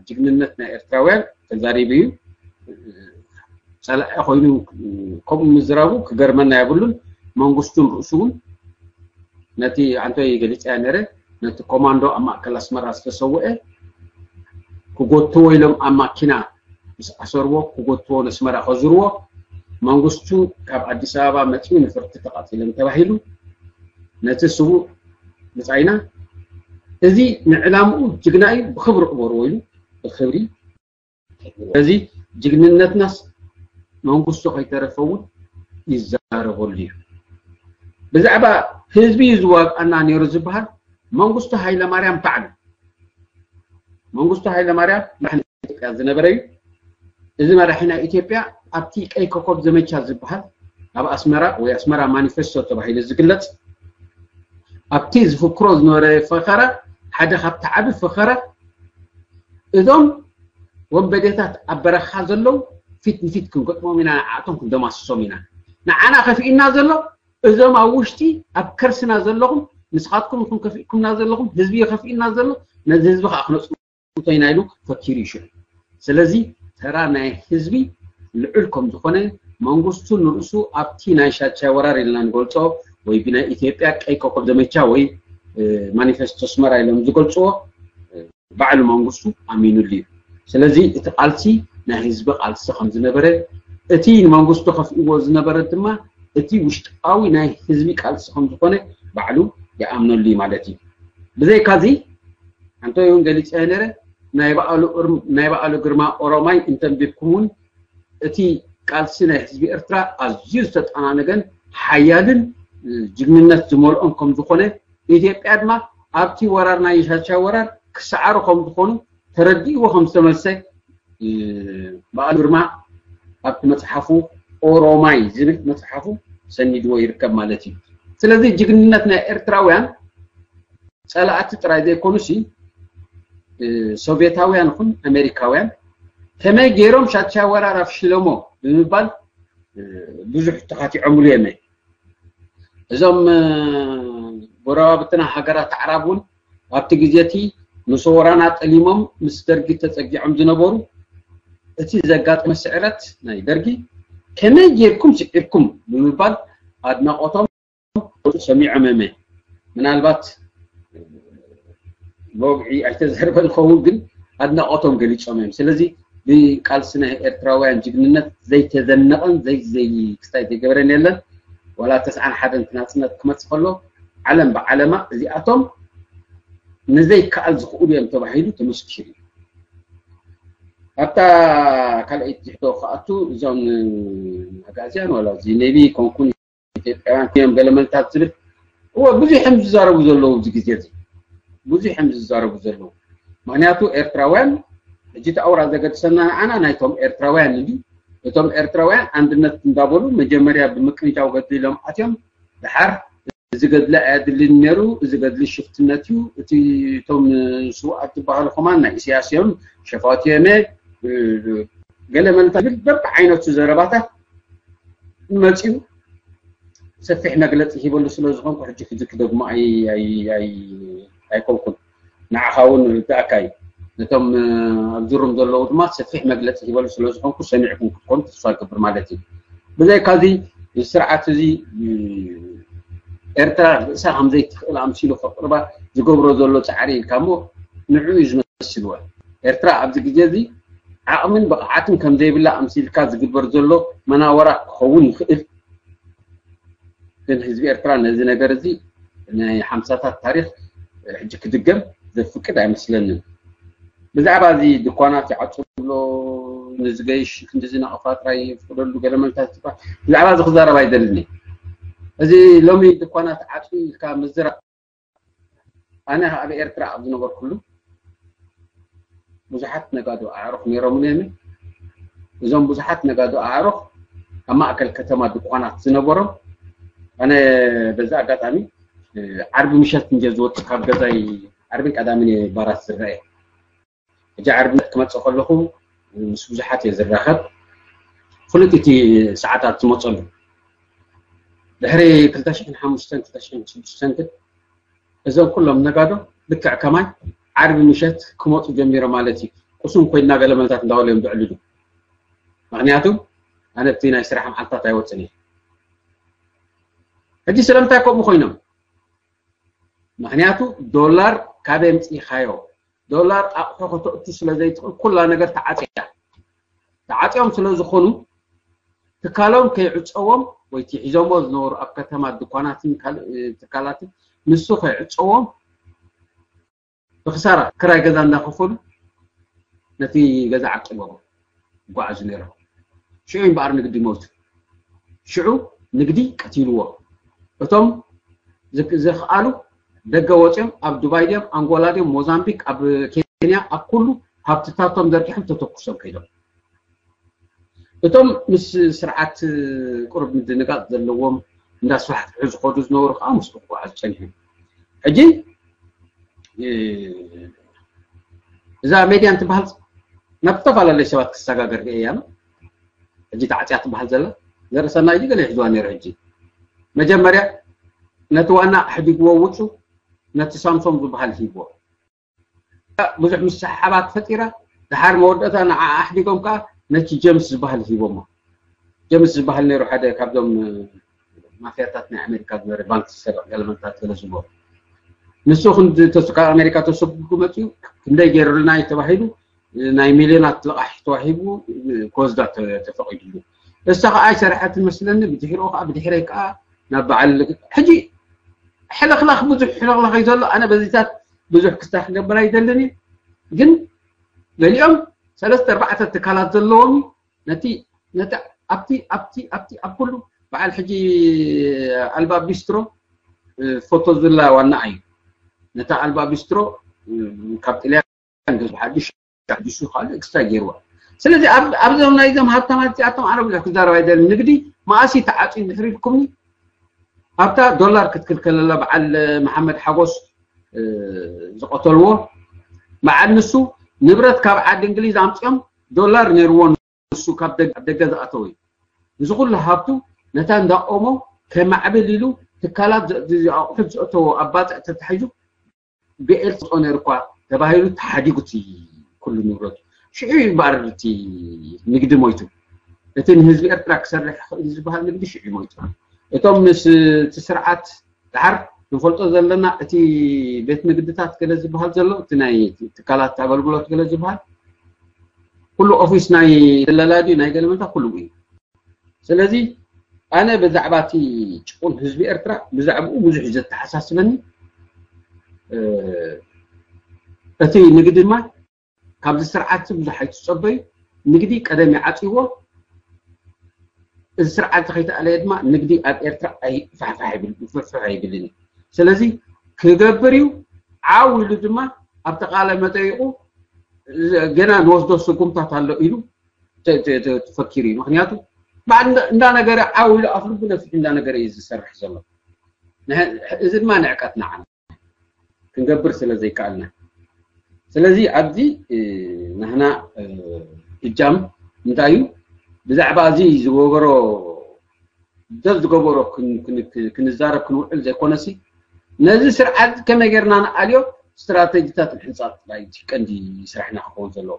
ጅግንነት ናይ ኤርትራውያን ተዛሪቡ እዩ ፀላኢ ኮይኑ ከምኡ ምዝራቡ ክገርመና የብሉን መንግስቱን ርእሱ እውን ነቲ ኣንቶይ ገሊፀያ ነረ ነቲ ኮማንዶ ኣብ ማእከል ኣስመራ ዝተሰውአ ክጎትዎ ኢሎም ኣብ ማኪና ምስ ኣሰርዎ ክጎትዎ ነስመራ ከዙርዎ መንግስቱ ካብ ኣዲስ ኣበባ መፂኡ ነፈርቲ ተቃፂሎም ተባሂሉ ነቲ ስዉእ ብፃይና እዚ ንዕላምኡ ጅግና እዩ ብክብሪ ቅበርዎ ኢሉ ብክብሪ እዚ ጅግንነትናስ መንግስቱ ከይተረፈ እውን ይዛረበሉ እዩ ብዛዕባ ህዝቢ እዩ ዝዋግኣና ነይሩ ዝበሃል መንግስቱ ሃይለማርያም ባዕሉ መንግስቱ ሃይለማርያም መራሒ ኢትዮጵያ ዝነበረ እዩ እዚ መራሒ ናይ ኢትዮጵያ ኣብቲ ቀይ ኮኮብ ዘመቻ ዝበሃል ኣብ ኣስመራ ወይ ኣስመራ ማኒፌስቶ ተባሂሉ ዝግለፅ ኣብቲ ዝፍክሮ ዝነበረ ፈኸራ ሓደ ካብቲ ዓቢ ፈኸራ እዞም ወንበዴታት ኣብ በረኻ ዘለዉ ፊት ንፊት ክንገጥሞም ኢና ንዓቶም ክንደማስሶም ኢና ንዓና ከፊእና ዘሎ እዞም ኣብ ውሽጢ ኣብ ከርስና ዘለኹም ንስኻትኩም ኢኹም ከፊእኩምና ዘለኹም ህዝቢ ከፊእና ዘሎ ነዚ ህዝቢ ከዓ ክነፅንቶ ኢና ኢሉ ፈኪሩ እዩ ሽዑ ስለዚ ተራ ናይ ህዝቢ ልዑል ከም ዝኾነ መንግስቱ ንርእሱ ኣብቲ ናይ ሻቻይ ወራር ኢልና ንገልፆ ወይ ብናይ ኢትዮጵያ ቀይ ኮከብ ዘመቻ ወይ ማኒፌስቶ ኣስመራ ኢሎም ዝገልፅዎ ባዕሉ መንግስቱ ኣሚኑሉ እዩ። ስለዚ እቲ ቃልሲ ናይ ህዝቢ ቃልሲ ከም ዝነበረ፣ እቲ ንመንግስቱ ከፍእዎ ዝነበረ ድማ እቲ ውሽጣዊ ናይ ህዝቢ ቃልሲ ከም ዝኾነ ባዕሉ ይኣምነሉ እዩ ማለት እዩ። ብዘይካዚ ኣንተ እውን ገሊፀ ነረ ናይ በዓሉ ግርማ ኦሮማይ እንተንቢብኩም እውን እቲ ቃልሲ ናይ ህዝቢ ኤርትራ ኣዝዩ ዝተጠናነገን ሓያልን ጅግንነት ዝመልኦን ከም ዝኾነ፣ ኢትዮጵያ ድማ ኣብቲ ወራር ናይ ሻቻ ወራር ክሰዓሩ ከም ዝኾኑ ተረዲእዎ ከም ዝተመልሰ በዓሉ ግርማ ኣብቲ መፅሓፉ ኦሮማይ ዝብል መፅሓፉ ሰኒድዎ ይርከብ ማለት እዩ። ስለዚ ጅግንነት ናይ ኤርትራውያን ፀላእቲ ጥራይ ዘይኮኑሲ ሶቪየታውያን ይኹን ኣሜሪካውያን ከመይ ገይሮም ሻቻ ወራር ኣፍሽለሞ ብምባል ብዙሕ ተኻቲዖምሉ የመ እዞም ጎረባብትና ሃገራት ኣዕራብ እውን ኣብቲ ግዜ እቲ ምስ ወራና ጠሊሞም ምስ ደርጊ ተጸጊዖም ዝነበሩ እቲ ዘጋጠመ ስዕረት ናይ ደርጊ ከመይ ጌርኩም ስዒርኩም ብምባል ኣድናቖቶም ሰሚዖም እመ ምናልባት ብወግዒ ኣይተዘርበን ኸውን ግን ኣድናቖቶም ገሊጾም እዮም። ስለዚ ብቃልሲ ናይ ኤርትራውያን ጅግንነት ዘይተዘነቐን ዘይ ዘይ ክስታይ ዘይገበረን የለን። ዋላ ተስዓን ሓደን ናጽነት ክመጽእ ከሎ ዓለም ብዓለማ እዚኣቶም ንዘይከኣል ዝኽእሉ እዮም ተባሂሉ ተመስኪሩ እዩ። ኣብታ ካልኣይቲ ትሕቶ ክኣቱ እዞም ኣጋዝያን ዋላ እዚ ኔቪ ኮንኩን ኢትዮጵያውያን እዮም ገለመልታት ዝብል እወ ብዙሕ እዮም ዝዛረቡ ዘለዉ እዚ ግዜ እዚ ብዙሕ እዮም ዝዛረቡ ዘለዉ። ምክንያቱ ኤርትራውያን ሕጂ እቲ ኣውራ ዘገድሰና ንዓና ናይቶም ኤርትራውያን እዩ። እቶም ኤርትራውያን ኣንድነት እንዳበሉ መጀመርያ ብምቅንጃው ገድሊ ኢሎም ኣትዮም ድሓር እዚ ገድሊ ኣየድልን ነይሩ፣ እዚ ገድሊ ሽፍትነት እዩ፣ እቲ እቶም ስውኣት ዝበሃሉ ከማን ናይ ኢሳያስ እዮም፣ ሸፋቱ የመ ገለ መልታ ዝብል በብዓይነቱ ዘረባታት መፅዩ ሰፊሕ መግለፂ ሂበሉ ስለ ዝኾንኩ ሕጂ ሕጂ ክደግሞ ኣይኮንኩን። ንዓኻ እውን ርዳእካ እዩ። ነቶም ኣብዚ ሩም ዘለዉ ድማ ሰፊሕ መግለፂ ሂበሉ ስለ ዝኾንኩ ሰሚዕኩም ክትኮኑ ተስፋ ገብር ማለት እዩ። ብዘይካዚ እዚ ስርዓት እዚ ኤርትራ ርእሳ ከም ዘይትኽእል ኣምሲሉ ከቕርባ ዝገብሮ ዘሎ ፃዕሪ ኢልካ እሞ ንዕኡ እዩ ዝመስልዎ። ኤርትራ ኣብዚ ግዜ እዚ ዓቕምን ብቕዓትን ከም ዘይብላ ኣምሲልካ ዝግበር ዘሎ መናወራ ክኸውን ይኽእል። ግን ህዝቢ ኤርትራ ነዚ ነገር እዚ ናይ ሓምሳታት ታሪኽ ሕጂ ክድገም ዘፍቅድ ኣይመስለንን። ብዛዕባ እዚ ድኳናት ይዓጹ ብሎ ንዝገይሽ ክንዲዚ ናቕፋ ጥራይ ይፍቅደሉ ገለ መልታት ትባ ብዛዕባ እዚ ክዛረብ ኣይደልን። እዚ ሎሚ ድኳናት ዓጹ ኢልካ ምዝራብ ኣነ ኣብ ኤርትራ ኣብ ዝነበርኩሉ ብዙሓት ነጋዶ ኣዕሩኽ ነይሮም እዮም። እዞም ብዙሓት ነጋዶ ኣዕሩኽ ኣብ ማእከል ከተማ ድኳናት ዝነበሮም ኣነ በዚ ኣጋጣሚ ዓርቢ ምሸት እንጀ ዝወፅእ ካብ ገዛይ ዓርብን ቀዳምን እየ ባራት ዝረአ። ሕጂ ዓርቢ ክመፅእ ከለኹ ምስ ብዙሓት እየ ዝራኸብ። ፍሉጥ እቲ ሰዓታት ዝመፀሉ ድሕሪ ክልተ ሽሕን ሓሙሽተን ክልተ ሽሕን ሽዱሽተን ግን እዞም ኩሎም ነጋዶ ልክዕ ከማይ ዓርቢ ምሸት ክመፁ ጀሚሮ ማለት እዩ። ቁሱም ኮይና ገለ መልታት እንዳበሉ እዮም ዝዕልሉ። ምክንያቱ ኣነ ኣብቲ ናይ ስራሕ መዓልታት ኣይወፅን እየ። ሕጂ ስለምንታይ ከምኡ ኮይኖም? ምክንያቱ ዶላር ካበይ ኣምፂእኻዮ? ዶላር ኣቑሑ ከተእቱ ስለ ዘይትኽእል ኩላ ነገር ተዓፅያ። ተዓፅዮም ስለ ዝኾኑ ትካሎም ከይዕፀዎም ወይ እቲ ሒዞሞ ዝነበሩ ኣብ ከተማ ድኳናትን ካልእ ትካላትን ንሱ ከይዕፀዎም ብክሳራ ክራይ ገዛ እንዳኸፈሉ ነቲ ገዛ ዓቂቦም ይጓዓዙ ነይሮም። ሽዑ እምበኣር ንግዲ ሞይቱ። ሽዑ ንግዲ ቀቲልዎ። እቶም ዝክ- ዝኽኣሉ ደገ ወፂኦም ኣብ ዱባይ ድዮም፣ ኣንጎላ ድዮም፣ ሞዛምቢክ፣ ኣብ ኬንያ፣ ኣብ ኩሉ ሃብትታቶም ዘርጊሖም ተተኩሶም ከይዶም። እቶም ምስ ስርዓት ቁሩብ ምድንጋፅ ዘለዎም እንዳስፋሕፍሑ ዝኸዱ ዝነበሩ ከዓ ምስኡ ክጓዓዙ ፀኒሖም። ሕጂ እዛ ሜድያ እንትበሃል ናብ ዝተፈላለዩ ሰባት ክሰጋገር ርአ እያ። ሕጂ ተዓፅያ ትበሃል ዘላ ዘርእሰናይ ገለ ይሕዝዋ ነይሩ። ሕጂ መጀመርያ ነቲ ዋና ኣሕዲግዎ ውፁ ነቲ ሳምሶም ዝበሃል ሂብዎ ብዙሕ ምስሕሓባት ፈጢራ ድሓር መወዳእታ ንዓ ኣሕዲጎም ከዓ ነቲ ጀምስ ዝበሃል ሂቦሞ። ጀምስ ዝበሃል ነይሩ ሓደ ካብዞም ማፍያታት ናይ ኣሜሪካ ዝነበረ ባንክ ዝሰርቕ ገለመንታት ገለ ዝበሉ ንሱ ክንዲ ተስ- ካብ ኣሜሪካ ተሰጉጉ መፅኡ ክንደይ ገይሩልና እዩ ተባሂሉ ናይ ሚልዮናት ልቓሕ ተዋሂቡ ክወስዳ ተ- ተፈቒድሉ። እሳ ከዓ ኣይሰረሐትን መስለኒ። ብድሕሪኡ ከዓ ብድሕረይ ከዓ ናብ በዓል ሕጂ ሕልኽላኽ ብዙሕ ሕልኽላኽ እዩ ዘሎ። ኣነ በዚታት ብዙሕ ክስታ ክገብር ኣይደልን እዩ። ግን ገሊኦም ሰለስተ ኣርባዕተ ትካላት ዘለዎም ነቲ ነቲ ኣብቲ ኣብቲ ኣብቲ ኣብ ኩሉ በዓል ሕጂ ኣልባ ቢስትሮ ፎቶ ዝላ ዋና እዩ። ነታ ኣልባ ቢስትሮ ካብ ጥልያን ገዝኡ ሓድሽ ሓዲሹ ካልእ ኤክስትራ ገይርዋ። ስለዚ ኣብ- ኣብዞም ናይዞም ሃብታማት እዚኣቶም ኣነ ብዙሕ ክዛረብ ኣይደልን። ንግዲ መኣሲ ተዓፅዩ ድሕሪ ኢልኩምኒ ኣብታ ዶላር ክትክልከለላ በዓል መሓመድ ሓጎስ ዝቐተልዎ በዓል ንሱ ንብረት ካብ ዓዲ እንግሊዝ ኣምፅኦም ዶላር ነይርዎ ንሱ ካብ ደገ ዝኣተወ እዩ። እዚ ኩሉ ሃብቱ ነታ እንዳ ኦሞ ከማዕብል ኢሉ ትካላት ኣቑሑት ዘእተዎ ኣብ ባፅዕ ተታሒዙ ብኤል ዝፅኦ ነይሩ እኳ ተባሂሉ ተሓዲጉ እቲ ኩሉ ንብረቱ ሽዑ ይባረር እቲ ንግዲ ሞይቱ። እቲ ንህዝቢ ኤርትራ ክሰርሕ ይኽእል ዝበሃል ንግዲ ሽዑ ሞይቱ። እቶም ምስ እቲ ስርዓት ድሓር ንፈልጦ ዘለና እቲ ቤት ንግድታት ገለ ዝበሃል ዘሎ እቲ ናይ ትካላት ኣገልግሎት ገለ ዝበሃል ኩሉ ኦፊስ ናይ ደላላ ድዩ ናይ ገለመንታ ኩሉ እዩ። ስለዚ ኣነ ብዛዕባ እቲ ጭቁን ህዝቢ ኤርትራ ብዛዕባኡ ብዙሕ እዩ ዘተሓሳስበኒ። እቲ ንግዲ ድማ ካብዚ ስርዓት ብዙሕ ኣይትፀበዩ። ንግዲ ቀደም ይዓፅዎ። እዚ ስርዓት ከይተኣለየ ድማ ንግዲ ኣብ ኤርትራ ኣይፋሕፋሕ ይብል ይፍሕፍሕ ኣይብልን እዩ። ስለዚ ክገብር እዩ። ዓው ኢሉ ድማ ኣብቲ ቃለ መጠይቁ ገና ንወስዶ ስጉምታት ኣሎ ኢሉ ተፈኪሩ እዩ። ምክንያቱ በዓል እንዳነገረ ዓው ኢሉ ኣፍልቡ ነፊሑ እንዳነገረ እዩ ዝሰርሕ ዘሎ። እዚ ድማ ንዕቀት ንዓና ክንገብር ስለ ዘይከኣልና ስለዚ ኣብዚ ናህና እጃም እንታይ እዩ ብዛዕባ እዚ ዝገበሮ ደስ ዝገበሮ ክንዛረብ ክንውዕል ዘይኮነሲ ነዚ ስርዓት ከመይ ጌርና ንኣልዮ ስትራተጂታት ምሕንፃፅ ጥራይ ቀንዲ ስራሕና ክኸውን ዘለዎ።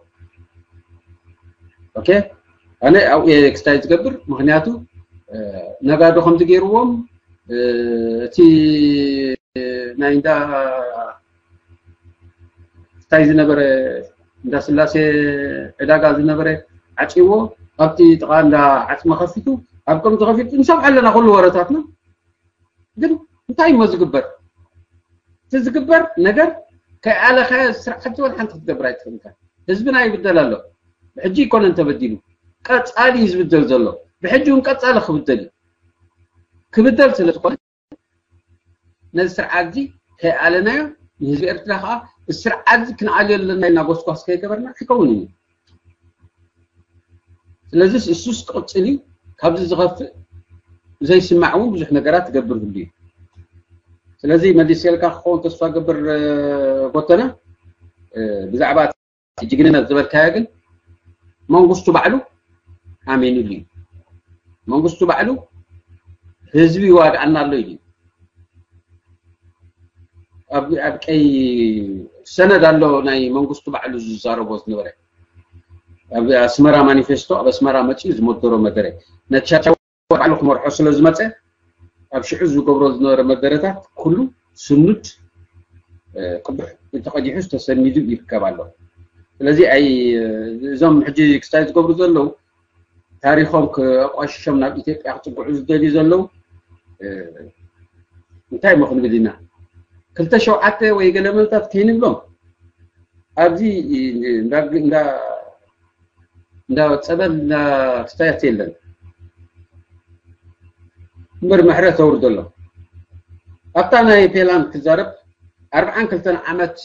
ኦኬ ኣነ ኣብኡ ክስታይ ዝገብር ምክንያቱ ነጋዶ ከምዚ ገይርዎም እቲ ናይ እንዳ እንታይ ዝነበረ እንዳ ስላሴ ዕዳጋ ዝነበረ ዓፂዎ ኣብቲ ጥቃ እንዳ ዓፅሚ ከፊቱ ኣብ ከም ዝከፊቱ ንሰምዓ ኣለና ኩሉ ወረታትና ግን እንታይ እሞ ዝግበር እቲ ዝግበር ነገር ከይኣለኸ ስርዓት ወላ ሓንቲ ክትገብር ኣይትኽእልካ ህዝብና ይብደል ኣሎ ብሕጂ ይኮነን ተበዲሉ ቀፃሊ እዩ ዝብደል ዘሎ ብሕጂ እውን ቀፃሊ ክብደል እዩ ክብደል ስለ ዝኾነ ነዚ ስርዓት እዚ ከይኣለናዮ ንህዝቢ ኤርትራ ከዓ እዚ ስርዓት እዚ ክንኣልዮ ኣለና ኢልና ጎስጓስ ከይገበርና ኣይከውንን እዩ ስለዚ እሱስ ክቕፅል እዩ ካብዚ ዝኸፍእ ዘይስማዕ እውን ብዙሕ ነገራት ትገብር ህሉ እዩ ስለዚ መሊሰልካ ክኸውን ተስፋ ገብር ጎተና ብዛዕባ ጅግንነት ዝበልካዮ ግን መንግስቱ ባዕሉ ኣሜኑሉ እዩ መንግስቱ ባዕሉ ህዝቢ ይዋግኣና ኣሎ ኢሉ ኣብ ቀይ ሰነድ ኣሎ ናይ መንግስቱ ባዕሉ ዝዛረቦ ዝነበረ ኣብ ኣስመራ ማኒፌስቶ ኣብ ኣስመራ መፅኡ ዝመደሮ መደረ ነቲ ባዕሉ ክመርሖ ስለ ዝመፀ ኣብ ሽዑ ዝገብሮ ዝነበረ መደረታት ኩሉ ስኑድ ቅዱሕ ተቐዲሑ ዝተሰኒዱ ይርከብ ኣሎ ስለዚ ኣይ እዞም ሕጂ ክስታይ ዝገብሩ ዘለዉ ታሪኾም ክቋሽሾም ናብ ኢትዮጵያ ክፅግዑ ዝደልዩ ዘለዉ እንታይ ሞ ክንብል ኢና ክልተ ሸውዓተ ወይ ገለመልታት ከይንብሎም ኣብዚ እንዳ ፀበል እንዳ ክስታያት የለን እምበር ምሕረት ኣውርደሎም ኣብታ ናይ ፔላን ክዛረብ ኣርብዓን ክልተን ዓመት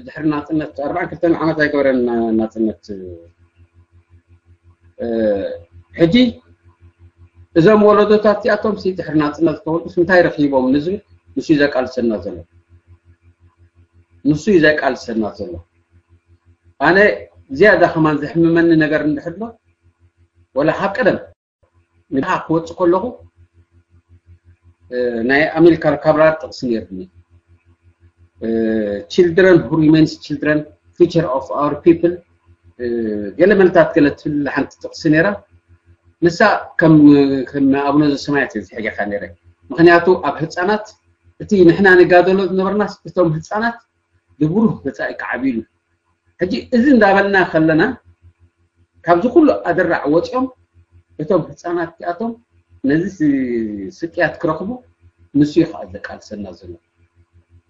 ድሕሪ ናፅነት ኣርብዓን ክልተን ዓመት ኣይገበረን ናፅነት ሕጂ እዞም ወለዶታት እዚኣቶም ሲ ድሕሪ ናፅነት ዝተወልዱስ እንታይ ረኪቦም ንዝብል ንሱ እዩ ዘቃልሰና ዘሎ ንሱ እዩ ዘቃልሰና ዘሎ ኣነ ዝያዳ ከማን ዘሕምመኒ ነገር እንድሕር ኣሎ ወላ ካብ ቀደም ንድሓ ክወፅእ ከለኹ ናይ ኣሜሪካ ካብራር ጥቕሲ ነይርኒ children who remains children future of our people ገለ መልታት ገለ ትብል ሓንቲ ጥቕሲ ነይራ ንሳ ከም ኣቡነ ዘሰማያት እየ ዝሕገካ ነይረ ምኽንያቱ ኣብ ህፃናት እቲ ንሕና ንጋደሎ ዝነበርናስ እቶም ህፃናት ብብሩህ መፃኢ ክዓብዩሉ። ሕጂ እዚ እንዳበልና ከለና ካብዚ ኩሉ ኣደራዕ ወፂኦም እቶም ህፃናት እቲኣቶም ነዚ ስ- ስቅያት ክረኽቡ ንሱ እዩ ከዓ ዘቃልሰና ዘሎ።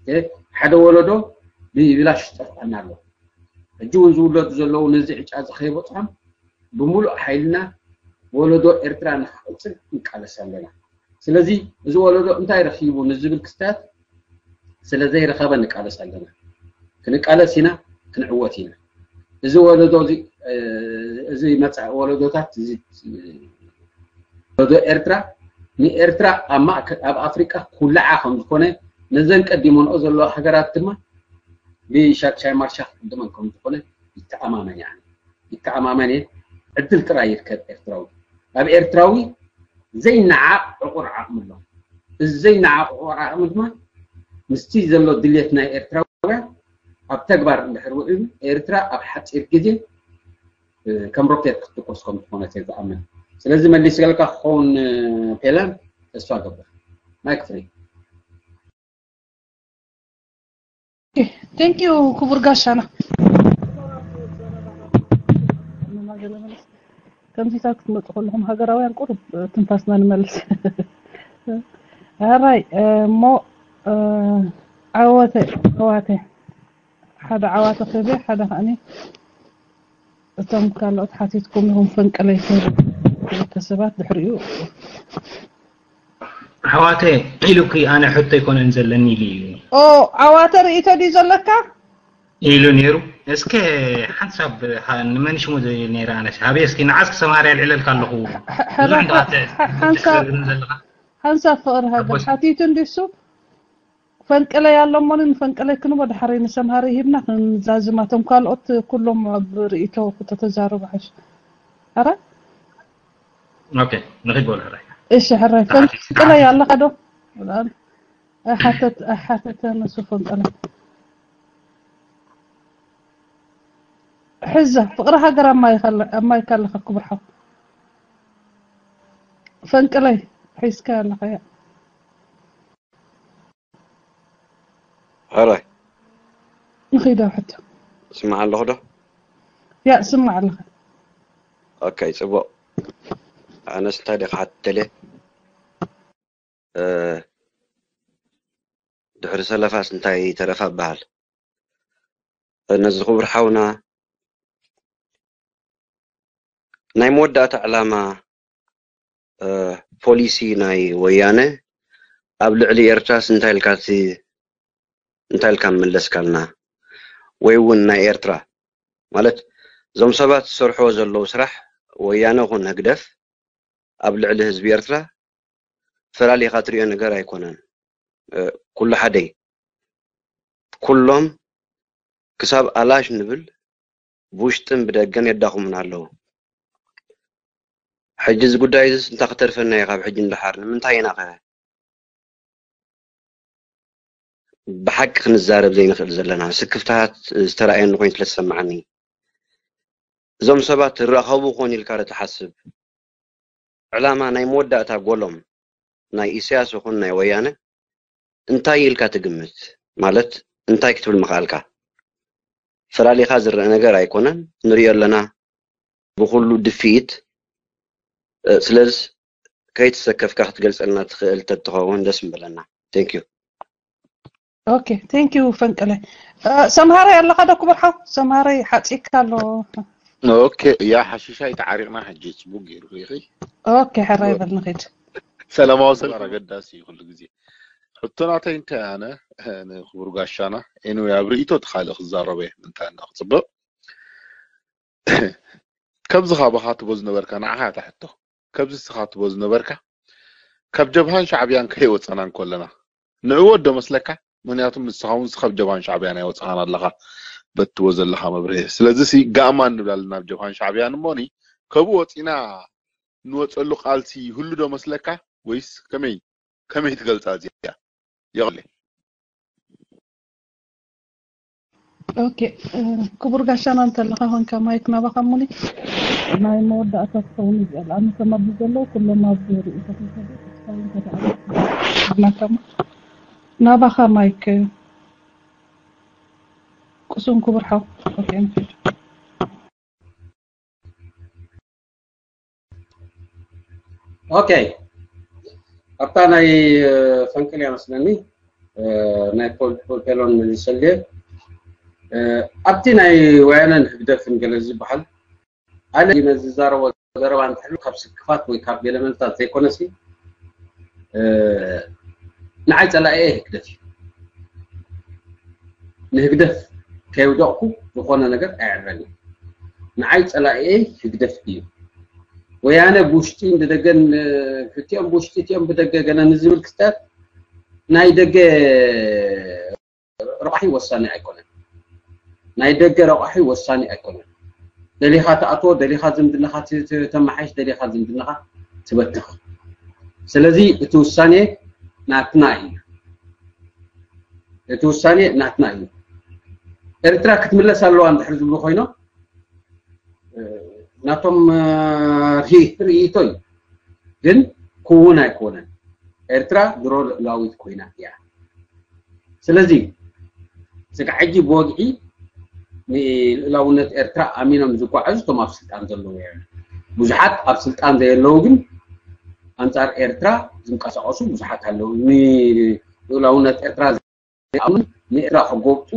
ኦኬ፣ ሓደ ወለዶ ብብላሽ ይጠፍኣና ኣሎ። ሕጂ እውን ዝውለዱ ዘለዉ ነዚ ዕጫ እዚ ከይበፅሖም ብምሉእ ሓይልና ወለዶ ኤርትራ ንክቕፅል ንቃለስ ኣለና። ስለዚ እዚ ወለዶ እንታይ ረኺቡ ንዝብል ክስታት ስለ ዘይረኸበ ንቃለስ ኣለና። ክንቃለስ ኢና፣ ክንዕወት ኢና። እዚ ወለዶ እዚ እ፣ እዚ መጻኢ ወለዶታት እዚ ወለዶ ኤርትራ ንኤርትራ ኣብ ማእከ- ኣብ ኣፍሪቃ ኩላዓ ከም ዝኾነ ነዘን ቀዲሞንኦ ዘለዋ ሃገራት ድማ ብሻድሻይ ማርሻ ክቅድመን ከም ዝኾነ ይተኣማመን እየ። ይተኣማመን እየ። ዕድል ጥራይ ይርከብ ኤርትራዊ። ኣብ ኤርትራዊ ዘይነዓቕ ዕቑር ዓቕሚ ኣሎ። እዚ ዘይነዓቕ ዕቑር ዓቕሚ ድማ ምስቲ ዘሎ ድልየት ናይ ኤርትራውያን ኣብ ተግባር እንድሕር ውዒሉ ኤርትራ ኣብ ሓፂር ግዜ ከም ሮኬት ክትትኮስ ከም ዝኾነት እየ ዝኣምን። ስለዚ መሊስልካ ክኸውን ፔላን ተስፋ ገብር። ማይክ ፍሪ። Thank you ክቡር ጋሻና። ከምዚታት ክትመፁ ከለኹም ሃገራውያን ቁሩብ ትንፋስና ንመልስ። ኣራይ እሞ ዓወተ ዓዋተ ሓደ ዓዋተ ክህበ ሓደ ከዓኒ እቶም ካልኦት ሓቲትኩም ኢኹም ፈንቅለይ ክህቡ ክልተ ሰባት ድሕሪኡ ኣሕዋተ ኢሉኪ ኣነ ሕቶ ኣይኮነን ዘለኒ ኢሉ እዩ። ኦ ዓዋተ ርእይቶ ድዩ ዘለካ? ኢሉ ነይሩ። እስከ ሓንሳብ ንመን ሽሙ ዘይብል ነይረ ኣነስ ሃበይ እስኪ ንዓስ ክሰማርያ ልዕለልካ ኣለኹ። ብዙሕ እንዳተ ዘለኻ ሓንሳብ ፍቕሪ ሃገር ሓቲቱ እንዲሱ ፈንቅለይ ኣሎ እሞ ንፈንቅለይ ክንቦ ድሓረይ ንሰምሃረይ ሂብና ክንዛዝማ እቶም ካልኦት ኩሎም ኣብ ርእይቶ ክተተዛረቡ ሓሽ ኣረ ኦኬ ንኺድ በሉ ሕራይ እሺ ሕራይ ፈንቅለይ ኣለኻ ዶ ሓተት ሓተተ ንሱ ፈንቅለ ሕዛ ፍቕሪ ሃገር ኣማይካ ኣለኻ ክቡር ሓው ፈንቅለይ ሒዝካ ኣለኻ ያ ሕራይ ንኺድ ኣብ ሕቶ ስማዕ ኣለኹ ዶ ያ ስማዕ ኣለኻ ኦኬ ፅቡቕ ኣነስ እንታይ ደ ክሓትተልየ ድሕሪ ሰለፋስ እንታይ ተረፋ በሃል ነዚ ክቡር ሓውና ናይ መወዳእታ ዕላማ ፖሊሲ ናይ ወያነ ኣብ ልዕሊ ኤርትራስ እንታይ ኢልካ እንታይ ኢልካ መለስካልና ወይ እውን ናይ ኤርትራ ማለት እዞም ሰባት ዝሰርሕዎ ዘለዉ ስራሕ ወያነ ኹን ህግደፍ ኣብ ልዕሊ ህዝቢ ኤርትራ ፈላሊኻ ትሪኦ ነገር ኣይኮነን ኩሉ ሓደይ ኩሎም ክሳብ ኣላሽ ንብል ብውሽጥን ብደገን የዳኽሙና ኣለዉ ሕጂ እዚ ጉዳይ እዚስ እንታይ ክተርፈና እዩ ካብ ሕጂ ንደሓር ንምንታይ ኢና ኸ ብሓቂ ክንዛረብ ዘይንኽእል ዘለና ስክፍታት ዝተረኣየኒ ኮይኑ ስለ ዝሰማዓኒ እዞም ሰባት ዝራኸቡ ኮን ኢልካ ዶ ትሓስብ ዕላማ ናይ መወዳእታ ጎሎም ናይ ኢሳያስ ይኹን ናይ ወያነ እንታይ ኢልካ ትግምት ማለት እንታይ ክትብል ምኽኣልካ ፈላሊኻ ዝረአ ነገር ኣይኮነን ንሪኦ ኣለና ብኹሉ ድፍኢት ስለዚ ከይተሰከፍካ ክትገልፀልና ትኽእል ተትኸውን ደስ ምበለና thank you okay thank you ፈንቅለ ሰምሃረይ ኣለኻ ዶ ክቡር ሓው ሰምሃረይ ሓፂካ ኣሎ okay ያ ሓሽሻይ ተዓሪቕና ሕጂ ፅቡቅ ገይሩ ሪኺ okay ሕራይ በል ንኺድ ሰላማዊ ሰልፍ ኣገዳሲ እዩ ኩሉ ግዜ ሕቶ ናተይ እንታይ ኣነ ንክቡር ጋሻና anyway ኣብ ርእይቶ ተኻልእ ክዛረበ ምንታይ እንዳ ክፅብቕ ከብዚ ካባኻ ትቦ ዝነበርካ ንዓኻ እታ ሕቶ ከብዚ እስኻ ትቦ ዝነበርካ ካብ ጀብሃን ሻዕብያን ከይወፀና እንከለና ንዕወት ዶ መስለካ ምክንያቱ ንስኻ እውን ካብ ጀብሃን ሻዕብያን ኣይወፀኻን ኣለኻ በትቦ ዘለኻ መብርሂ ስለዚ ሲ ጋእማን ንብል ኣለና ኣብ ጀብሃን ሻዕብያን እሞኒ ከብኡ ወፂና ንወፀሉ ቃልሲ ይህሉ ዶ መስለካ ወይስ ከመይ ከመይ ትገልፃ እዚኣ የቕለ ኦኬ ክቡር ጋሻና እንተለኻ ኮንካ ማይክ ናባኻ ሙኒ ናይ መወዳእታ ትኸውን እዚኣ ኣነ ተማቢ ዘለዉ ኩሎም ኣብ ርእይቶታት እስካውን ከተኣ ናታማ ናባኻ ማይክ ቅሱን ክቡር ሓው። ኦኬ፣ ንኺድ። ኦኬ፣ ኣብታ ናይ ፈንቅል እያ መስለኒ፣ ናይ ፖልፔሎን መሊሰልየ። ኣብቲ ናይ ወያነን ህግደፍን ገለ ዝበሃል ኣነ ነዚ ዝዛረቦ ዘረባ እንተሕሉ ካብ ስክፋት ወይ ካብ ገለመልታት ዘይኮነሲ፣ ንዓይ ጸላኤ ህግደፍ እዩ። ንህግደፍ ከየውደቕኩ ዝኾነ ነገር ኣየዕረን እዩ። ንዓይ ጸላኤ ህግደፍ እዩ። ወያነ ብውሽጢ ብደገን፣ ክልቲኦም ብውሽጢ እቲኦም ብደገ ገለ ንዝብል ክስተት ናይ ደገ ረቋሒ ወሳኒ ኣይኮነን። ናይ ደገ ረቋሒ ወሳኒ ኣይኮነን። ደሊኻ ትኣትዎ፣ ደሊኻ ዝምድናኻ ተመሓይሽ፣ ደሊኻ ዝምድናኻ ትበትኽ። ስለዚ እቲ ውሳኔ ናትና እዩ። እቲ ውሳኔ ናትና እዩ። ኤርትራ ክትምለስ ኣለዋ እንድሕር ዝብሉ ኮይኖም ናቶም ርእይቶ እዩ። ግን ክውን ኣይኮነን። ኤርትራ ድሮ ልእላዊት ኮይና እያ። ስለዚ ስጋዕ ሕጂ ብወግዒ ንልእላውነት ኤርትራ ኣሚኖም ዝጓዓዙ እቶም ኣብ ስልጣን ዘለዉ እዮም። ብዙሓት ኣብ ስልጣን ዘየለዉ ግን ኣንጻር ኤርትራ ዝንቀሳቐሱ ብዙሓት ኣለዉ። ንልእላውነት ኤርትራ ዘይኣምኑ ንኤርትራ ክጎብጡ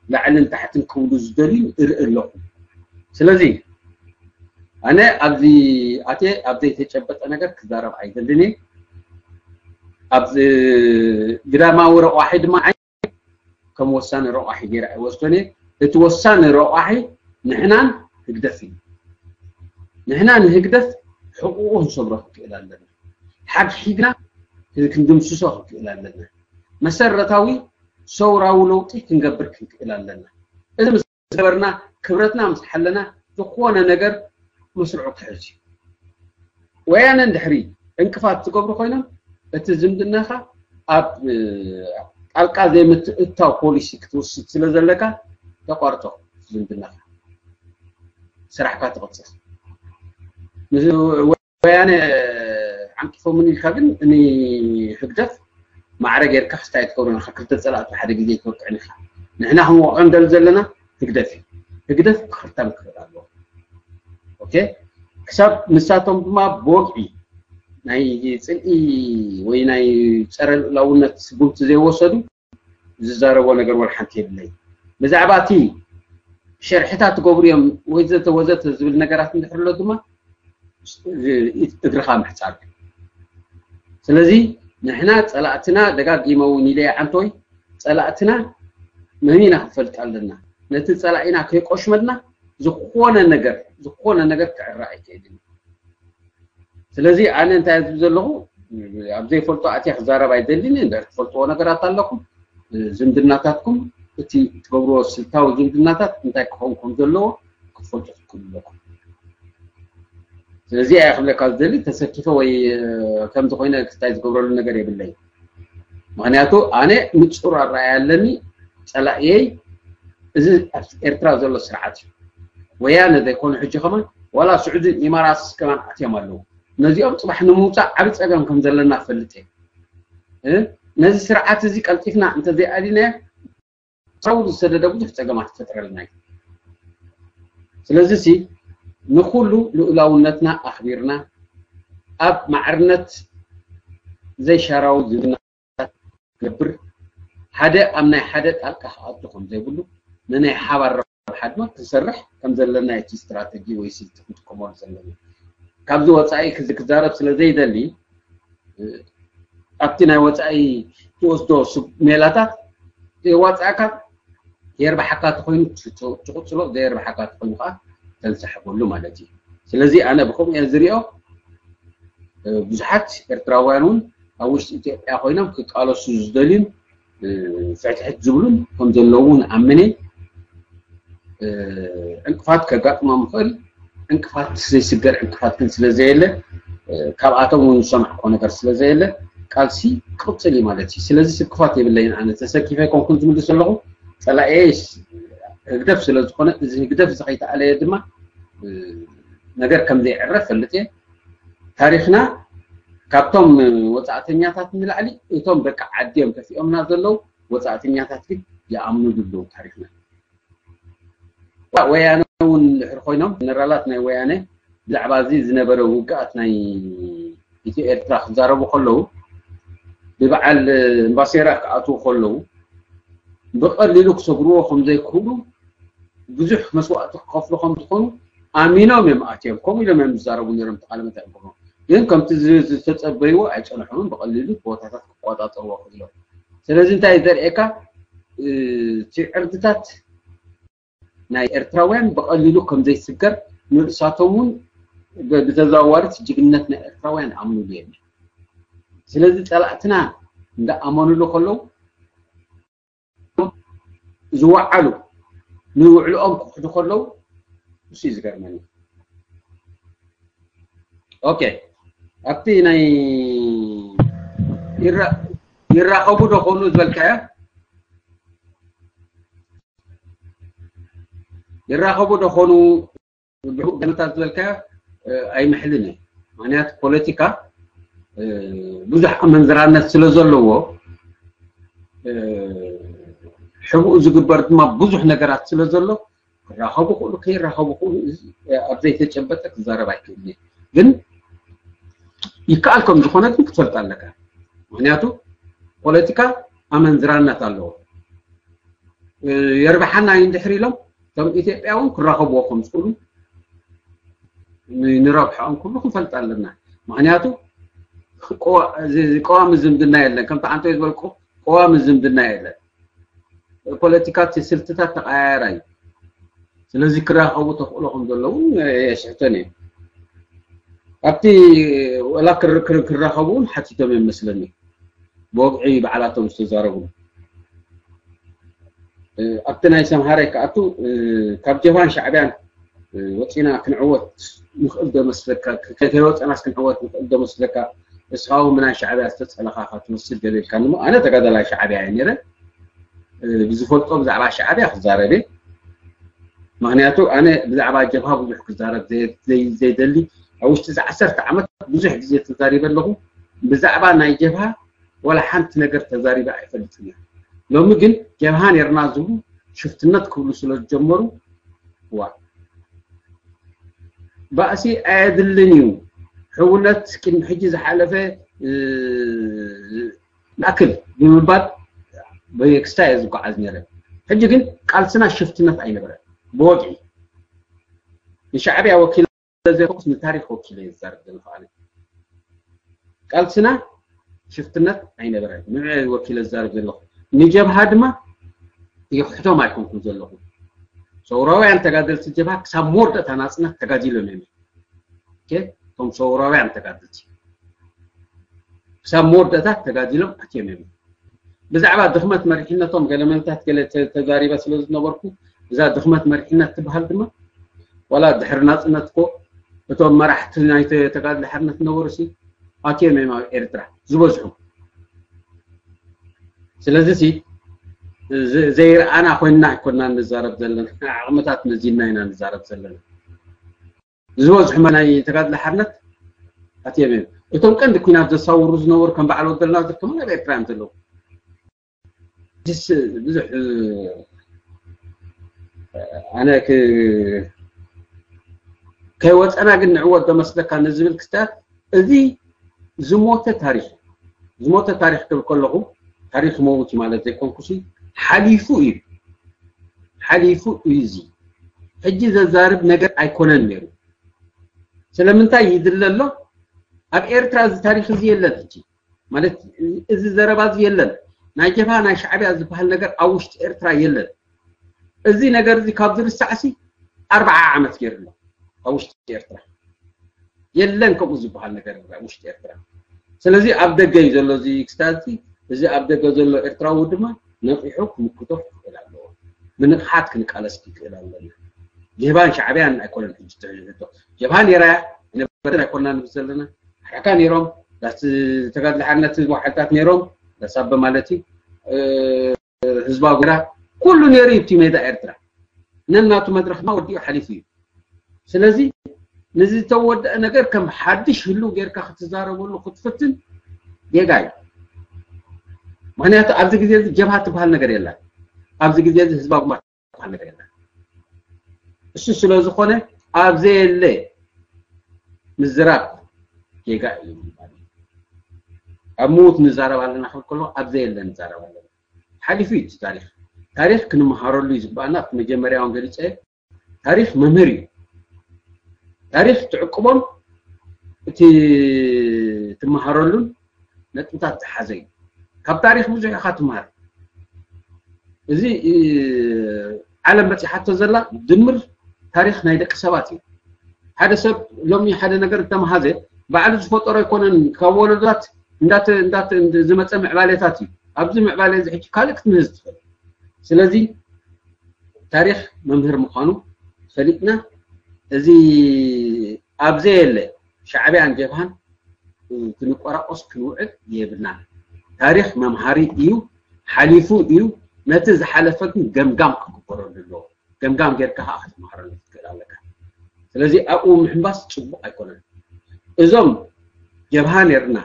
ላዕልን ታሕትን ክብሉ ዝደልዩ እርኢ ኣለኹ። ስለዚ ኣነ ኣብዚ ኣትየ ኣብ ዘይተጨበጠ ነገር ክዛረብ ኣይደልን እየ። ኣብ ግዳማዊ ረቋሒ ድማ ከም ወሳኒ ረቋሒ ገይረ ኣይወስዶን እየ። እቲ ወሳኒ ረቋሒ ንሕናን ህግደፍ እዩ። ንሕና ንህግደፍ ሕቁቁ ክንሰብሮ ክንክእል ኣለና። ሓግሒግና ክንድምስሶ ክንክእል ኣለና። መሰረታዊ ሰውራዊ ለውጢ ክንገብር ክንክእል ኣለና። እዚ ምስ ገበርና ክብረትና ምስ ሓለና ዝኾነ ነገር መስርዑ ክሕዝ እዩ። ወያነ እንድሕሪ ዕንቅፋት ዝገብሩ ኮይኖም እቲ ዝምድናኻ ኣብ ጣልቃ ዘይምትእታው ፖሊሲ ክትወስድ ስለ ዘለካ ተቋርጦ ዝምድናኻ ስራሕካ ትቕጽል። ወያነ ዓንቂፎምን ኢልካ ግን ንህግደፍ ማዕረ ጌርካ ክስታይ ትገብሮ ኢኻ። ክልተ ጸላእቲ ሓደ ግዜ ትወቅዕን ኢኻ። ንሕና ክንወቅዖ እንደል ዘለና ህግደፍ እዩ። ህግደፍ ክኽተም ክኽእል ኣለዎ። ኦኬ፣ ክሳብ ንሳቶም ድማ ብወግዒ ናይ ጽልኢ ወይ ናይ ጸረ ልእላውነት ስጉምቲ ዘይወሰዱ ዝዛረቦ ነገር ወላ ሓንቲ የብለይ። ብዛዕባ እቲ ሸርሕታት ትገብሩ እዮም ወዘተ ወዘተ ዝብል ነገራት እንድሕር ኣሎ ድማ እግርኻ ምሕጻብ። ስለዚ ንሕና ጸላእትና ደጋጊመ እውን ኢለ ዓንቶይ ጸላእትና መን ኢና ክንፈልጥ ኣለና። ነቲ ጸላኢና ከይቆሽመልና ዝኾነ ነገር ዝኾነ ነገር ክዕረ ኣይክእልን። ስለዚ ኣነ እንታይ ዝብል ዘለኹ ኣብ ዘይፈልጦ ኣትየ ክዛረብ ኣይደልን። እንድሕር ትፈልጥዎ ነገራት ኣለኩም ዝምድናታትኩም እቲ ትገብርዎ ስልታዊ ዝምድናታት እንታይ ክኸውን ከም ዘለዎ ክትፈልጡ ትክእሉ ኣለኩም። ስለዚ ኣየ ክብለካ ዝደሊ ተሰኪፈ ወይ ከምዚ ኮይነ ክስታይ ዝገብረሉ ነገር የብለይ። ምክንያቱ ኣነ ንጹር ኣረኣያ ኣለኒ። ጸላእየይ እዚ ኣብ ኤርትራ ዘሎ ስርዓት እዩ። ወያነ ዘይኮኑ ሕጂ ከማን ዋላ ስዑዲ ኢማራትስ ከማን ኣትዮም ኣለዉ። ነዚኦም ጽባሕ ንምውጻእ ዓቢ ጸገም ከም ዘለና ፈልጥ እየ። ነዚ ስርዓት እዚ ቀልጢፍና እንተዘይኣሊናዮ ሳውዲ ዝሰደደ ብዙሕ ጸገማት ይፈጥረልና እዩ። ስለዚ ሲ ንኹሉ ልኡላውነትና ኣኽቢርና ኣብ ማዕርነት ዘይሻራዊ ዝምድና ገብር ሓደ ኣብ ናይ ሓደ ጣልቃ ክኣቱ ከም ዘይብሉ ንናይ ሓባር ረብሓ ድማ ክንሰርሕ ከም ዘለና እቲ ስትራተጂ ወይ ስልቲ ክንጥቀመሉ ዘለና። ካብዚ ወፃኢ ክዚ ክዛረብ ስለ ዘይደሊ ኣብቲ ናይ ወፃኢ ትወስዶ ሜላታት የዋፃእካ የርባሓካ ተኮይኑ ትቕፅሎ ዘየርባሓካ ተኮይኑ ከዓ ተንሳሕበሉ ማለት እዩ። ስለዚ ኣነ ብከምኡ እየ ዝሪኦ። ብዙሓት ኤርትራውያን እውን ኣብ ውሽጢ ኢትዮጵያ ኮይኖም ክቃለሱ ዝደልዩን ፍሕትሕት ዝብሉን ከም ዘለዉ እውን ኣምነ። ዕንቅፋት ከጋጥሞም ይኽእል። ዕንቅፋት ዘይስገር ዕንቅፋት ግን ስለ ዘየለ ካብኣቶም እውን ዝሰማዕኮ ነገር ስለ ዘየለ ቃልሲ ክቕፅል እዩ ማለት እዩ። ስለዚ ስክፋት የብለይን። ኣነ ተሰኪፈ ኣይኮንኩን ዝምልስ ዘለኹ። ፀላኤ ህግደፍ ስለ ዝኾነ እዚ ህግደፍ እዚ ከይተኣለየ ድማ ነገር ከም ዘይዕረፍ ፈልጥ እየ። ታሪኽና ካብቶም ወፃእተኛታት ንላዕሊ እቶም ደቂ ዓዲ እዮም ከፊኦምና ዘለዉ። ወፃእተኛታት ግን ይኣምኑሉ ኣለዉ ታሪኽና። ወያነ እውን ድሕሪ ኮይኖም ጀነራላት ናይ ወያነ ብዛዕባ እዚ ዝነበረ ውግኣት ናይ ኢትዮ ኤርትራ ክዛረቡ ከለዉ፣ ብበዓል እምባሴራ ክኣትዉ ከለዉ ብቐሊሉ ክሰግርዎ ከም ዘይክእሉ፣ ብዙሕ መስዋእቲ ክኸፍሉ ከም ዝኾኑ ኣሚኖም እዮም ኣትዮም። ከምኡ ኢሎም እዮም ዝዛረቡ ነይሮም፣ ተቃለመት እዮም። ግን ከምቲ ዝ- ዝተጸበይዎ ኣይጸንሑን፣ ብቐሊሉ ቦታታት ክቆጻጸርዎ ክኢሎም። ስለዚ እንታይ ዘርእየካ፣ እቲ ዕርድታት ናይ ኤርትራውያን ብቐሊሉ ከም ዘይስገር፣ ንርእሳቶም እውን ብ- ብተዘዋዋሪ እቲ ጅግንነት ናይ ኤርትራውያን ኣምኑሉ እዮም። ስለዚ ጸላእትና እንዳኣመኑሉ ከለዉ፣ ዝወዓሉ ንውዕልኦም ክኽሕዱ ከለዉ፣ እሱ እዩ ዝገርመኒ። ኦኬ፣ ኣብቲ ናይ ይራ- ይራኸቡ ዶ ኾኑ ዝበልካዮ፣ ይራኸቡ ዶ ኾኑ ብሕቡእ ገነታት ዝበልካዮ፣ እ፣ ኣይምሕልን እየ። ምኽንያቱ ፖለቲካ፣ እ፣ ብዙሕ ኣመንዝራነት ስለ ዘለዎ፣ እ፣ ሕቡእ ዝግበር ድማ ብዙሕ ነገራት ስለ ዘሎ፣ ክራኸቡ ክእሉ ከይራኸቡ ክእሉ፣ እዚ ኣብ ዘይተጨበጠ ክዛረብ ኣይክእልን እየ። ግን ይከኣል ከም ዝኾነ ግን ክትፈልጥ ኣለካ። ምኽንያቱ ፖለቲካ ኣመንዝራነት ኣለዎ። እ፣ የርብሓና እዩ እንድሕር ኢሎም፣ እቶም ኢትዮጵያ እውን ክራኸብዎ ከም ዝኽእሉ፣ ን- ንረብሓኦም ክብሉ ክንፈልጥ ኣለና። ምኽንያቱ፣ ቅዋ- እዚ- እዚ ቀዋሚ ዝምድና የለን። ከምቲ ዓንተይ ዝበልኩ፣ ቀዋሚ ዝምድና የለን። ፖለቲካ እቲ ስልትታት ተቐያየራ እዩ። ስለዚ ክራኸቡ ተኽእሎ ከም ዘለዉ እውን የስሕተን እዩ። ኣብቲ ወላ ክር- ክር- ክራኸቡ እውን ሓቲቶም እዮም መስለኒ። ብወግዒ ባዕላቶም ዝተዛረቡ። እ፣ ኣብቲ ናይ ሰምሃረ ክኣቱ፣ እ፣ ካብ ጀብሃን ሻዕብያን፣ እ፣ ወፂና ክንዕወት ንኽእል ዶ መስለካ? ከ- ከይወፀናስ ክንዕወት ንኽእል ዶ መስለካ? እስኻ እውን ብናይ ሻዕብያ ዝተፀለኻ ኢኻ ትመስል ገለ ኢልካኒ እሞ፣ ኣነ ተጋዳላይ ሻዕብያ እየ ነይረ። እ፣ ብዝፈልጦ ብዛዕባ ሻዕብያ ክዛረብ እየ። ምኽንያቱ ኣነ ብዛዕባ ጀብሃ ብዙሕ ክዛረብ ዘይ- ዘይ- ዘይደሊ፣ ኣብ ውሽጢ እዚ ዓሰርተ ዓመት ብዙሕ ግዜ ተዛሪበ ኣለኹ። ብዛዕባ ናይ ጀብሃ ዋላ ሓንቲ ነገር ተዛሪበ ኣይፈልጥን እየ። ሎሚ ግን ጀብሃ ነይርና ዝብሉ ሽፍትነት ክብሉ ስለ ዝጀመሩ፣ ዋ፣ ባእሲ ኣየድልን እዩ፣ ሕውነት ቅድሚ ሕጂ ዝሓለፈ፣ እ፣ ንኣክል ብምባል ብክስታይ እየ ዝጓዓዝ ነይረ። ሕጂ ግን ቃልስና ሽፍትነት ኣይነበረን። ብወግዒ ንሻዕብያ ወኪለ ዘይኮንኩስ ንታሪኽ ወኪለ እየ ዝዛረብ ዘለኹ ኣነ። ቃልስና ሽፍትነት ኣይነበረን። ንዕኡ እየ ወኪለ ዝዛረብ ዘለኹ። ንጀብሃ ድማ ይኽሕቶም ኣይኮንኩን ዘለኹ። ሰውራውያን ተጋደልቲ ጀብሃ ክሳብ መወዳእታ ናጽነት ተጋዲሎም እዮም። ኦኬ፣ እቶም ሰውራውያን ተጋደልቲ ክሳብ መወዳእታ ተጋዲሎም ኣትዮም እዮም። ብዛዕባ ድኽመት መሪሕነቶም ገለ መልታት ገለ ተ- ተዛሪበ ስለ ዝነበርኩ፣ እዛ ድኽመት መሪሕነት ትበሃል ድማ ዋላ ድሕሪ ናጽነት እኮ እቶም መራሕቲ ናይ ተ- ተጋድሎ ሓርነት ነበሩ ሲ ኣትዮም እዮም ኣብ ኤርትራ ዝበዝሑ። ስለዚ ሲ ዝ- ዘይረኣና ኮይንና ኣይኮንና ንዛረብ ዘለና፣ ዓቕምታት መዚንና ኢና ንዛረብ ዘለና። ዝበዝሑ ናይ ተጋድሎ ሓርነት ኣትዮም እዮም። እቶም ቀንዲ ኩናት ዘሳውሩ ዝነበሩ ከም በዓል ወደልና ዝርከቡ ኣብ ኤርትራ እዮም ዘለዉ። ድስ ብዙሕ፣ እ፣ ኣነ ክ- ከይወፀና ግን ንዕወት ዶ መስለካ ንዝብል ክስታት፣ እዚ ዝሞተ ታሪኽ፣ ዝሞተ ታሪኽ ክብል ከለኹ ታሪኽ መውት ማለት ዘይኮንኩሲ፣ ሓሊፉ እዩ፣ ሓሊፉ እዩ። እዚ ሕጂ ዘዛርብ ነገር ኣይኮነን ነይሩ። ስለምንታይ ይድለ ኣሎ? ኣብ ኤርትራ እዚ ታሪኽ እዚ የለን። ሕጂ ማለት እዚ ዘረባ እዚ የለን። ናይ ጀብሃ ናይ ሻዕብያ ዝበሃል ነገር ኣብ ውሽጢ ኤርትራ የለን። እዚ ነገር እዚ ካብ ዝርሳዕሲ ኣርብዓ ዓመት ገይሩ ኣሎ ኣብ ውሽጢ ኤርትራ። የለን ከምኡ ዝበሃል ነገር ኣብ ውሽጢ ኤርትራ። ስለዚ ኣብ ደገ እዩ ዘሎ እዚ ክስታት እዚ። እዚ ኣብ ደገ ዘሎ ኤርትራዊ ድማ ነቒሑ ክምክቶ ክኽእል ኣለዎ። ብንቕሓት ክንቃለስ ክንክእል ኣለና። ጀብሃን ሻዕብያን ኣይኮነን ሕጂ ትሕዝቶ። ጀብሃ ነይራ እያ፣ ኣይነበረትን ኣይኮንና ንብል ዘለና። ሓራካ ነይሮም፣ ዳስ ተጋድሎ ሓርነት ህዝባዊ ሓይልታት ነይሮም፣ ዳስ ኣበ ማለት እዩ። እ፣ ህዝባዊ ግራ ኩሉ ነይሩ እዩ እቲ ሜዳ ኤርትራ። ነናቱ መድረኽ ድማ ወዲኡ ሓሊፉ እዩ። ስለዚ ንዝተወደአ ነገር ከም ሓድሽ ህልው ጌርካ ክትዛረበሉ ክትፍትን ጌጋ እዩ። ምክንያቱ ኣብዚ ግዜ እዚ ጀብሃ ትበሃል ነገር የላ። ኣብዚ ግዜ እዚ ህዝባዊ ግንባር ትበሃል ነገር የላ። እሱ ስለ ዝኾነ ኣብ ዘየለ ምዝራብ ጌጋ እዩ። ኣብ ምዉት ንዛረብ ኣለና ክብል ከሎ ኣብ ዘየለ ንዛረብ ኣለና። ሓሊፉ እዩ እቲ ታሪኽ። ታሪኽ ክንመሃረሉ እዩ ዝግባኣና። ኣብቲ መጀመርያ እውን ገሊፀ፣ ታሪኽ መምህር እዩ። ታሪኽ ትዕቅቦን እቲ ትመሃረሉን ነጥብታት ዝሓዘ እዩ። ካብ ታሪኽ ብዙሕ ኢኻ ትመሃር። እዚ ዓለም በፂሓቶ ዘላ ድምር ታሪኽ ናይ ደቂ ሰባት እዩ። ሓደ ሰብ ሎሚ ሓደ ነገር እንተመሃዘ ባዕሉ ዝፈጠሮ ኣይኮነን። ካብ ወለዶታት እንዳተ እንዳተ ዝመፀ ምዕባሌታት እዩ። ኣብዚ ምዕባሌ እዚ ሕጂ ካልእ ክትምህዝ ትኽእል። ስለዚ ታሪኽ መምህር ምዃኑ ፈሊጥና፣ እዚ ኣብ ዘየለ ሻዕብያን ጀብሃን ክንቆራቆስ ክንውዕል የብልናን። ታሪኽ መምሃሪ እዩ፣ ሓሊፉ እዩ። ነቲ ዝሓለፈ ግን ገምጋም ክግበረሉ ኣለዎ። ገምጋም ጌርካ ከዓ ክትመሃረሉ ትክእል ኣለካ። ስለዚ ኣብኡ ምሕንባስ ፅቡቅ ኣይኮነን። እዞም ጀብሃ ነርና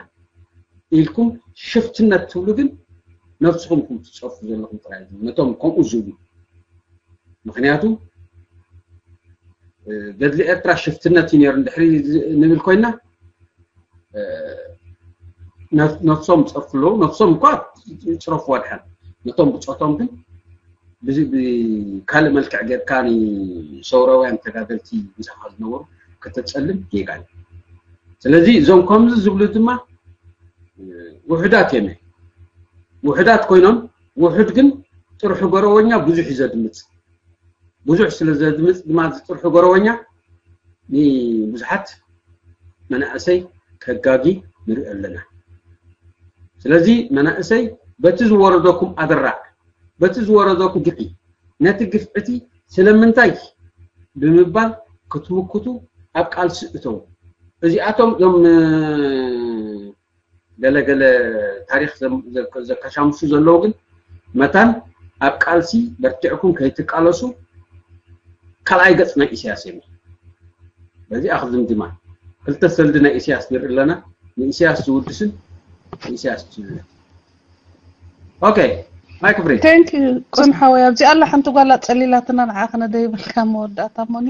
ኢልኩም ሽፍትነት ትብሉ ግን ነብስኹም ኢኹም ትፀርፉ ዘለኹም ጥራይ። ነቶም ከምኡ ዝብሉ ምክንያቱ ገድሊ ኤርትራ ሽፍትነት እዩ ነይሩ እንድሕሪ ንብል ኮይና ነፍሶም ፀርፉ ኣለዉ። ነፍሶም እኳ ይፅረፉ ወድሓን ነቶም ብፆቶም ግን ብካልእ መልክዕ ጌርካ ንሰውራውያን ተጋደልቲ ምሳኻ ዝነበሩ ከተፀልም ጌጋ እዩ። ስለዚ እዞም ከምዚ ዝብሉ ድማ ውሑዳት እዮም። ውሑዳት ኮይኖም ውሑድ ግን ጥርሑ ገረወኛ ብዙሕ እዩ ዘድምፅ። ብዙሕ ስለ ዘድምፅ ድማ ዝጥርሑ ገረወኛ ንብዙሓት መናእሰይ ከጋጊ ንርኢ ኣለና። ስለዚ መናእሰይ በቲ ዝወረደኩም ኣደራዕ፣ በቲ ዝወረደኩም ግፍዒ፣ ነቲ ግፍዕቲ ስለምንታይ ብምባል ክትምክቱ ኣብ ቃልሲ እተው። እዚኣቶም እዞም ገለገለ ታሪኽ ዘከሻምሹ ዘለዉ ግን መታን ኣብ ቃልሲ በርቲዕኩም ከይትቃለሱ ካልኣይ ገፅ ናይ ኢሳያስ እዮም። በዚ ኣኽዝም ድማ ክልተ ሰልዲ ናይ ኢሳያስ ንርኢ ኣለና። ንኢሳያስ ዝውድስን ንኢሳያስ ዝውድስን። ኦኬ ማይክ ፍሪ። ቴንክ ዩ ጽን ሓወይ። ኣብዚ ኣላ ሓንቲ ጓል ኣጸሊላትና ንዓ ክነደ ይብልካ መወዳእታ ሞኒ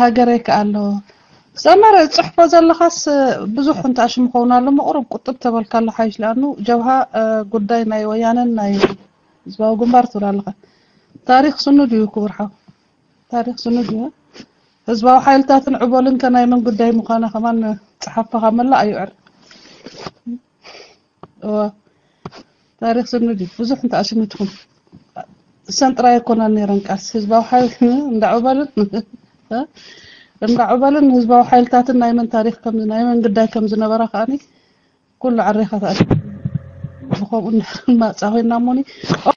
ሃገረይ ከኣ ኣለዎ። ሰመረ ጽሕፎ ዘለኻስ ብዙሕ እንተ ኣሽሙ ኸውን ኣሎ ምቕሩብ ቁጥብ ተበልካ ኣሎ ሓይሽ ለኣኑ ጀብሃ ጉዳይ ናይ ወያነን ናይ ህዝባዊ ግንባር ትብል ኣለኻ። ታሪኽ ስኑ ድዩ ክቡር ሓው? ታሪኽ ስኑ ድዩ? ህዝባዊ ሓይልታትን ዕቦልን ከ ናይ መን ጉዳይ ምዃና ከማን ጸሓፍካ መላ ኣይዕር። እዋ ታሪኽ ስኑ ድዩ? ብዙሕ እንተ ኣሽሚትኩም እሰን ጥራይ ኣይኮናን ነይረን ቃልሲ ህዝባዊ ሓይል እንዳዕበልን እንዳዕበልን ህዝባዊ ሓይልታትን ናይ መን ታሪኽ ከም ናይ መን ግዳይ ከም ዝነበራ ከኣኒ ኩሉ ዓሬኻ ተኣሽ ብኸምኡ ማጻ ኮይና ሞኒ